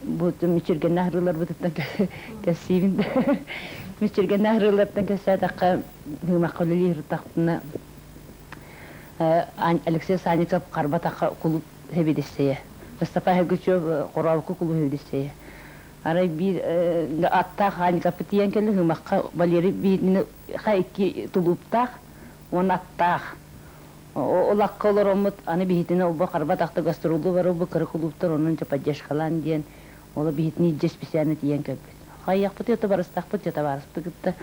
бу мүччүргэннээх ырыаларбытыттан кэпсиибин. Мүччүргэннээх ырыалартан кэпсээтэххэ, Һыымахха үлэлии сырыттахпына Алексей Санников Харбатахха кулууп сэбиэдиссэйэ. Мустафа Хегучев Хорообукка кулууп сэбиэдиссэйэ. Арай биир аттаах Аникаппыт тиийэн кэллэ Һыымахха Валерий биһигини икки тулууптаах уонна аттаах. Ол акка олороммут аны биһитини олбо харбатахта гастролу барыбы кыра клубтар онон дьэ поддержкалаан диэн ола биһитини илдьэ специально тиийэн кэлбит. Хайыахпыт это барыстахпыт дьэ табаарыспыт кытта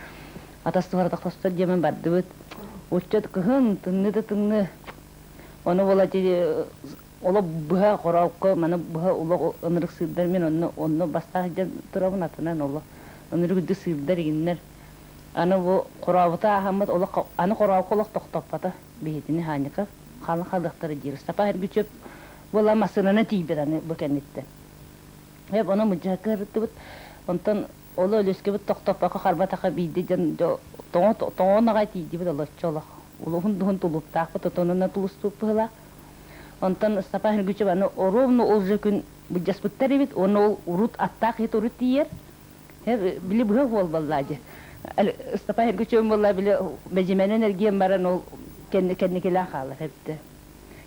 атастыһар диэмэн бардыбыт. Уччат кыһын тымныы да тымныы. Ону була оло быһа хороокко маны быһа уло ынырык сыырдар мин онно онно бастаах дьэн турабын атынан оло ынырык үрдүк сыырдар игиннэр. Аны бу хорообута ааһаммыт олох аны хороокко олох тохтоппото биһитини Хаанньыков хаалан хаалыахтара диир. Сапа Эргүчүөп буола массыынанан тиийбит аны бу кэнниттэн. Эп ону мыдьаһыкка ырыттыбыт. Онтон оло өлүөскэбит тохтоппокко харбатаха биирдэ дьон тоҥон аҕай тиийдибит олоччу олох. Улуһун дуһун тулуктаахпыт отонунан тулустууппуһулаах. Онтон Степан Эргүчүөп аны ровно ол же күн былдьаспыттар эбит уонна ол урут аттаах иһит урут тиийэр. Били быһа буолбаллаа дьэ. Степан Эргүчүөм буолла били бэдьимэнэн эргиэн баран ол кэнникилээн хаалар эбитэ.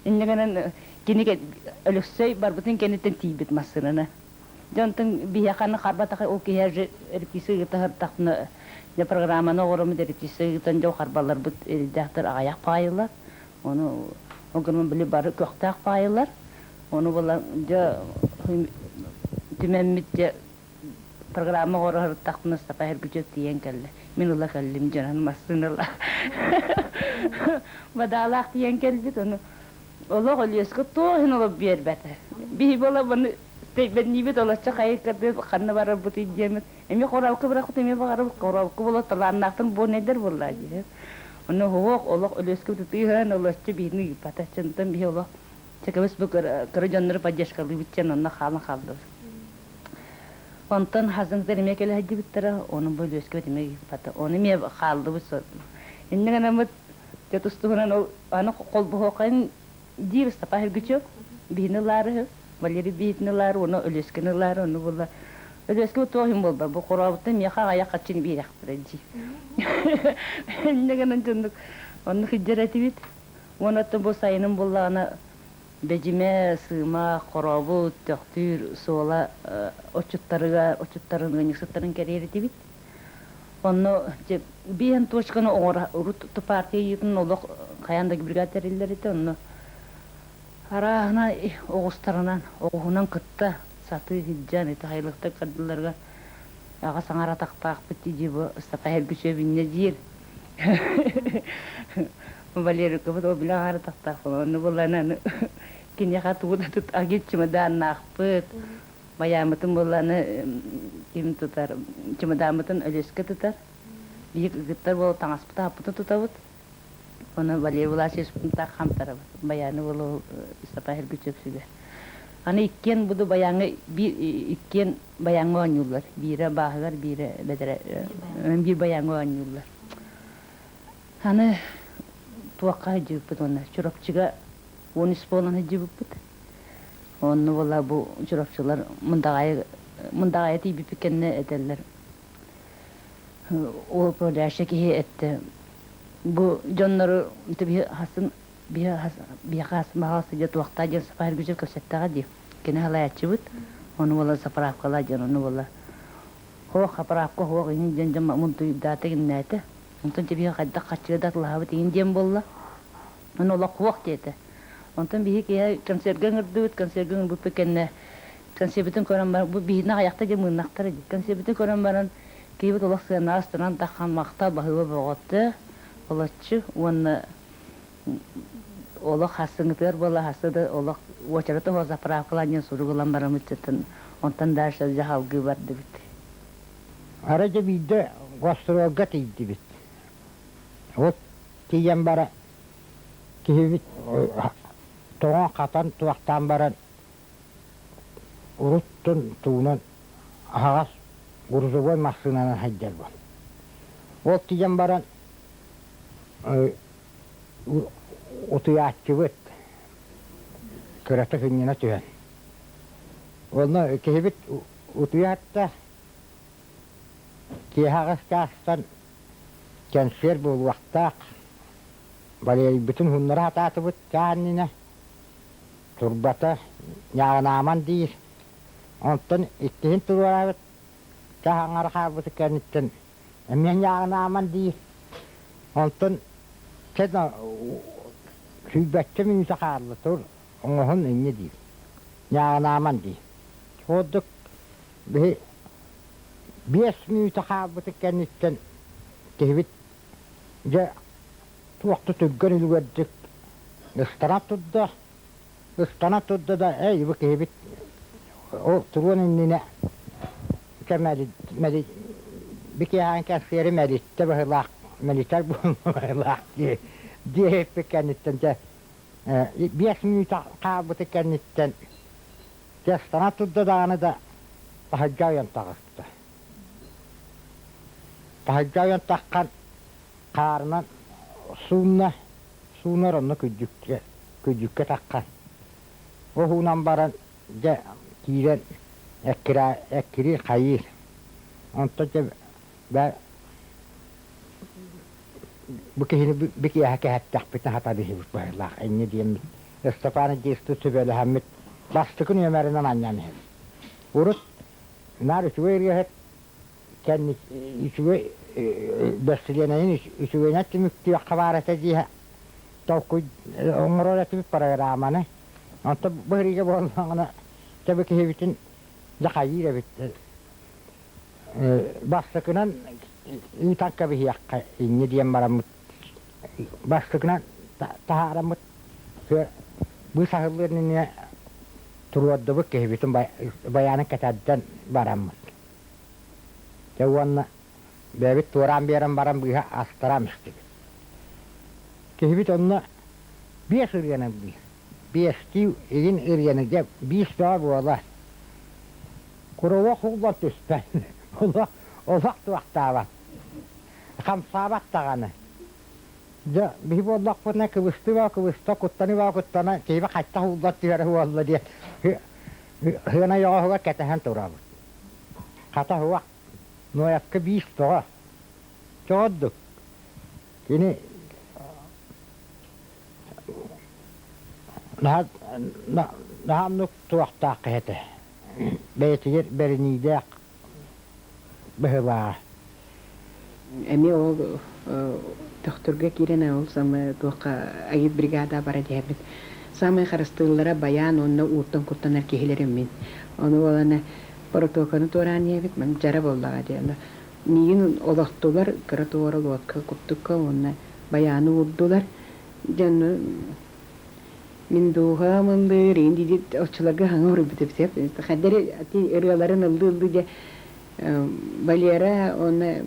Инньэ гынан кини Өлөксөй барбытын кэнниттэн тиийбит массыынаны. Дьэ онтон биһиэхэ аны харбатах ол киһи репетиция ыыта сырыттахпына дьэ программаны оҥороммут репетиция ыытан дьэ харбаларбыт эрийдээхтэр аҕыйах паайылар. Ону ол гынан били бары көхтөөх паайылар. Ону буолан дьэ түмэммит дьэ программа оҥоро сырыттахпына Степан Эргичев тиийэн кэллэ. Мин ыла кэллим дьонун массыыналаах. Бадаалаах тиийэн кэлбит, ону олох Өлүөскэ туох иһин олох биэрбэтэ. Биһи буола тэйбэнниибит олоччу хайыккардыы ханна барарбытый диэммит. Эмиэ хоралка бырахпыт, эмиэ баҕарабыт хоралка буола талааннаахтан буонайдар буоллаа дии. Ону оһох олох Өлүөскэ тытыыһан олоччу биһини ыыппата. Чынтан биһи олох чэкэбис бу кыра дьоннору поддержкалыыбыт диэн онно хаалан хааллыбыт. Онтон хазыҥтар эмиэ кэлэ сылдьыбыттара, ону бу Өлүөскэбит эмиэ ыыппата. Ону эмиэ хааллыбыт. Инньэ гынаммыт дьэ тустуһунан ол аны холбоһуоххайын диир Степан Сергучев биһини ылаары Валерий биһитини ылаары, уонна Өлүөскэни ылаары, ону була Өлүөскэ туох иһин буолба, бу хорообуттан миэхэ аҕыйах харчыны биэриэхтэрэ дии. Инньэ гынан дьоннук оннук сылдьар этибит. Уонна оттон бу сайынын буллаҕына Бэдьимэ, Сыыма, Хорообут, Төхтүүр суола отчуттарыгар, отчуттарын, ыанньыксыттарын кэрийэр этибит. Онно дьэ биэһин точканы оҥоро урут партия ыйыытын олох хайаан да бригада тэриллэр этэ. Онно арааһына оҕустарынан, оҕуһунан кытта сатыы сылдьан ити сайылыктар кардыларыгар аҕа саҥара атахтаахпыт дии бу Ыстапа Эргичүөп инньэ диир. Валерикабыт ол били аҕара тахтаахпын онно буоллаҕына аны киниэхэ тугу да тут агит чемоданнаахпыт байааммытын буоллаҕына ким тутар чемодаммытын Өлүөскэ тутар биһиги кыргыттар буола таҥаспытын аппытын тутабыт ону Валерий Власьевичпытын таах хамтарабыт байааны буола Степан Сергеевич сүгэ аны иккиэн буду байааҥҥа биир иккиэн байааҥҥа оонньууллар биирэ бааһыгар биирэ бэдэрэ биир байааҥҥа оонньууллар Аны туохха сылдьыбыппыт уонна Чурапчыга 13 буолан сылдьыбыппыт. Онно буола бу Чурапчылар Мындаҕаайы Мындаҕаайы тиийбиппит кэннэ этэллэр ол управляющай киһи эттэ бу дьоннору биһи хасын биһиэхэ хасын баҕа сылдьа туохтаа диэн Сапар Гүчев кэпсэттэҕэ дии. Кини халайааччыбыт. Ону буола заправкалаа диэн ону буола Һуох, хапыраапка һуох иҥин диэн дьон мунтуйдаата иҥнээтэ. Онтон дьэ хайдах хаччыга да атылаһабыт иҥин диэн буолла. Ону олох һуох диэтэ. Онтон биһи киһи концерга ыҥырдыбыт, концерга ыҥырбыппыт кэннэ концербытын көрөн баран, бу биһини аҕыйахта дьэ мыыннахтара дии. Концербытын көрөн баран, киһибит олох сыанаҕа ыстанан таххан махтал баһыыба бөҕөттө, олоччу уонна олох хассыҥытыгар буола хассы да олох уочарата суох заправкалаан диэн сурук ылан бараммытыттан онтон дальше дьэ салгыы бардыбыт. Арай дьэ биирдэ гастролга тиийдибит. Вот тиийэн бара киһибит тоҥон-хатан туохтаан баран уруттун туунан аһаҕас грузовой массыынанан сылдьар буол. Ол тиийэн баран утуйааччыбыт кыратык ынньана түһэн. Онно киһибит утуйаатта киэһэ аҕыс чаастан кэнсиэр буолуохтаах. Валерийбытын уһуннара сатаатыбыт чаа иннинэ турбата ньааҕынааман диир. Онтон иккиһин туруораабыт чаас аҥара хаалбыт кэнниттэн эмиэ ньааҕынааман диир. Онтон чэ Сүүрбэччэ мүнүүтэ хаалла тур, оҥоһун инньэ диир. Ньааҕынааман дии. Ордук биһи 5 мүнүүтэ хаалбытын кэнниттэн киһибит дьэ туох да түргэн үлүгэрдик ыстана турда, ыстана турда да эй бу киһибит ол туруон иннинэ кэмэли бикиэһээн кэнсиэри мэлиттэ быһыылаах мэлитэр быһыылаах дии диэбиппит кэнниттэн дьэ 5 мүнүүтэ хаалбыты кэнниттэн дьэ ыстана турда даҕаны да таһырдьа ойон таҕыста. Таһырдьа ойон таххан хаарынан суунна, суунар онно күрдьүккэ, күрдьүккэ таххан. Оһуунан баран дьэ киирэн эккирээ эккириир хайыыр. Онтон дьэ бээ бу киһини бу киэһэ кэһэттэхпитинэ хатарыһыбыт быһыылаах инньэ диэммит Ыстапаан Дьиэстэ сүбэлэһэммит бастакы нүөмэринэн анньан иһэбит. Урут наар үчүгэй ырыаһыт кэнник үчүгэй бэстилиэнэйин үчүгэйинэн түмүктүөххэ баар этэ дии толкуй оҥорор этибит программаны. Онтон бу ырыыга буоллаҕына тэбэ киһибитин дьахайыыр эбит. Бастакынан ыытан кэбиһиэххэ инньэ диэн бараммыт бастакынан таһаараммыт быыс аһыллыан иннинэ туруордубут киһибитин байаанын кэтэрдэн бараммыт. Дьэ уонна бэйэбит туораан биэрэн баран быыһа астаран истибит. Киһибит онно 5 ырыаны ыллыыр. Биэстии игин ырыаны дьэ биир саа буола. Курулуох ууллан түспэт. Олох олох туохтаабат. Хамсаабат даҕаны. Дьэ биһи буоллахпытына кыбыстыы баа кыбыста, куттаныы баа куттана, киһибэ хайтах ууллар түһэрэ буолла диэн сыана ойоҕоһугар кэтэһэн турабыт. Хата суох, Ноевка биис тоҕо? Чоҕордук. Кини наһаа оннук туохтаах киһи этэ. Бэйэтигэр бэриниилээх быһыылааҕа. Эмиэ ол Төхтүргэ киирэн ол самы туохха агит бригада бара диэбит. Самый харыстыыллара баян уонна ууттан куттанар киһилэрим мин. Ону буолана протоканы туораан диэбит, ман дьара буоллаҕа диэн. Миигин олохтулар кыра туора лодка куттукка уонна баяны уурдулар. Дьону мин дууһам ыллыыр, иин дии оччолорго хаҥа уруйбут эбит. Хаддары ырыаларын ыллыы-ыллыы дьэ Валера уонна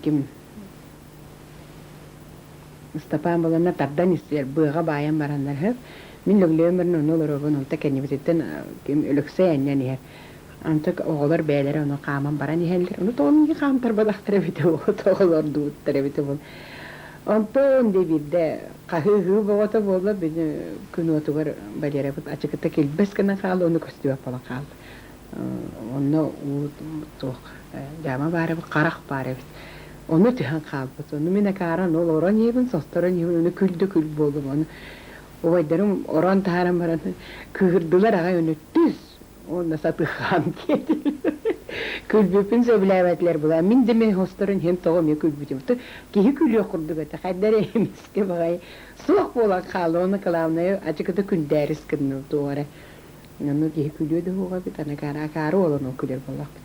ким Ыстапаан буланна тардан истилэр, быаҕа баайан бараннар үһү. Мин Лөглөйөн баран онно олоробун, онто кэннибититтэн ким Өлөксөй анньан иһэр. Онто оҕолор бэйэлэрэ ону хааман баран иһэллэр. Ону тоҕо миигин хаамтарбатахтар эбитэ буолуо, тоҕо олордубуттар эбитэ буолуо. Онтон дии биирдэ хаһыы-ыһыы бөҕөтө буолла, били күн уотугар Валерабыт ачыкыта килбэс гынан хаалла, ону көстүбэт буолан хаалла. Онно уу туох дьаама баар эбит, харах баар эбит. Ону түһэн хаалбыт. Ону мин акааран ол орон иһэбин, состорон иһэбин, ону күл да күл буоллум. Ону убайдарым орон таһааран баран кыыһырдылар аҕай ону түс уонна сатыхаан диэтилэр. Күлбүппүн сөбүлээбэтилэр була. Мин да эмиэ хосторон иһэн тоҕо эмиэ күлбүтүм. Киһи күлүөх курдук этэ. Хайда эрэ эмискэ баҕайы суох буолан хаалла. Уонна кылаабынайа ачыкыта күндээрис гынна туох эрэ. Ону киһи күлүө да суоҕа эбит, аны акаары уолан ол күлэр буоллахпыт.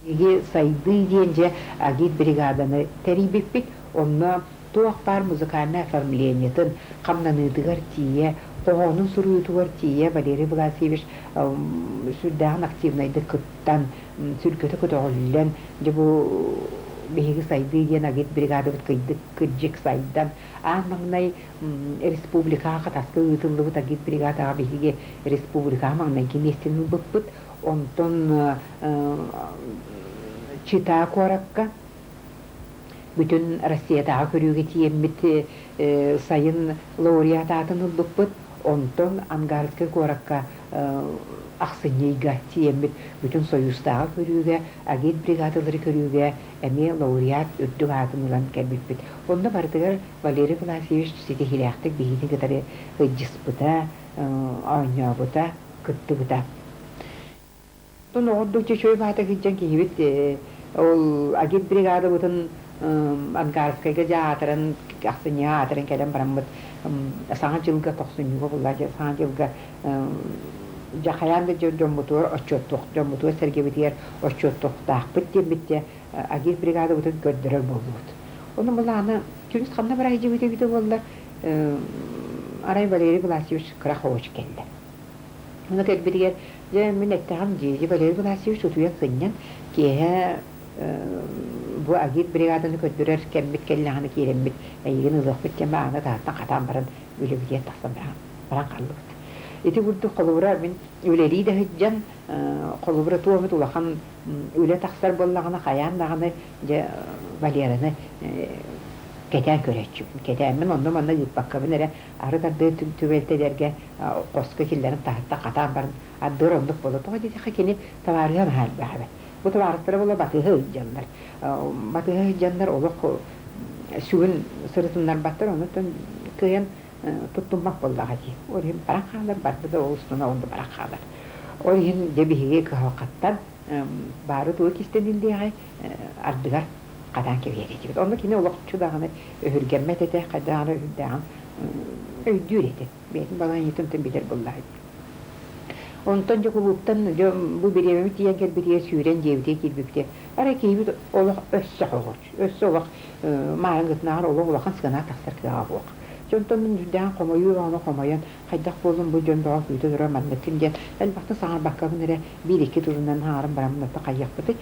Биһиги сайдыы диэн дьэ агит бригаданы тэрийбиппит. Онно туох баар музыкальнай оформлениетын, хамнаныытыгар тиийэ, хоһоонун суруйуутугар тиийэ Валерий Власьевич сүрдээҕин активнайдык кыттан, сүргэтэ көтөҕүллэн, дьэ бу биһиги сайдыы диэн агит бригадабыт кыйдык кырдьык сайдан, аан маҥнай республикаҕа Хатаска ыытыллыбыт агитбригадаҕа биһиги республикаҕа маҥнайгы миэстэни ылбыппыт. Онтон Чита куоракка бүтүн Россиятааҕы көрүүгэ тиийэммит сайын лауреат аатын ылбыппыт. Онтон Ангарскай куоракка ахсынньы ыйга тиийэммит бүтүн Союзтааҕы көрүүгэ, агитбригадалары көрүүгэ эмиэ лауреат үрдүк аатын ылан кэлбиппит. Онно барытыгар Валерий Власьевич ситиһиилээхтик биһигини кытары сылдьыспыта, оонньообута, кыттыбыта. Оттон оҕордук чөчүөй баата сылдьан киһибит ол агитбригадабытын Ангарскайга дьэ аатыран, ахсынньыга аатыран кэлэн бараммыт Саҥа дьылга тохсунньуга булла дьэ Саҥа дьылга дьэ хайаан да дьоммутугар отчуоттуох дьоммутугар сэргэбитигэр отчуоттуохтаахпыт диэммит дьэ агит бригадабытын көрдөрөр буоллубут. Ону былаана күнүс ханна бара сылдьыбыт эбитэ буоллар арай Валерий Власьевич кыра хоһуч кэллэ. Ону кэлбитигэр дьэ мин эттэҕим дии Валерий Власьевич утуйан сынньан киэһэ бу агит бригаданы көрдөрөр кэммит кэллэҕинэ киирэммит эйигин ылыахпыт диэн баҕана таһыттан хатаан баран үлэбитигэр тахсан баран хааллыбыт. Ити курдук холобура мин үлэлии да сылдьан холобура туох эмит улахан үлэ тахсар буоллаҕына хайаан даҕаны дьэ Валераны кэтээн көрөөччүбүн. Кэтээммин онно-манна ыыппаккабын эрэ арыт ардыы түбэлтэлэргэ хоско киллэрэн таһыттан хатаан баран ардыгар оннук буолар. Тоҕо диэтэххэ кини табаарыһа наһаа элбэх эбит. Бу табаарыстара буола батыһа сылдьаллар. Батыһа сылдьаннар олох сүгүн сырытыннарбаттар, онтон кыайан туттуммат буоллаҕа дии. Ол иһин баран хаалар, барда да ол устуна ол да баран хаалар. Ол иһин дьэ биһиги кыһалҕаттан баары тугу кистэниллиэҕэй ардыгар хатаан кэбиһэр этибит. Онно кини олохчу даҕаны өһүргэммэт этэ, хайдах даҕаны өһүрдээҕин өйдүүр этэ. Бэйэтин балаһыанньатын билэр буоллаҕа дии. Онтон дьэ кулууптан дьэ бу бириэмэбит тиийэн кэлбитигэр сүүрэн дьиэбитигэр киирбиппитигэр арай киһибит олох өссө хоҕоч, өссө олох маарыҥҥытынааҕар олох улахан сыана тахсар кыаҕа суох. Дьэ онтон мин үрдээҕин хомойуу бөҕөнү хомойон хайдах буоллум бу дьон бөҕө күүтэ турар манныккын диэн элбэхтик саҥарбаккабын эрэ биир-икки тылынан саҥаран бараммын оттон хайыахпытый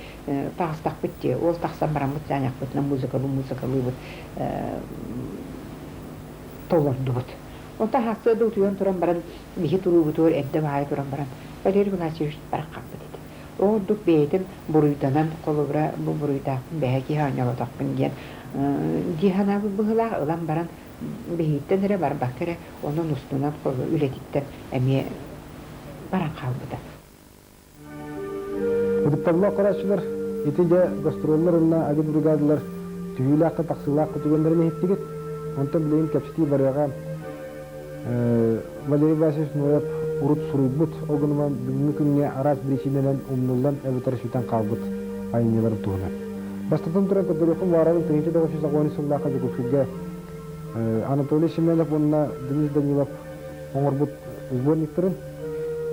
таҕыстахпыт дии ол тахсан бараммыт сааньахпытынан музыкалыы музыкалыыбыт толордубут. Онтон сарсыарда утуйан туран баран, биһи туруубутугар эрдэ баайа туран баран, Валерий Игнатьевич бараххаппыт этэ. Ол курдук бэйэтин буруйданан, холобура, бу буруйдаахпын бэһэ киһи оонньооботохпун диэн дии санаабыт быһыылаах ылан баран, биһиттэн эрэ барбакка эрэ, онон устунан үлэтиттэн эмиэ баран хаалбыта. Ытыктабыллаах көрөөччүлэр, ити дьэ гастроллар уонна агитбригадалар түһүүлээх да тахсыылаах да түгэннэрин иһиттигит. Онтон билигин кэпсэтии барыаҕа Валерий Васильевич Ноев урут суруйбут, ол гынан бүгүҥҥү күҥҥэ араас биричиинэнэн умнуллан эбэтэр сүтэн хаалбыт айымньыларын туһунан. Бастатан туран көрдөрүөххүн баҕарабын 1990 сыллаахха Дьокуускайга Анатолий Семенов уонна Денис Данилов оҥорбут сборниктарын.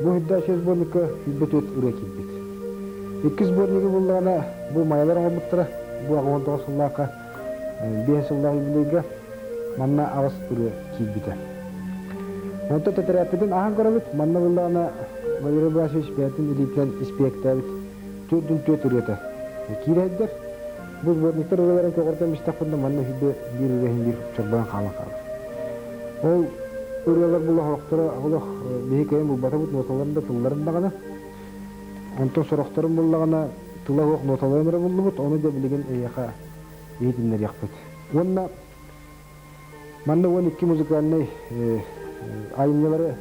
Бу үрдээччи сборникка 24 ырыа киирбит. Иккис сборнигы буллаҕына бу майалар оҥорбуттара. Бу 89 сыллаахха 5 сыллаах юбилейга манна аҕыс ырыа киирбитэ. Онтон тэтэрээппитин аһан көрөбүт. Манна буллаҕына Валерий Власович бэйэтин илиитинэн испиэктээбит төрдүн түөрт ырыата киирэрдэр. Бу сборниктар ырыаларын көҕөртөн истэхпинэ манна үһү биир ырыа иһин биир чорбойон хаалан хаалар. Ол ырыалар була сорохторо олох биһи кыайан булбатыбыт ноталарын да тылларын даҕаны. Онтон сорохторун буллаҕына тыла суох ноталарын эрэ буллубут, ону дьэ билигин эйиэхэ иһитиннэриэхпит. Уонна манна 12 музыкальнай айымньылары,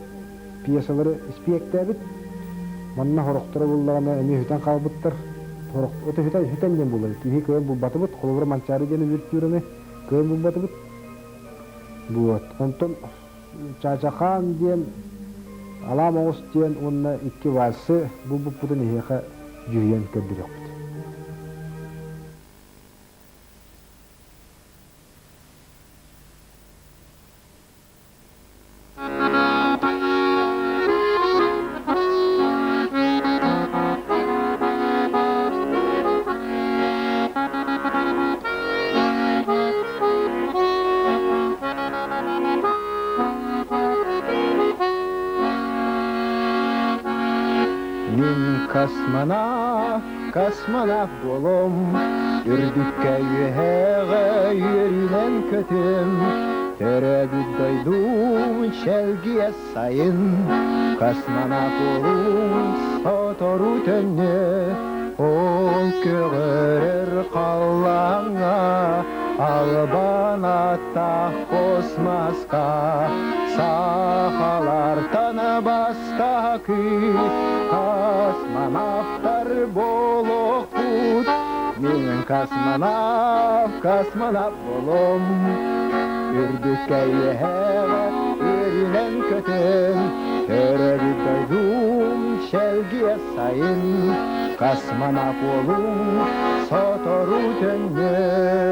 пьесалары испиэктээбит. Манна сорохторо буллаҕына эмиэ сүтэн хаалбыттар. Ото сүтэн диэн буолар. Киһи кыайан булбатыбыт. Холобура Манчаары диэн увертюраны кыайан булбатыбыт. Вот. Онтон Чаачахаан диэн, Алаам оҕус диэн уонна икки вальсы булбуппутун эһиэхэ дьүһүйэн көрдөрүөхпүт. Мин космонавт, космонавт буолуом, үрдүккэ үөһэҕэ үөрүүнэн көтүөм, төрөөбүт дойдум чэлгийэ сайын, космонавт буолуум сотору төннүө, ол көҕөрөр халлааҥҥа албан аттаах космоска сахалартан бастакы космонавтар буолуохпут. Мин космонавт, космонавт буолуом, үрдүккэ үөһэҕэ үөрүүнэн көтөн, төрөөбүт дойдум Чэлгиэ сайын космонавт буолуҥ сотору төннүө.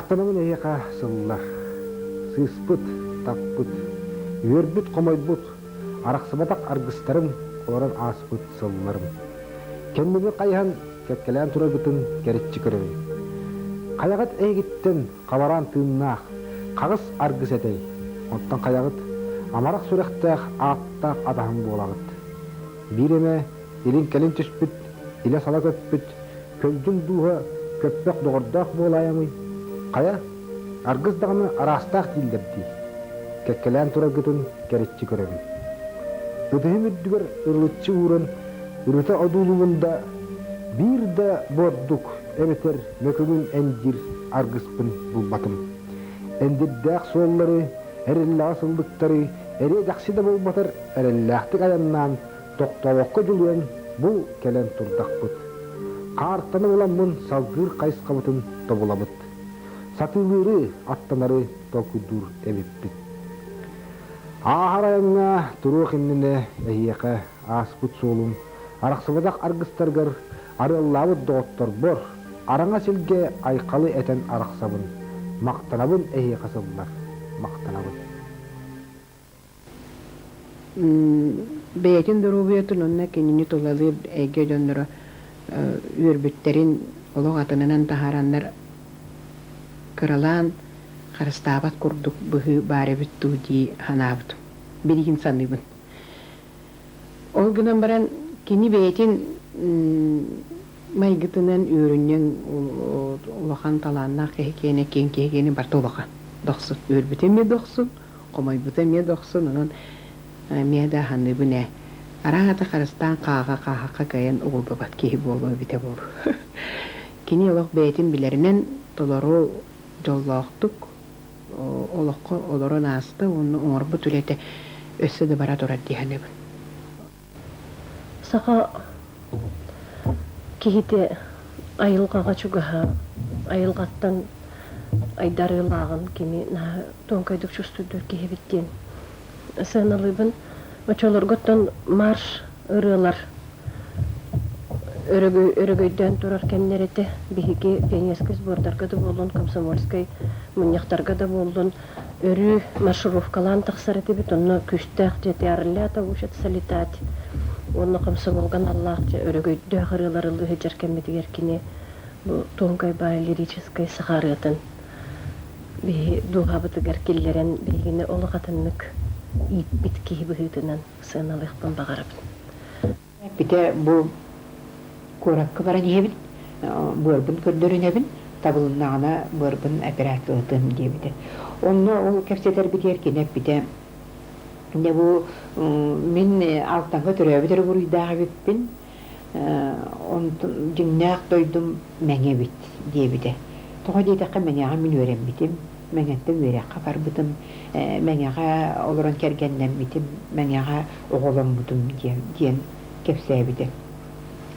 Махтанабын эһиэхэ сыллар. Сыыспыт, таппыт, үөрбүт, хомойбут, арахсыбатах аргыстарым олорон ааспыт сылларым. Кэннибин хайыһан кэккэлээн тураргытын кэриччи көрөбүн. Хайаҕыт эһигиттэн хабараан тыыннаах, хаҕыс аргыс этэй, оттон хайаҕыт амарах сүрэхтээх ааттаах атаһым буолаҕыт. Биир эмэ илин-кэлин түспүт, илэ-сала көппүт, көлдьүн дууһа көппөх доҕордоох буолаайамый? Хайа, аргыс даҕаны араастаах дииллэр дии. Кэккэлээн тураргытын кэриччи көрөбүн. Ытыһым үрдүгэр ырылыччы ууран, ырыта одуулуубун да, биир да бордук эбэтэр мөкүгүн эндир аргыспын булбатым. Эндирдээх суоллары, эриллэҕэ сыллыктары эриэ-дэхси да буолбатар эрэллээхтик айаннаан, тохтообокко дьулуйан бу кэлэн турдахпыт. Хаартаны буламмын салгыыр хайысхабытын тобулабыт. Сатыылыыры, аттанары толкуйдуур эбиппит. Ааһар айаҥҥа туруох иннинэ эһиэхэ ааспыт суолум арахсыбатах аргыстаргар арыаллаабыт доҕотторбор араҥас илгэ айхалы этэн арахсабын. Махтанабын эһиэхэ сыллар, махтанабын. Бэйэтин доруобуйатын уонна кинини тулалыыр эйгэ дьонноро үөрбүттэрин олох атынынан таһаараннар кыралаан харыстаабат курдук быһыы баар эбит дуу дии санаабытым. Билигин саныыбын. Ол гынан баран кини бэйэтин майгытынан үөрүнньэҥ улахан талааннаах киһи киэнэ киэҥ киһи киэнэ барыта улахан дохсун. Үөрбүтэ эмиэ дохсун, хомойбута эмиэ дохсун, онон эмиэ да аһаныыбын ээ. Арааһата харыстаан хааҕа-хааһахха кыайан угуллубат киһи буолуо эбитэ буолуо. Кини олох бэйэтин билэринэн толору дьоллоохтук олоххо олорон ааста уонна оҥорбут үлэтэ өссө да бара турар дии саныыбын. Саха киһитэ айылҕаҕа чугаһа, айылҕаттан айдарыылааҕын кини наһаа тонкайдык чувствуйдуур киһибит диэн сыаналыыбын. Оччолорго оттон марш ырыалар өрөгөйдөөн турар кэмнэр этэ. Биһиги пионерскай сбордарга да буоллун, комсомольскай мунньахтарга да буоллун, өрүү маршировкалаан тахсар этибит. Онно күүстээх дьэ орлята учатся летать уонна комсомолга аналлаах дьэ өрөгөйдөөх ырыалары ылыы сылдьар кэммитигэр кини бу тонкай баай лирическэй саха ырыатын биһи дууһабытыгар киллэрэн биһигини олох атыннык ииппит киһи быһыытынан сыаналыахпын баҕарабын. Эппитэ бу куоракка баран иһэбин, быарбын көрдөрүнэбин, табылыннаҕына быарбын операциялатыам диэбитэ. Онно ол кэпсэтэрбитигэр кини эппитэ, дьэ бу мин Алтанга төрөөбүт эрэ буруйдаах эбиппин, онтон дьиҥнээх дойдум Мэҥэ эбит диэбитэ. Тоҕо диэтэххэ Мэҥэҕэ мин үөрэммитим, Мэҥэттэн үөрэххэ барбытым, Мэҥэҕэ олорон кэргэннэммитим, Мэҥэҕэ оҕоломмутум диэн, диэн кэпсээбитэ.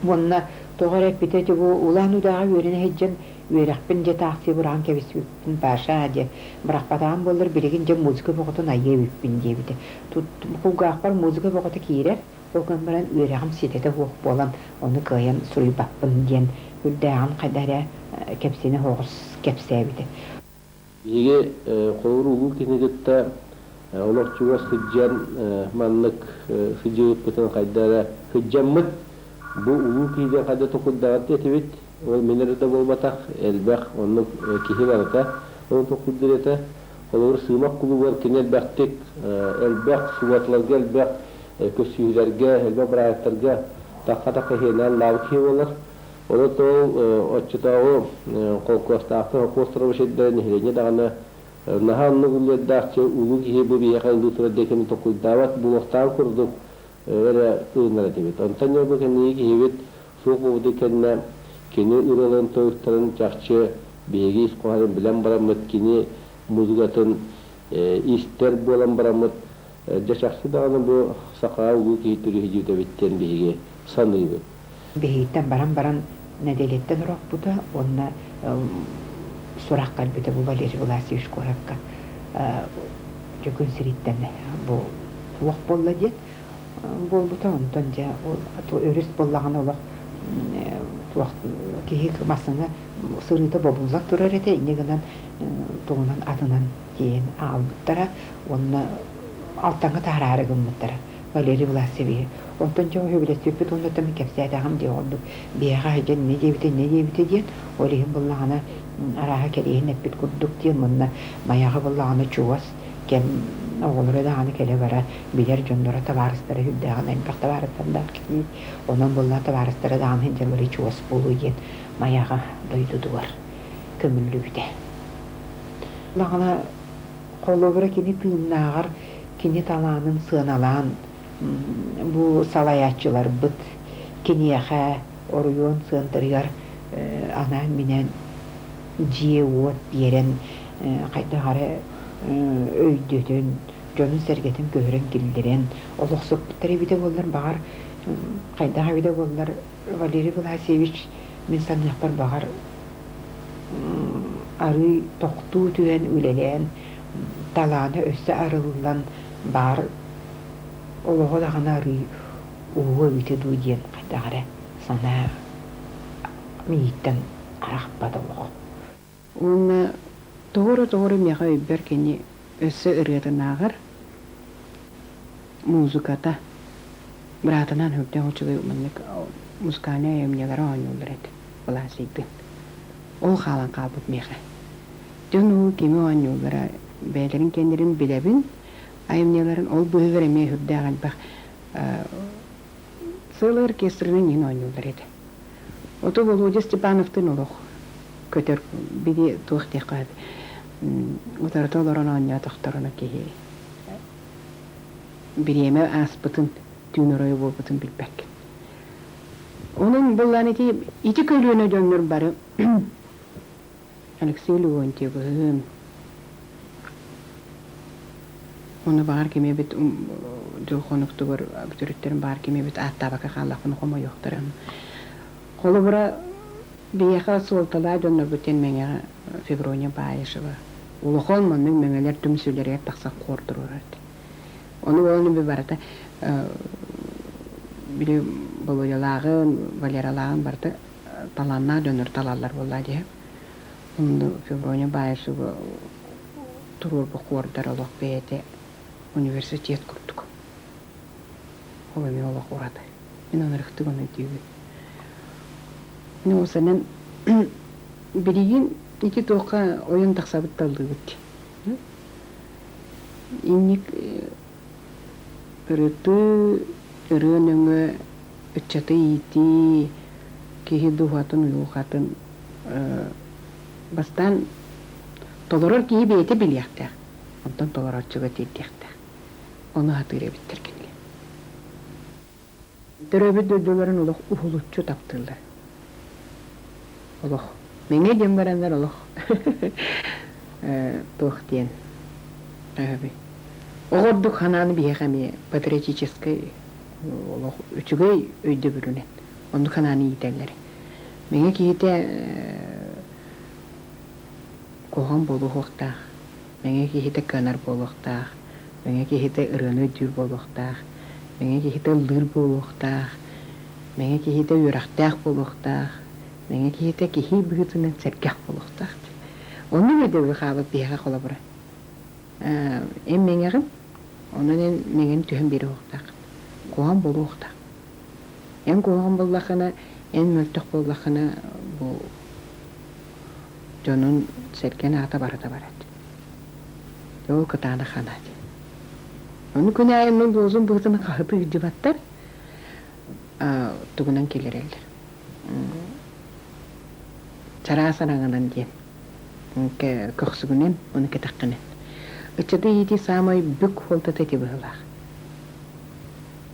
Уонна тоҕо эрэ эппитэ ити бу Улаан Удааҕа үөрэнэ сылдьан үөрэхпин дьэ таахсыы быраҕан кэбиспиппин Паша диэн бырахпатаҕым буоллар билигин дьэ музыка бөҕөтүн айыа эбиппин диэбитэ. Тут кулгаахпар музыка бөҕөтө киирэр, ол гынан баран үөрэҕим ситэтэ суох буолан ону кыайан суруйбаппын диэн үрдээҕин хайда эрэ кэпсэнэ соҕус кэпсээбитэ. Биһиги холобур улуу киһини кытта олох чугас сылдьан маннык сылдьыбыппытын хайда эрэ сылдьаммыт бу улуу киһи диэн хайда токуйдаҕыт этибит. Ол мин эрэ да буолбатах, элбэх оннук киһи барыта ону токуйдуур этэ. Холобур, Сыымах кулуубар кини элбэхтик, элбэх субуоталарга элбэх көссүүһүлэргэ, элбэх бырааһыктарга тахха-тахха иһиэнээн лаабыт киһи буолар. Ол ол оччотооҕу холкуостаахтар, холкуостар сирдэрэ нэһилиэнньэ даҕаны наһаа оннук үллэрдээх улуу киһи бу биһиэхэ ылыы турар диэкини толкуйдаабат буолуохтааҕын курдук эрэ ылынар этибит. Онтон дьэ бу кэнники киһибит суох буолбутун кэннэ кини ырыаларын тойуктарын чахчы биһиги ис хоһоонун билэн бараммыт кини музыкатын истэр буолан бараммыт дьэ чахчы даҕаны бу сахаҕа улуу киһи түрүһүдьүүтэ эбит диэн биһиги саныыбыт. Биһигиттэн баран-баран нэдиэлэттэн орохпута уонна сурах кэлбитэ бу Валерий Власьевич куоракка Дьөкүн сириттэн бу суох буолла диэн буолбута. Онтон дьэ өрүс буоллаҕына олох Киһи массыына сырыыта бобуллан турар этэ, инньэ гынан тугунан атынан тиэйэн аҕалбыттара уонна Алтаҥҥа таһараары гыммыттара Валерий Власовиһы. Онтон дьэ сөбүлэспиппит уонна мин кэпсээтэҕим дии ордук биһиэхэ сылдьан инньэ диэбитэ, инньэ диэбитэ диэн, ол иһин буллаҕына арааһа кэриэһин эппит курдук диэн уонна Майаҕа буллаҕына чугас кэм оҕолоро даҕаны кэлэ-бара билэр дьонноро табаарыстара сүрдээҕин элбэх табаарыстардаах киһи. Онон буолла табаарыстара даҕаны сылдьаллара чугас буолуо диэн Майаҕа дойдутугар көмүллүбүтэ. Даҕаны холобура кини тыыннааҕар кини талаанын сыаналаан бу салайааччыларбыт киниэхэ оройуон сыантарыгар анаан-минээн дьиэ-уот биэрэн хайдах эрэ өйдөтөн дьонун-сэргэтин көһөрөн киллэрэн олохсуппуттар эбитэ буоллар баҕар хайдах эбитэ буоллар Валерий Власьевич мин саныахпар баҕар арыый тохтуу түһэн үлэлээн талаана өссө арыллан баар олоҕо даҕаны арыый уһуо эбитэ дуу диэн хайдах эрэ санаа миигиттэн арахпат олох. Уонна тоҕо эрэ тоҕо эрэ миэхэ өйбөр кини өссө ырыатынааҕар музыката быраатынаан сүрдээх үчүгэй маннык музыкальнай айымньылары оонньууллар этэ Власийдыын. Ол хаалан хаалбыт миэхэ. Дьон уу кими оонньууллара бэйэлэрин кэннилэрин билэбин, айымньыларын ол быыһыгар эмиэ сүрдээх элбэх сыалай оркестрынан иһин оонньууллар этэ. Ото Володя Степановтыын олох көтөр били туох диэххэ утарыта олорон оонньоотохторуна киһи бириэмэ ааспытын, түүн оройо буолбутун билбэккин. Онон былаан ити ити көлүөнэ дьоннор бары Алексей Леонтьевыһын, Ону баҕар кими эбит дьыл хонуктугар төрүттэрин баҕар кими эбит ааттаабакка хааллахпына хомойуохтара. Холобура, биһиэхэ суолталаах дьоннорбут диэн Мэҥэҕэ Феврония Баишева улахан маннык мэҥэлэр түмсүүлэригэр тахсан хор туруорар этэ. Ону буолан би барыта били Володялааҕын, Валералааҕын барыта талааннаах дьоннор талаллар буоллаа дии. Онно Феврония Баишева туруорбут хуордар олох бэйэтэ университет курдук. Ол эмиэ олох ураты. Мин ынырыктык ону өйдүүбүн. Мин уосанан билигин ити туохха ойон тахсабыт таллыыбыт. Инник ырытыы, ырыа нөҥүө ыччаты иитии, киһи дууһатын, уйулҕатын бастаан толорор киһи бэйэтэ билиэхтээх, онтон толорооччуга тиэрдиэхтээх. Ону сатыыр эбиттэр кинилэр. Төрөөбүт дойдуларын олох уһулуччу таптыыллар. Олох. Мэҥэ диэн бараннар олох туох диэн Оҕо ордук ханааны биһиэхэ эмиэ патриотическай олох үчүгэй өйдөбүлүнэн оннук ханааны иитэллэр. Мэҥэ киһитэ куһаҕан буолуохтаах, мэҥэ киһитэ кыанар буолуохтаах, мэҥэ киһитэ ырыаны өйдүүр буолуохтаах, мэҥэ киһитэ ыллыыр буолуохтаах, мэҥэ киһитэ үөрэхтээх буолуохтаах, мэҥэ киһитэ киһи быһыытынан сэргэх буолуохтаах. Оннук өйдөбүл хаалбыт биһиэхэ холобура. Эн мэҥэҕин, онон эн мэҥэни түһэн биэриэхтааххын. Куһаҕан буолуохтаах. Эн куһаҕан буоллаххына, эн мөлтөх буоллаххына, бу дьонун сэргэн аата барыта барат. Ол кытаанах ханаат. Ону күн аайы оннун лозун быһыытынан хаһыты ыдьыбаттар, тугунан киллэрэллэр. Чараас араҥанан диэн көхсүгүнэн уонна кэтэххинэн. Ыччаты иитии саамай бүк суолтата ити быһыылаах.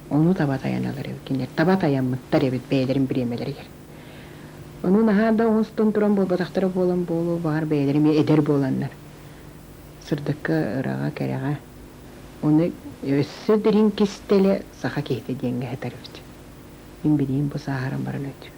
Ону таба тайаналар эбит кинилэр. Таба тайаммыттар эбит бэйэлэрин бириэмэлэригэр. Ону наһаа да оҥостон туран буолбатахтара буолан буолуо, баҕар бэйэлэрэ эмиэ эдэр буоланнар. Сырдыкка, ыраҕа, кэрэҕэ. Ону өссө дириҥ кистэлэ саха киһитэ диэҥҥэ сытар эбит. Мин билиим бу сааһыран баран өйдүүбүн.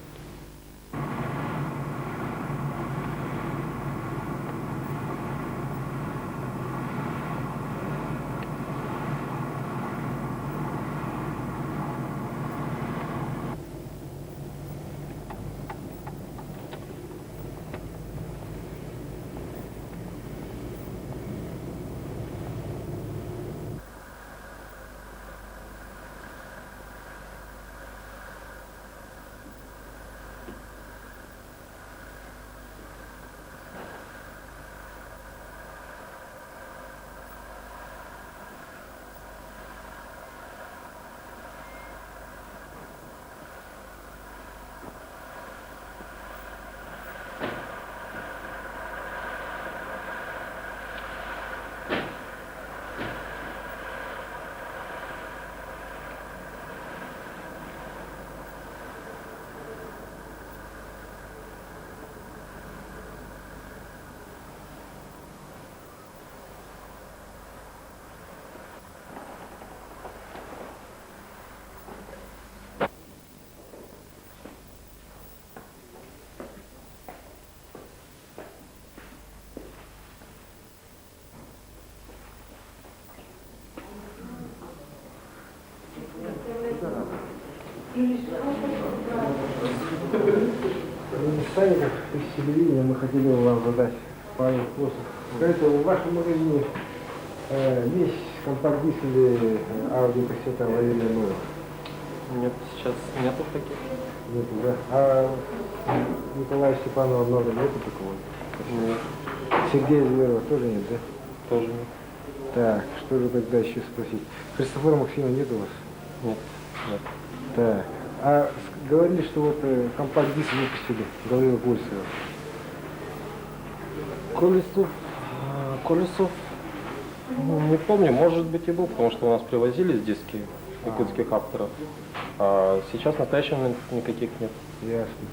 Санников из телевидения, мы хотели вам задать пару вопросов. Скажите, в вашем магазине есть компакт-диск или аудиокассета Валерия Ноева? Нет, сейчас нету таких. Нету, да? А Николая Степанова много нету такого? Нет. Сергея Зверова тоже нет, да? Тоже нет. Так, что же тогда еще спросить? Христофора Максима нет у вас? Нет, нет. Так, а говорили, что вот компакт-диск выпустили Гаврила Колесова. Колесов, Колесов, ну, не помню, может быть и был, потому что у нас привозились диски якутских авторов. А сейчас в настоящий момент никаких нет. Ясно.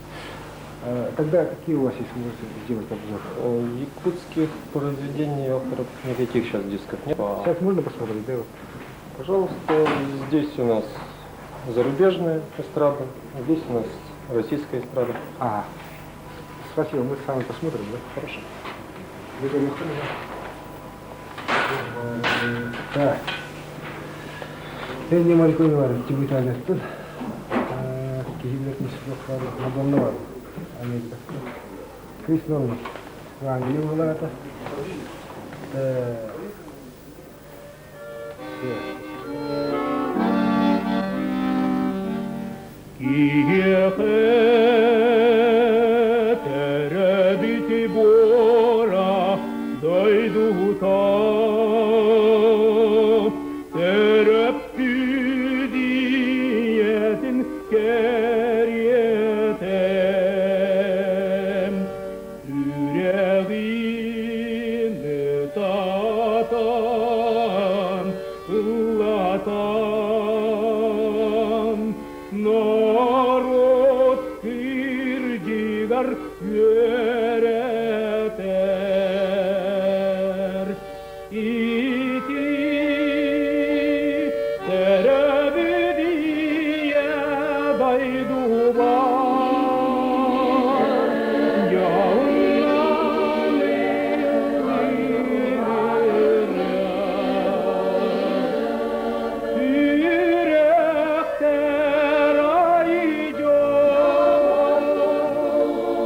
А, тогда какие у вас есть, можете сделать обзор? Якутских произведений авторов никаких сейчас дисков нет. Сейчас можно посмотреть, да? Пожалуйста, здесь у нас зарубежная эстрада, здесь у нас российская эстрада. Ага. Спасибо, мы с вами посмотрим, да? Хорошо. Так. Энни Марикони бар, тибиталеттын. Кихилер мислохлар, Мадонна бар. Америка. Крис Норман. Англия была это. Киехе теребити бора дойдута тереппүдиетин